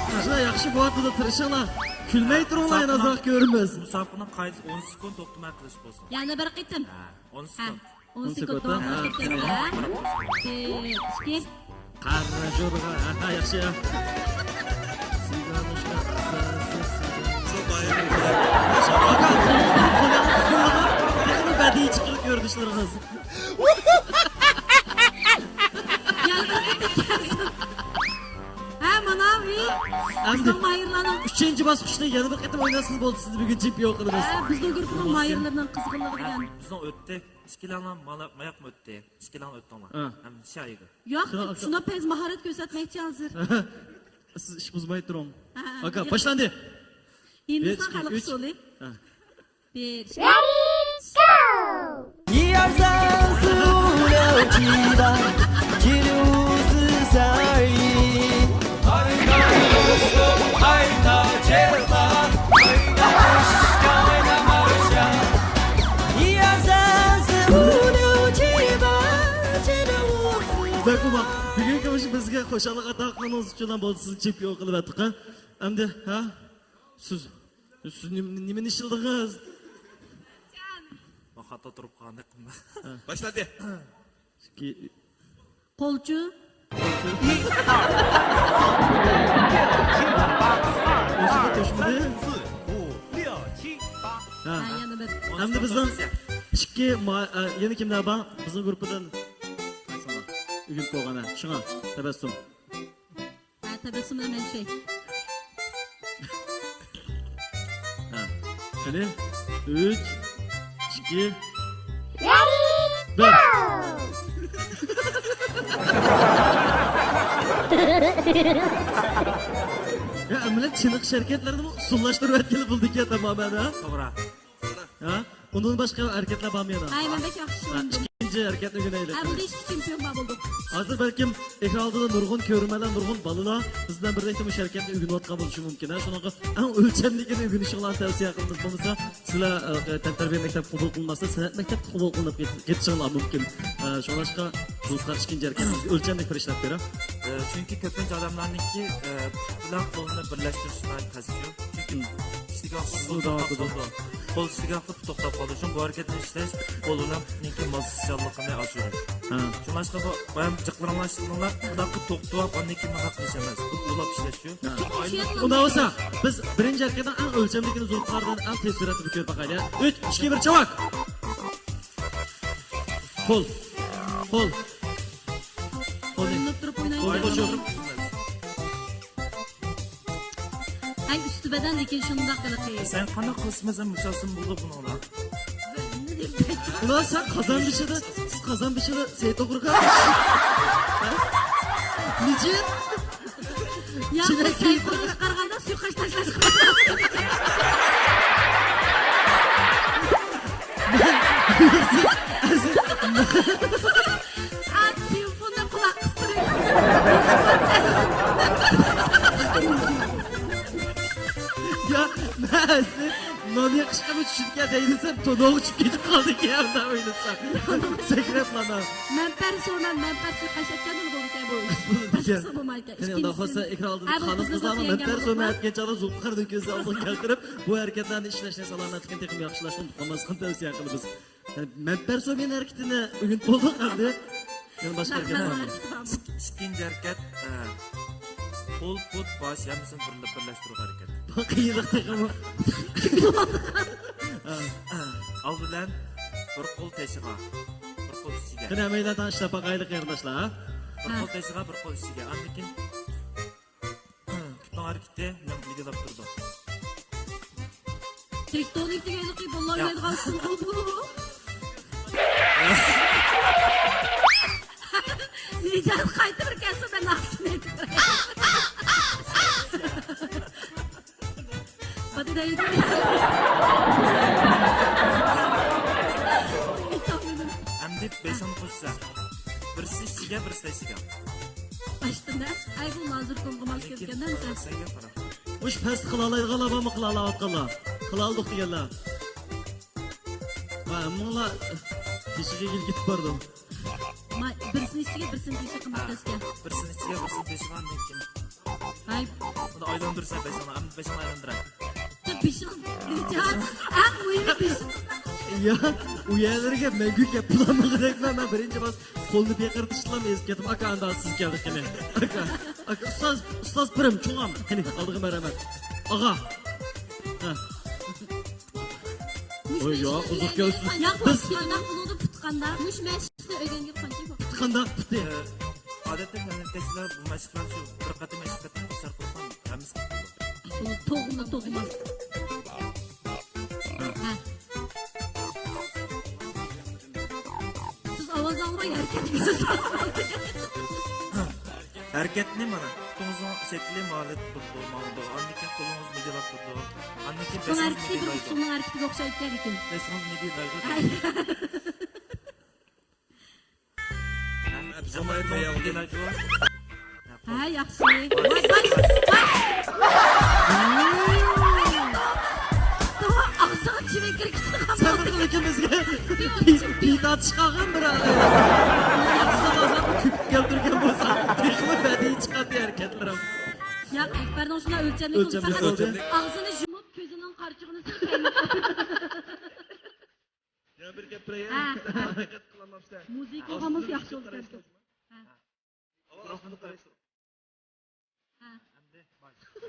شۇنداق ياخشى بولۇۋاتىدۇ، تىرىشىڭلار. كۈلمەي تۇرۇڭلار، يەنە ئازراق كۆرىمىز. مۇسابىقىنىڭ قائىدىسى ئون سېكۇنت توختىماي قىلىش بولسۇن. يەنە بىر قېتىم. ھە، ئون سېكۇنت. ھە. ئون سېكۇنت داۋاملىشىپ كەتسە. بىر، ئىككى. قارا جورغا، ھە، ھە، ياخشى. بەدىئىي چىقىرىپ كۆرۈنۈشلىرىڭىز. ھە، مانا، ئەمدى بىزنىڭ ماھىرلارنىڭ ئۈچىنچى باسقۇچتا يەنە بىر قېتىم ئويناتسىڭىز بولدى، سىزنى بۈگۈن چېمپىيون قىلىمىز. ھە، بىزنىڭ گۇرۇپپىنىڭ ماھىرلىرىنىڭ قىزغىنلىقى دېگەن. بىزنىڭ ئۆتتى. ئىككىلەڭلار مانا ماياقمۇ ئۆتتى؟ ئىككىلەڭلار ئۆتتۈڭلار. ھە. ھەم شايىگە. ياق، شۇنداق پەيز ماھارەت كۆرسەتمەكچى ھازىر. سىز ئىش بۇزماي تۇرۇڭ. ھە، ئاكا، ياق. باشلاندى. ھىندىستان خەلق ئۇسسۇلى. ھە. بىر، ئىككى. بەك ئوماق. بۈگۈنكى مۇشۇ بىزگە خۇشاللىق ئاتا قىلغىنىڭىز ئۈچۈن ھەم بولدى، سىزنى چېمپىيون قىلىۋەتتۇق، ھە. ئەمدى، ھە؟ سىز، سىز نېمە، نېمىنى ئىشلىدىڭىز؟ مەن خاتا تۇرۇپ قالغاندەك قىلما. ھە. باشلاندى. ئىككى. قولچۇ. ھە، ھە، يەنە بىر. ئەمدى بىزنىڭ ئىككى ما-، ئە، يەنە كىملەر بار؟ بىزنىڭ گۇرۇپپىدىن. ئۆگىنىپ بولغان، ھە. شۇڭا تەبەسسۇم. ھە، تەبەسسۇم بىلەن مەن شەي. ھە. قېنى، ئۈچ، ئىككى، بىر. يا، ئەمەلىيەتتە چېنىقىش ھەرىكەتلىرىنىمۇ ئۇسسۇللاشتۇرۇۋەتكىلى بولىدىكەن تامامەن، ھە؟ توغرا. ھە؟ ئۇندىن باشقا ھەرىكەتلەر بارمۇ يەنە؟ ھەي، مەن بەك ياخشى ھە، چۈشەندىم. ئىككىنچى ھەرىكەتنى ئۆگىنەيلى. ھە، بۇ ئىككى چېمپىيون بار بولدۇق. ھازىر بەلكىم ئېكران ئالدىدا نۇرغۇن كۆرۈرمەنلەر، نۇرغۇن بالىلار بىز بىلەن بىرلىكتە مۇشۇ ھەرىكەتنى ئۆگىنىۋاتقان بولۇشى مۇمكىن. ھە، شۇنىڭغا ئەڭ ئۆلچەملىكىنى ئۆگىنىشىڭلارنى تەۋسىيە قىلىمىز. بولمىسا سىلەر، ئە، تەنتەربىيە مەكتەپ قوبۇل قىلماسا، سەنئەت مەكتەپ قوبۇل قىلىنىپ كېتىشىڭلار مۇمكىن. ئە، شۇڭلاشقا بۇ ئىككىنچى ھەرىكەتنى ئۆلچەملىك بىر ئىشلەپ بېرە. ئە، چۈنكى كۆپىنچە ئادەملەرنىڭكى، ئە، پۇت بىلەن قولنى بىرلەشتۈرۈش ناھايىتى تەسكەن. چۈنكى ئىشلىگەن ۋاقتىدا قول داۋام قول ئېتىدۇ. قول ئىشلىگەن ۋاقتىدا پۇت توختاپ قالىدۇ. شۇڭا بۇ ھەرىكەتنى ئىشلەش قول بىلەن پۇتنىڭكى ماسلىشىشچانلىقىنى ئاشۇرۇش. ھە. شۇڭلاشقا بۇ بايام جىقلىرىڭلار ئىشلىدىڭلار، مۇنداققا توختىۋاپ ئاندىن كېيىن مۇنداق قىلىش ئەمەس. بۇ ئۇلاپ ئىشلەش شۇ. ھە. ئۇنداق بولسا بىز بىرىنچى ھەرىكەتنىڭ ئەڭ ئۆلچەملىكىنى زوقلاردا ئەڭ تېز سۈرئەتتە بىر كۆرۈپ باقايلى. ئۈچ، ئىككى، بىر، چاۋاك! قول. قول. قولنى. ئويلىنىپ تۇرۇپ ئوينايدۇ. قول قوشۇپ. ھەي، ئۈستى بەدەن، لېكىن شۇنداق ھېلىقى. سەن قانداق قىلسىمۇ سەن مۇشاسىم بولدى بۇنىڭدا. ئۇلار سەن قازان بېشىدا، سىز قازان بېشىدا سەي توغرىغا. نېچۈن؟ يا، بۇ سەي قورۇش قارىغاندا سۇيۇقئاش تاشلاشقا. ئا، تېلېفوندا قۇلاق قىستۇرۇپ. يا، مەن نان يېقىشقىمۇ چۈشىدىكەن دەيدىسەم، تونۇغا چۈشۈپ كېتىپ قالدىكەن، ئۇنداق ئويلىسام. سەكرەپ مانا. مەنپەر سورۇن، مەنپەر سۇيۇقئاش ئەتكەندىن بولىدىكەن بۇ ئىش. بولىدىكەن. باشقىسى بولمايدىكەن. قېنى، ئۇنداق بولسا ئېكران ئالدىدىكى خانىم قىزلارنىڭ مەنپەر سورۇن ئەتكەن چاغدا زۇلپىقارنىڭ كۆزى ئالدىغا كەلتۈرۈپ، بۇ ھەرىكەتلەرنى ئىشلەشنى، سالامەتلىكىنى تېخىمۇ ياخشىلاشنى ئۇنتۇپ قالماسلىقىنى تەۋسىيە قىلىمىز. يەنى مەنپەر سورۇن ھەرىكىتىنى ئۆگىنىپ بولدۇق ئەمدى. يەنە باشقا ھەرىكەت بارمۇ؟ ئىككى-، ئىككىنچى ھەرىكەت، ئە، قول، پۇت، باش ھەممىسىنى بىرلە-، بىرلەشتۈرۈش ھەرىكىتى. قىيىنراق تېخىمۇ. ئە، ئالدى بىلەن بىر قول تېشىغا، بىر قول ئىچىگە. قېنى، ھەممەيلەن تەڭ ئىشلەپ باقايلى، قېرىنداشلار. بىر قول تېشىغا، بىر قول ئىچىگە. ئاندىن كېيىن پۇتنىڭ ھەرىكىتى مېنىڭ ۋىدىيولاپ تۇرىدۇ. تېكتونىك دېگەنلىكى بالىلار ياق. ئوينايدىغان ئۇسسۇل بۇ. نىجات قايتا بىر كەلسە مەن ناخشىسىنى ئېيتىپ بېرەي. ھادى دەيدۇ. ئەمدى بېشىڭنى قوشسا. بىرسى ئىچىگە، بىرسى تېشىگە. باشتىن-دە، ئەي، بۇ مازۇر كومغا ماس كەلگەندە مىسال. سەنگە قارا. مۇشۇ پەستە قىلالايدىغانلار بارمۇ، قىلالاۋاتقانلار؟ قىلالدۇق دېگەنلەر. ۋە ھەممىڭلار تېشىغا ئېگىلىپ كېتىپ بارىدۇ. ما-، بىرسىنى ئىچىگە، بىرسىنى تېشىغا قىممەت تەسكە. بىرسىنى ئىچىگە، بىرسىنى تېشىغا، ئاندىن كېيىن. ھاي. بۇنى ئايلاندۇرسا بەشىڭنى، ئەمدى بەشىڭنى ئايلاندۇراي. بېشىڭ، نىجات، ئەڭ مۇھىمى بېشىڭ. يا، ئۇ يەرلىرىگە مەڭگۈ كەپ بولالمىغۇدەكلا مەن بىرىنچى باس قولنى بېقىرتىشلام ئېزىپ كەتتىم. ئاكا، ئاندا سىز كەلدى قېنى. ئاكا، ئاكا، ئۇستاز، ئۇستاز پىرىم، چوڭام، قېنى، ئالدىغا مەرھەمەت. ئاغا. ھە. ۋوي، ياق، ئۇزۇق كەلسۇن. ياق، بىز قانداق بولىدۇ، پۇت قانداق؟ مۇشۇ مەشىقنى ئۆگەنگىلى قانچە ۋاقىت؟ پۇت قانداق پۇتى؟ ئادەتتە تەنھەرىكەتچىلەر بۇ مەشىقلەرنى شۇ بىر قېتىم، ئىككى قېتىم تەكرار قىلسا ھەممىسى قىلىدۇ. تۇغما، تۇغماس. ھە. سىز ئاۋاز ئاڭلاي ھەرىكەتكە. ھەرىكەتنى مانا، پۇتىڭىزنىڭ شەكلى مانا بولىدۇ، ماڭىدۇ. ئاندىن كېيىن قولىڭىز مىدىرلاپ تۇرىدۇ. ئئاندىن كېيىن پۇتنىڭ ھەرىكىتى بىر ئۇسسۇلنىڭ ھەرىكىتىگە ئوخشايدىكەن لېكىن. پېشىڭىز مىدىرلايدۇ. ھە، ياخشى. ۋاي، ۋاي، ۋاي. توغرا، ئاغزىغا چىۋىن كىرىپ كېتىدىغان سەن بولدى. بىر ئىككىمىزگە پىدا چىقارغان بىر ئاغزىغا كۆپۈك كەلتۈرگەن بولسا، تېخىمۇ بەدىئىي چىقاتتى ھەرىكەتلىرىڭ. ياق، ئەكبەرنىڭ شۇنداق ئۆلچەملىك ئۆلچەملىك بولۇپ، ئۆلچەملىك. ئاغزىنى يۇمۇپ، كۆزىنىڭ قارىچۇقىنى سۈركەيمەن. يەنە بىر گەپ بېرەي. ھە، ھە. ھەرىكەت قىلالماپسەن. مۇزىكا بولغان بولسا ياخشى بولىدىكەن. ھە.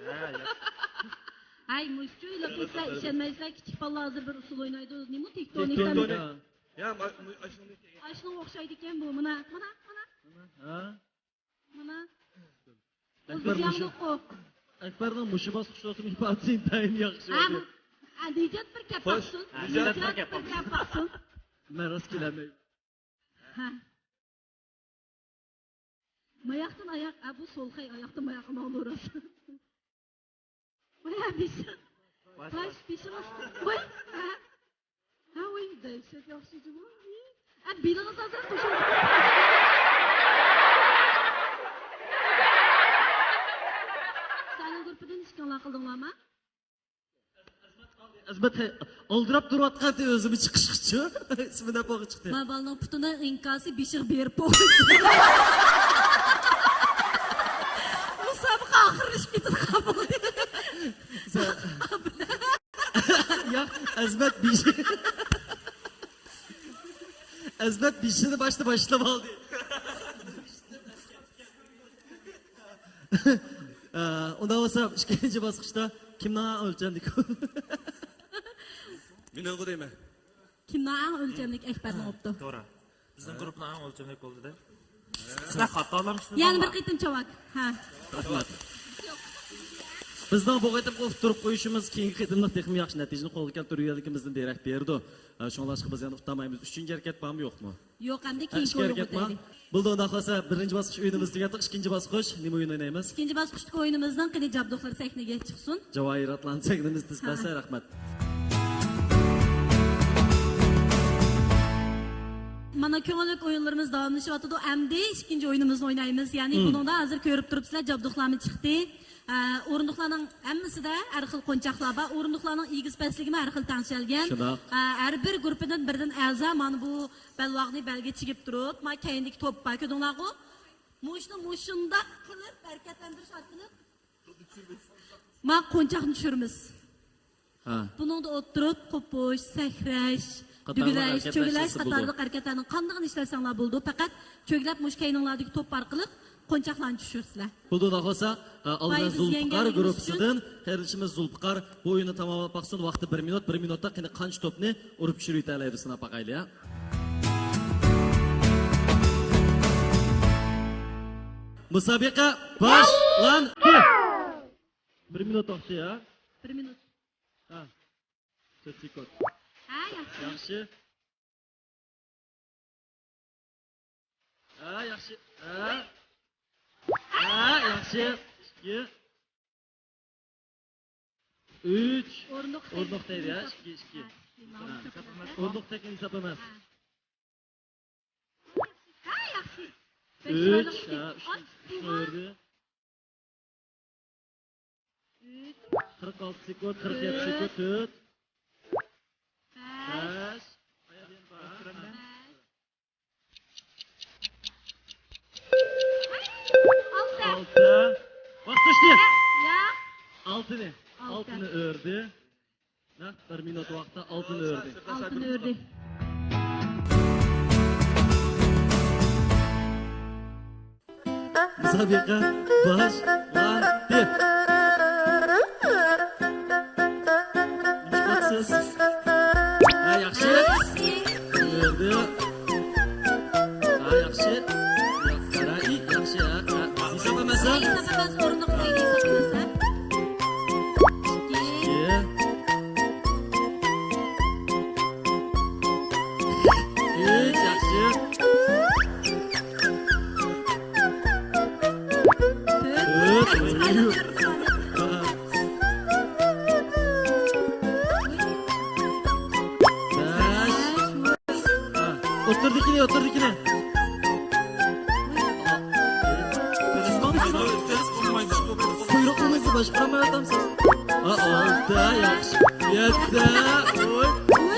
ھە. ھە. ھەي، مۇشۇ لېكىن سىلەر ئىشەنمەيسىلەر، كىچىك بالىلار ھازىر بىر ئۇسسۇل ئوينايدۇ، نېمە تېكتونىك. تېكتونىك. يا، ما-، مۇ-، ئاشۇنىڭ ئاشۇنىڭ ئاشۇنىڭغا ئوخشايدىكەن بۇ، مانا، مانا، مانا. ھە؟ مانا. ئەكبەر مۇشۇ، ئەكبەرنىڭ مۇشۇ باسقۇچتىكى ئىپادىسى ئىنتايىن ياخشى. ھە، بۇ، ھە، نىجات بىر گەپ باقسۇن. نىجات بىر گەپ باقسۇن. مەن راست كېلەلمەيمەن. ھە. ماياقتىن ئاياق، ئە، بۇ سول خەي، ئاياقتىن ماياققا ماڭدۇرۇز. ۋاي، ھە، بېشىڭ. باش، باش، باش. بېشىڭ. ۋاي، ھە. ھە، ۋاي، دەھشەت ياخشى جۇمۇ. ھە، بېلىڭىز ھازىر قوشۇلدى. سەھنە گۇرۇپپىدىن ئىككىڭلار قىلدىڭلارمۇ؟ ئەزمەت ئالدىراپ تۇرۇۋاتقانتى ئۆزىمۇ چىقىشقىچۇ. ئىسمى دەپ بولغا چىقتى. ما بالىنىڭ پۇتىنىڭ ئىنكاسى بېشىغا بېرىپ بولدى. مۇسابىقە ئاخىرلىشىپ كېتىدىغان بولدى. ياق، ئەزمەت بېشى. ئەزمەت بېشىنى باشتا باشلاپ ئالدى. ئە، ئۇنداق بولسا، ئىككىنچى باسقۇچتا كىمنىڭ ئەڭ ئۆلچەملىك؟ مېنىڭغۇ دەيمەن. كىمنىڭ ئەڭ ئۆلچەملىك؟ ئەكبەرنىڭ بوپتۇ. توغرا. بىزنىڭ گۇرۇپپىنىڭ ئەڭ ئۆلچەملىك بولدى دە. سىلەر خاتالامسىز؟ يەنە بىر قېتىم چاۋاك. ھە. رەھمەت. بىزنىڭ بۇ قېتىمقى ئۇتتۇرۇپ قويۇشىمىز كېيىنكى قېتىملىق تېخىمۇ ياخشى نەتىجىنى قولغا كەلتۈرگەنلىكىمىزدىن دېرەك بېرىدۇ. ئە، شۇڭلاشقا بىز يەنە ئۇتالمايمىز. ئۈچىنچى ھەرىكەت بارمۇ، يوقمۇ؟ يوق، ئەمدى كېيىنكى ئويۇنغا ئۆتەيلى. بولدى، ئۇنداق بولسا، بىرىنچى باسقۇچ ئويۇنىمىز تۈگەتتۇق، ئىككىنچى باسقۇچ. نېمە ئويۇن ئوينايمىز؟ ئىككىنچى باسقۇچتىكى ئويۇنىمىزنىڭ قېنى جابدۇقلىرى سەھنىگە چىقسۇن. جاۋاھىراتلارنى سەھنىمىز تىزىپ بەرسە، رەھمەت. مانا، كۆڭۈللۈك ئويۇنلىرىمىز داۋاملىشىۋاتىدۇ. ئەمدى ئىككىنچى ئويۇنىمىزنى ئوينايمىز. يەنى بۇنىڭدا ھازىر كۆرۈپ تۇرۇپسىلەر، جابدۇقلارمۇ چىقتى. ئە، ئورۇندۇقلارنىڭ ھەممىسىدە ھەر خىل قونچاقلار بار. ئورۇندۇقلارنىڭ ئېگىز پەسلىكىمۇ ھەر خىل تەڭشەلگەن. شۇنداق. ئە، ھەر بىر گۇرۇپپىدىن بىردىن ئەزا مانا بۇ بەلباغنى بەلگە چىگىپ تۇرۇپ، ما كەينىدىكى توپ بار، كۆردۈڭلارغۇ؟ مۇشۇنى مۇشۇنداق قىلىپ ھەرىكەتلەندۈرۈش ئارقىلىق ما قونچاقنى چۈشۈرىمىز. ھە. بۇنىڭدا ئولتۇرۇپ، قوپۇش، سەكرەش، دۈگىلەش، چۆگىلەش قاتارلىق ھەرىكەتلەرنىڭ قاندىقىنى ئىشلەتسەڭلار بولىدۇ. پەقەت چۆگىلەپ مۇشۇ كەينىڭلاردىكى توپ ئارقىلىق قونچاقلارنى چۈشۈرىسىلەر. بولدى، ئۇنداق بولسا، ئالدىن زۇلپىقار گۇرۇپپىسىدىن قېرىندىشىمىز زۇلپىقار بۇ ئويۇننى تاماملاپ باقسۇن. ۋاقتى بىر مىنۇت، بىر مىنۇتتا قېنى قانچە توپنى ئۇرۇپ چۈشۈرۈۋېتەلەيدۇ، سىناپ باقايلى، ھە. مۇسابىقە باشلاندى. بىر مىنۇت ۋاقتى، ھە؟ بىر مىنۇت. ھە. تۆت سېكۇنت. ھە، ياخشى. ياخشى. ھە، ياخشى. ھە. ھە، ياخشى. ئىككى. ئۈچ. ئورۇندۇق تەگدى، ھە؟ ئىككى، ئىككى. ھە، ئىككى. ھە. ئورۇندۇق تەگكەن ھېساب ئەمەس. ھە. ھە، ياخشى. ئۈچ، ھە، ئۈچ، ئۈچ ئۆردى. قىرىق ئالتە سېكۇنت، قىرىق يەتتە سېكۇنت، تۆت. بەش. بەش. ئالتە. ئالتە. ۋاقىت ئۆتتى. يا. ئالتىنى. ئالتە. ئالتىنى ئۆردى. نەق بىر مىنۇت ۋاقىتتا ئالتىنى ئۆردى. ئالتىنى ئۆردى. مۇسابىقە باشلاندى. نېمىشقا ئاتىسىز؟ ھە، ياخشى. ئۆردى. ھە، ياخشى. قارا، ئى، ياخشى، ھە، ھە. ھېساب ئەمەس، ھە؟ ھېساب ئەمەس، ئورۇندۇق دەيلى، ھېساب ئەمەس، ھە؟ ئىككى. ئىككى. ئۈچ، ياخشى. تۆت. تۆت. بەش. ھە، ئوتتۇرىدىكىنى، ئوتتۇرىدىكىنى. قۇيرۇقىڭىزنى باشقۇرالمايۋاتامسىز؟ ھە، ئالتە، ياخشى. يەتتە، ئون،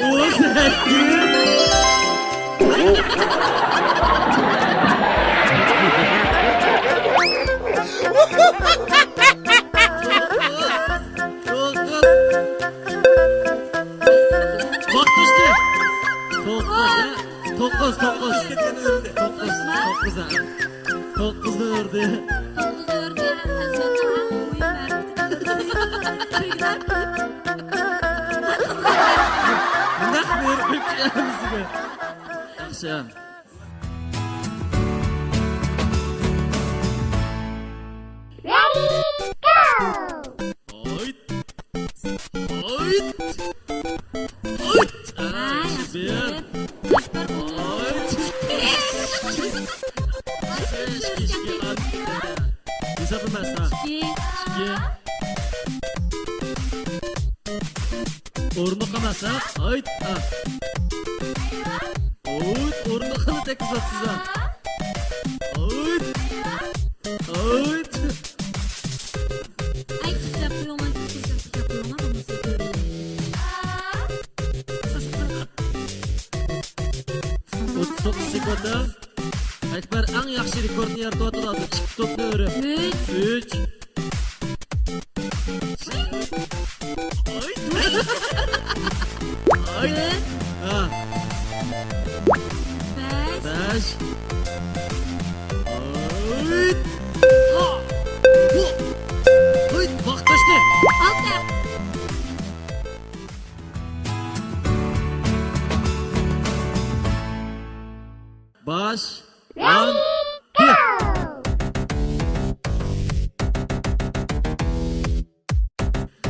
ئون سەككىز. توققۇز. ۋاقىت ئۆتتى. توققۇز، ھە؟ توققۇز، توققۇز. توققۇز، توققۇز، ھە. توققۇزنى ئۆردى. توققۇزنى ئۆردى. ئەزمەتنىڭ ئەڭ مۇھىم ھەرىكىتى. نەق بېرىپ ئۆپكىلەمسىگە. ياخشى. Ready, go! ئايت. ئايت. ئايت. ھە، ياخشى. ياخشى. ئايت. ئىككى، ئىككى. ھە، ھايت، ھە. ھويت، ئورنىغا تەگكۈزۈۋاتىسىز، ھە. ھويت. ھويت. ئەي، تىكلەپ قويۇڭلار، تىكلەپ قويۇڭلار، بولمىسا كۆرۈنمەيدۇ. ئوتتۇز توققۇز سېكۇنتتا. ئەكبەر ئەڭ ياخشى رېكورتنى يارىتىۋاتىدۇ ھازىر. ئىككى توپنى ئۆرۈپ. ئۈچ. ئۈچ. ئاي. تۆت. ھە. بەش. بەش. ئاي. ئاي، ۋاقىت ئاشتى. ئالتە. باش. ۋان.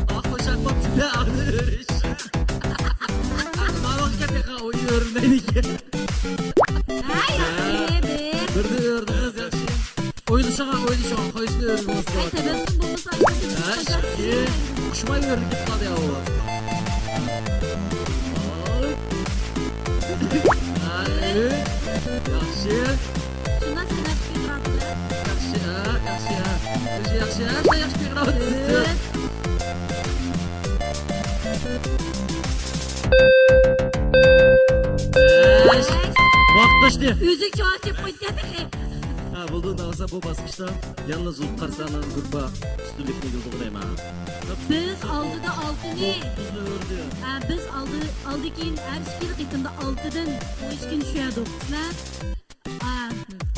ئاق قوشاق بوپتۇ-دە، ئاغزى ئۆرۈش. ماۋۇ گەپ ياقا، ئۇ ئۆرۈلمەيدىكەن. ھەي، ياخشى، بىر. بىردە ئۆردىڭىز، ياخشى. ئويلىشىڭا، ئويلىشىڭا، قايسىنى ئۆرۈلمىسە. ھەي، تەبەسسۇم بولمىسا، ھەي، ئۇقۇشماي ئۆرۈلۈپ كېتىپ قالدى يا ئۇ. ھەي. ياخشى. شۇنداق سەنئەت كۆتۈرۈۋاتىدۇ. ياخشى، ھە، ياخشى، ھە. ياخشى، ياخشى، ھە، ياخشى كۆتۈرۈۋاتىدۇ. بەش. ۋاقىت ئاشتى. ئۆزۈك چاۋاك چېلىپ قويدى تېخى. ھە، بولدى، ئۇنداق بولسا بۇ باسقۇچتا يەنىلا زۇلپىقار سانىنىڭ گۇرۇپپا ئۈستۈنلۈكنى ئىگىلىدىغۇ دەيمەن. بىز ئالدىدا ئالتىنى. بىزنى ئۆردى. ھە، بىز ئالدى، ئالدى كېيىن ھەر ئىككىلا قېتىمدا ئالتىدىن ئون ئىككىنى چۈشۈردۇق. سىلەر، ھە،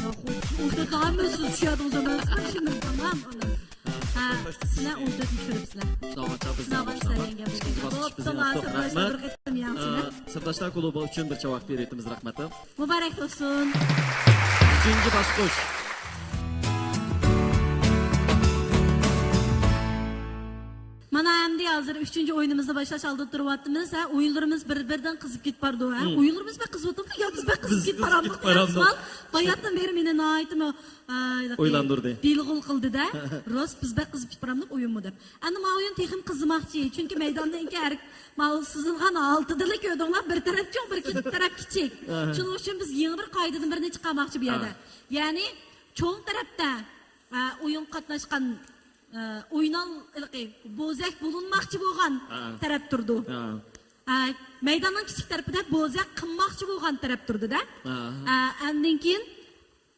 ياق، ئۇ، ئۇ، ئۇ، دائىم سىز چۈشۈردىڭىز، ئەمەسمۇ؟ شۇنداق، تامام، ئۇنى. ھە، سىلەر ئون تۆتنى چۈشۈرۈپسىلەر. شۇناڭغا چاغ بىزنى شۇنىڭغا سەن يەڭگەن بولدى. بوپتۇ، سىرداشلار، بىر قېتىم يەڭسىلەر. ئە، سىرداشلار كۇلۇبى ئۈچۈن بىر چاۋاك بېرىۋېتىمىز، رەھمەت. مۇبارەك بولسۇن. ئۈچىنچى باسقۇچ. مانا ئەمدى ھازىر ئۈچىنچى ئويۇنىمىزنى باشلاش ئالدىدا تۇرۇۋاتىمىز. ھە، ئويۇنلىرىمىز بىر-بىردىن قىزىپ كېتىپ بارىدۇ. ھە، مم. ئويۇنلىرىمىز بەك قىزىپ ئۆتۈپتۇ. يا بىز بەك قىزىپ كېتىپ بارامدۇق، يا ئىسمائىل باياتتىن بېرى مېنى ناھايىتىمۇ، ئاي، ئويلاندۇردى. دىلغۇل قىلدى-دە. راست، بىز بەك قىزىپ كېتىپ بارامدۇق ئويۇنمۇ دەپ. ئەمدى ماۋۇ ئويۇن تېخىمۇ قىزىماقچى. چۈنكى مەيداندىن كېيىن ھەر ماۋۇ سىزىلغان ھالىتىدىلا كۆردۈڭلار، بىر تەرەپ چوڭ، بىر تەرەپ كىچىك. ئاھا. شۇنىڭ ئۈچۈن بىز يېڭى بىر قائىدىدىن بىرنى چىقارماقچى بۇ يەردە. ئاھا. يەنى چوڭ تەرەپتە، ئە، ئويۇنغا قاتناشقان، ئە، ئوينال-، ھېلىقى بوزەك بولۇنماقچى بولغان ئاھا. تەرەپ تۇرىدۇ. ئاھا. ئە، مەيداننىڭ كىچىك تەرىپىدە بوزەك قىلماقچى بولغان تەرەپ تۇرىدۇ-دە. ئاھا. ئە، ئاندىن كېيىن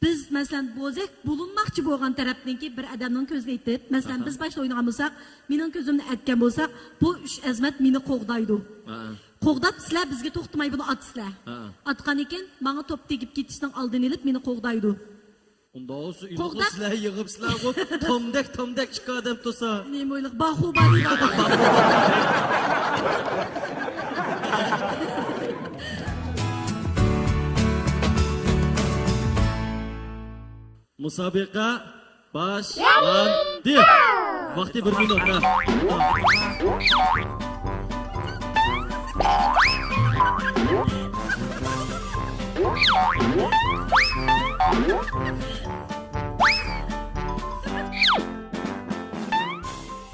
بىز، مەسىلەن، بوزەك بولۇنماقچى بولغان تەرەپنىڭكى بىر ئادەمنىڭ كۆزىنى ئېتىپ، مەسىلەن، ئاھا. بىز باشتا ئوينىغان بولساق، مېنىڭ كۆزۈمنى ئەتكەن بولساق، بۇ ئۈچ ئەزىمەت مېنى قوغدايدۇ. ئاھا. قوغداپ، سىلەر بىزگە توختىماي بۇنى ئاتىسىلەر. ئاھا. ئاتقاندىن كېيىن ماڭا توپ تېگىپ كېتىشنىڭ ئالدىنى ئېلىپ، مېنى قوغدايدۇ. ئۇنداق بولسا، قوغداپ سىلەر يىغىپسىلەرغۇ، تامدەك، تامدەك ئىككى ئادەم تۇرسا. نېمە ئويلىق، باخۇ بار. مۇسابىقە باشلاندى. ۋاقتى بىر مىنۇت. ھە.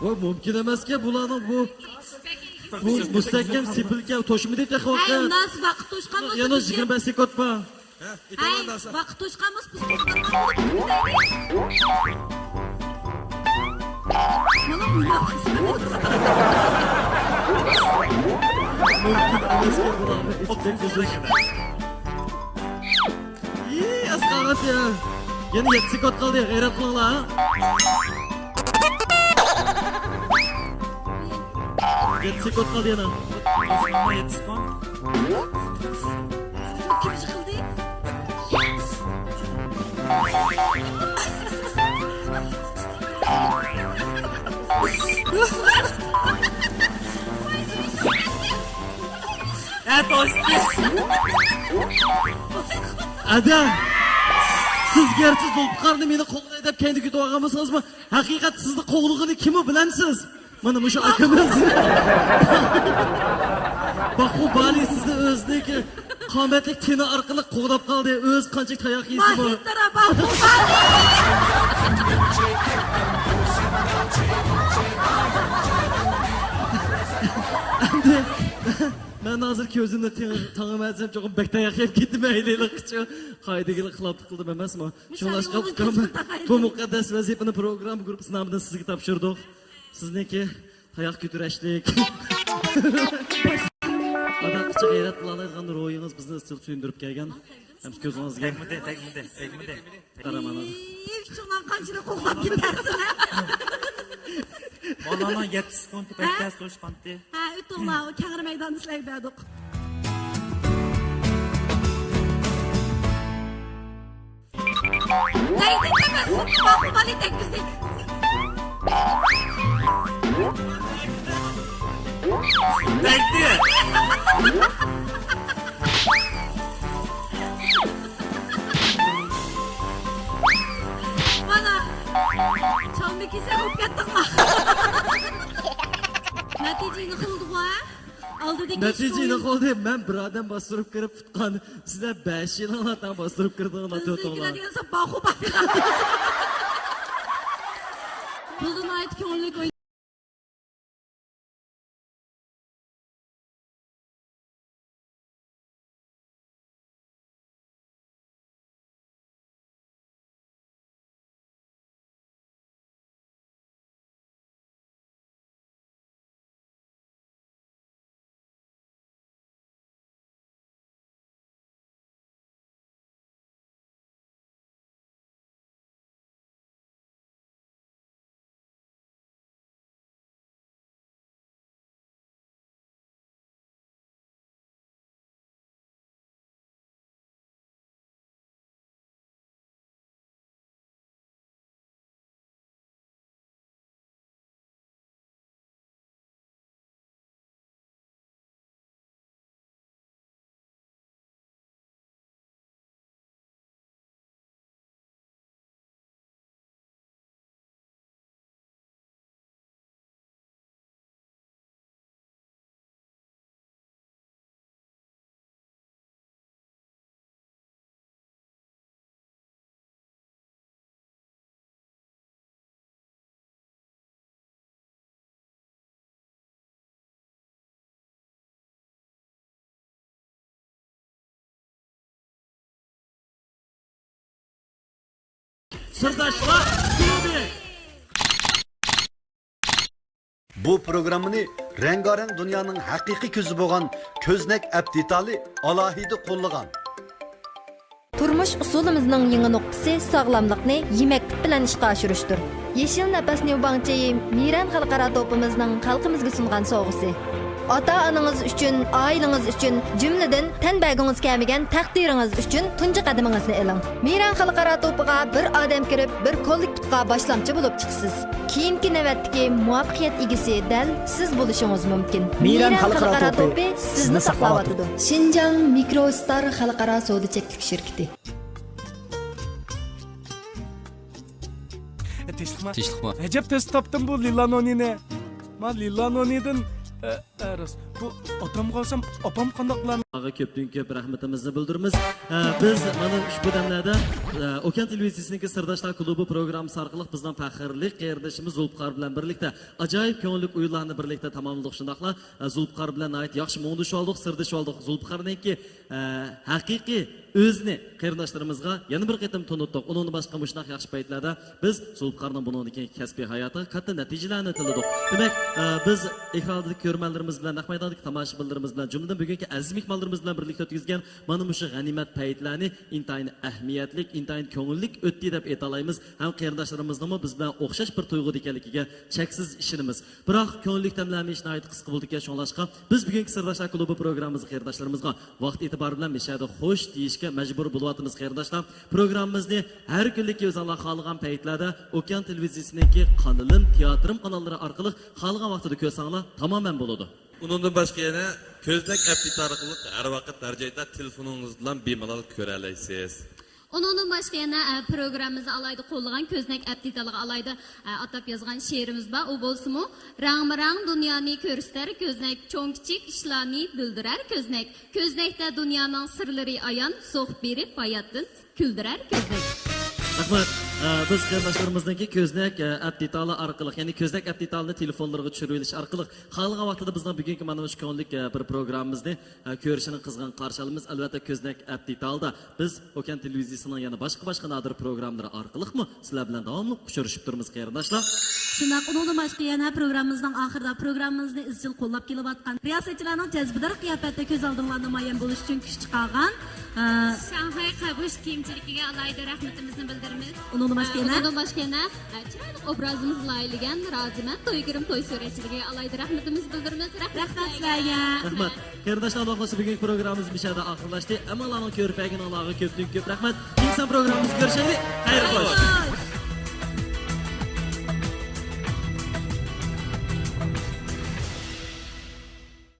ۋاي، مۇمكىن ئەمەسكەن بۇلارنىڭ بۇ، بۇ مۇستەھكەم سېپىلكە توشمىدى تېخى ۋاقىت. ھەي، ئۇنداق ۋاقىت توشقان بولسا يەنە بىزگە يىگىرمە بەش سېكۇنت بار. ھە، ھەي، ۋاقىت توشقان بولسا بىز توختالغان بولۇپ كېتەيلى. مانا ئويناپ. مۇمكىن ئەمەسكەن بۇلارنى ئىچىدە كۆزۈش. ئىي، ئەسقاغات يا. يەنە يەتتە سېكۇنت قالدى، غەيرەت قىلىڭلار. يەتتە سېكۇنت قالدى يەنە. يەتتە سېكۇنت. كىم يىقىلدى؟ ھە، توشتى. ئادەم، سىز گەرچە زۇلپىقارنى مېنى قوغداي دەپ كەينىگە كېتىۋالغان بولسىڭىزمۇ، ھەقىقەت سىزنى قوغلىغىنى كىمۇ بىلەمسىز؟ مانا مۇشۇ ئاكىمىز. باخۇ بالى سىزنى ئۆزىنىڭكى قامەتلىك تېنى ئارقىلىق قوغداپ قالدى. ئۆزى قانچىلىك تاياق يېسىمۇ. ماھىتلار باخۇ بالى. ئەمدى مەن ھازىر كۆزۈمنى تېڭ-، تاڭىمەن دېسەم، چوقۇم بەك تاياق يەپ كېتىمەن، ھېلىقىچە قايدىكىنلا قىلىپتۇ قىلدىم ئەمەسمۇ؟ شۇڭلاشقا ئۇكام، بۇ مۇقەددەس ۋەزىپىنى پروگرامما گۇرۇپپىسى نامىدىن سىزگە تاپشۇردۇق. سىزنىڭكى تاياق كۆتۈرەشلىك، ئاداققىچە غەيرەت قىلالايدىغان روھىڭىز بىزنى ئىزچىل سۆيۈندۈرۈپ كەلگەن. ھەم كۆزىڭىزگە تەگمىدى، تەگمىدى، تەگمىدى. قارىماڭلار. ئى، ئۇچۇڭلار قانچىلىك قوغلاپ كېتەرسىلەر. بالىلارنىڭ يەتتە سېكۇنتى بەك تەس توشقانتى. ھە، ئۆتۈڭلار، ئۇ كەڭرى مەيداندا سىلەرگە بەردۇق. دەيدۇ، دەيدۇ، سىزنى ماقۇل بالىنى تەگكۈزدى. تەگدى. مانا، چالما كېسەك بولۇپ كەتتىڭلار. نەتىجە ئېنىق بولدىغۇ، ھە؟ ئالدىدىكى نەتىجە ئېنىق بولدى. مەن بىر ئادەم باستۇرۇپ كىرىپ تۇتقان. سىلەر بەشىڭلار تەڭ باستۇرۇپ كىردىڭلار، تۆتىڭلار. بىزنىڭكىلەر دېگەن ساپ باخۇ باخۇ. بولدى، ناھايىتى كۆڭۈللۈك ئويۇن. سىرداشلار كۇلۇبى. بۇ پروگراممىنى رەڭگارەڭ دۇنيانىڭ ھەقىقىي كۆزى بولغان كۆزنەك ئەپ دېتالى ئالاھىدە قوللىغان. تۇرمۇش ئۇسۇلىمىزنىڭ يېڭى نۇقتىسى ساغلاملىقنى يېمەكلىك بىلەن ئىشقا ئاشۇرۇشتۇر. يېشىل نەپەس نيۇباڭ چېيى مىرەن خەلقئارا توپىمىزنىڭ خەلقىمىزگە سۇنغان سوۋغىسى. ئاتا-ئانىڭىز ئۈچۈن، ئائىلىڭىز ئۈچۈن، جۈملىدىن تەنبەگىڭىز كەمىگەن تەقدىرىڭىز ئۈچۈن تۇنجى قەدىمىڭىزنى ئىلىڭ. مىرەن خەلقئارا توپىغا بىر ئادەم كىرىپ، بىر كوللېكتىپقا باشلامچى بولۇپ چىقىسىز. كېيىنكى نۆۋەتتىكى مۇۋەپپەقىيەت ئىگىسى دەل سىز بولۇشىڭىز مۇمكىن. مىرەن خەلقئارا توپى سىزنى ساقلاۋاتىدۇ. شىنجاڭ مىكرو ستار خەلقئارا سودا چەكلىك شىركىتى. تىنچلىقما؟ تىنچلىقما؟ ئەجەب تېز تاپتىم بۇ لىلانونىنى. ما لىلانونىدىن، ئە، ئە، راست. بۇ ئاتامغا ئالسام، ئاپام قانداق قىلار؟ ئاغا كۆپتىن كۆپ رەھمىتىمىزنى بىلدۈرىمىز. ئە، بىز مانا ئۇشبۇ دەملەردە، ئە، ئوكيان تېلېۋىزىيىسىنىڭكى سىرداشلار كۇلۇبى پروگراممىسى ئارقىلىق بىزنىڭ پەخىرلىك قېرىندىشىمىز زۇلپىقار بىلەن بىرلىكتە ئاجايىپ كۆڭۈللۈك ئويۇنلارنى بىرلىكتە تاماملىدۇق. شۇنداقلا، ئە، زۇلپىقار بىلەن ناھايىتى ياخشى مۇڭدىشىۋالدۇق، سىردىشىۋالدۇق. زۇلپىقارنىڭكى ئە، ھەقىقىي ئۆزىنى قېرىنداشلىرىمىزغا يەنە بىر قېتىم تونۇتتۇق. ئۇنىڭدىن باشقا مۇشۇنداق ياخشى پەيتلەردە بىز زۇلپىقارنىڭ بۇنىڭدىن كېيىنكى كەسپىي ھاياتىغا كاتتا نەتىجىلەرنى تىلىدۇق. دېمەك، ئە، بىز ئېكراندىكى كۆرۈرمەنلىرىمىز بىلەن، نەق مەيداندىكى تاماشىبىنلىرىمىز بىلەن، جۈملىدىن بۈگۈنكى ئەزىز مېھمانلىرىمىز بىلەن بىرلىكتە ئۆتكۈزگەن مانا مۇشۇ غەنىيمەت پەيتلەرنى ئىنتايىن ئەھمىيەتلىك، ئىنتايىن كۆڭۈللۈك ئۆتتى دەپ ئېيتالايمىز. ھەم قېرىنداشلىرىمىزنىڭمۇ بىز بىلەن ئوخشاش بىر تۇيغۇدا ئىكەنلىكىگە چەكسىز ئىشىنىمىز. بىراق، كۆڭۈللۈك دەملەرمۇ ھېچ ناھايىتى قىسقا بولىدىكەن، شۇڭلاشقا بىز بۈگۈنكى سىرداشلار كۇلۇبى پروگراممىمىزدا قېرىنداشلىرىمىزغا ۋاقىت ئېتىبارى بىلەن مۇشۇ يەردە خوش دېيىشكە مەجبۇر بولۇۋاتىمىز، قېرىنداشلار. پروگراممىمىزنى ھەر كۈنلۈكى ئۆزۈڭلار خالىغان پەيتلەردە ئوكيان تېلېۋىزىيىسىنىڭكى قانىلىم، تىياتىرىم قاناللىرى ئارقىلىق خالىغان ۋاقتىدا كۆرسەڭلار تامامەن بولىدۇ. ئۇنىڭدىن باشقا يەنە كۆزنەك ئەپ دېتالى ئارقىلىق ھەر ۋاقىت، ھەر جايدا تېلېفونىڭىز بىلەن بىمالال كۆرەلەيسىز. ئۇنىڭدىن باشقا يەنە، ئە، پروگراممىمىزدا ئالاھىدە قوللىغان كۆزنەك ئەپ دېتالىغا ئالاھىدە، ئە، ئاتاپ يازغان شېئىرىمىز بار. ئۇ بولسىمۇ، رەڭمۇ رەڭ دۇنيانى كۆرسىتەر كۆزنەك، چوڭ كىچىك ئىشلارنى بىلدۈرەر كۆزنەك. كۆزنەكتە دۇنيانىڭ سىرلىرى ئايان، سوق بېرىپ ھاياتتىن كۈلدۈرەر كۆزنەك. رەھمەت. ئە، بىز قېرىنداشلىرىمىزنىڭكى كۆزنەك، ئە، ئەپ دېتالى ئارقىلىق، يەنى كۆزنەك ئەپ دېتالىنى تېلېفونلىرىغا چۈشۈرۈۋېلىش ئارقىلىق خالىغان ۋاقتىدا بىزنىڭ بۈگۈنكى مانا مۇشۇ كۆڭۈللۈك، ئە، بىر پروگراممىمىزنى، ئە، كۆرۈشىنى قىزغىن قارشى ئالىمىز. ئەلۋەتتە، كۆزنەك ئەپ دېتالىدا بىز ئوكيان تېلېۋىزىيىسىنىڭ يەنە باشقا-باشقا نادىر پروگراممىلىرى ئارقىلىقمۇ سىلەر بىلەن داۋاملىق ئۇچرىشىپ تۇرىمىز، قېرىنداشلار. شۇنداق، ئۇنىڭدىن باشقا يەنە پروگراممىمىزنىڭ ئاخىرىدا پروگراممىمىزنى ئىزچىل قوللاپ كېلىۋاتقان رىياسەتچىلەرنىڭ جەزبىدار قىياپەتتە كۆز ئالدىڭلار نامايان بولۇش ئۈچۈن كۈچ چىقارغان، ئە، شاڭخەي قابۇش كىيىمچىلىكىگە ئالاھىدە رەھمىتىمىزنى بىلدۈرىمىز. ئۇنىڭدىن باشقا يەنە؟ ئۇنىڭدىن باشقا يەنە، ئە، چىرايلىق ئوبرازىمىزنى لايىھەلىگەن رازىمەن تويگىرىم توي سۈرەتچىلىكىگە ئالاھىدە رەھمىتىمىزنى بىلدۈرىمىز. رەھمەت رەھمەت سىلەرگە. سىلەرگە. رەھمەت. قېرىنداشلار، ئاللا خالىسا بۈگۈنكى پروگراممىمىز مۇشۇ يەردە ئاخىرلاشتى. ھەممىڭلارنىڭ كۆرۈپ بەرگىنىڭلارغا كۆپتىن كۆپ رەھمەت. كېيىنكى سان پروگراممىمىزدا كۆرۈشەيلى. خەير خوش.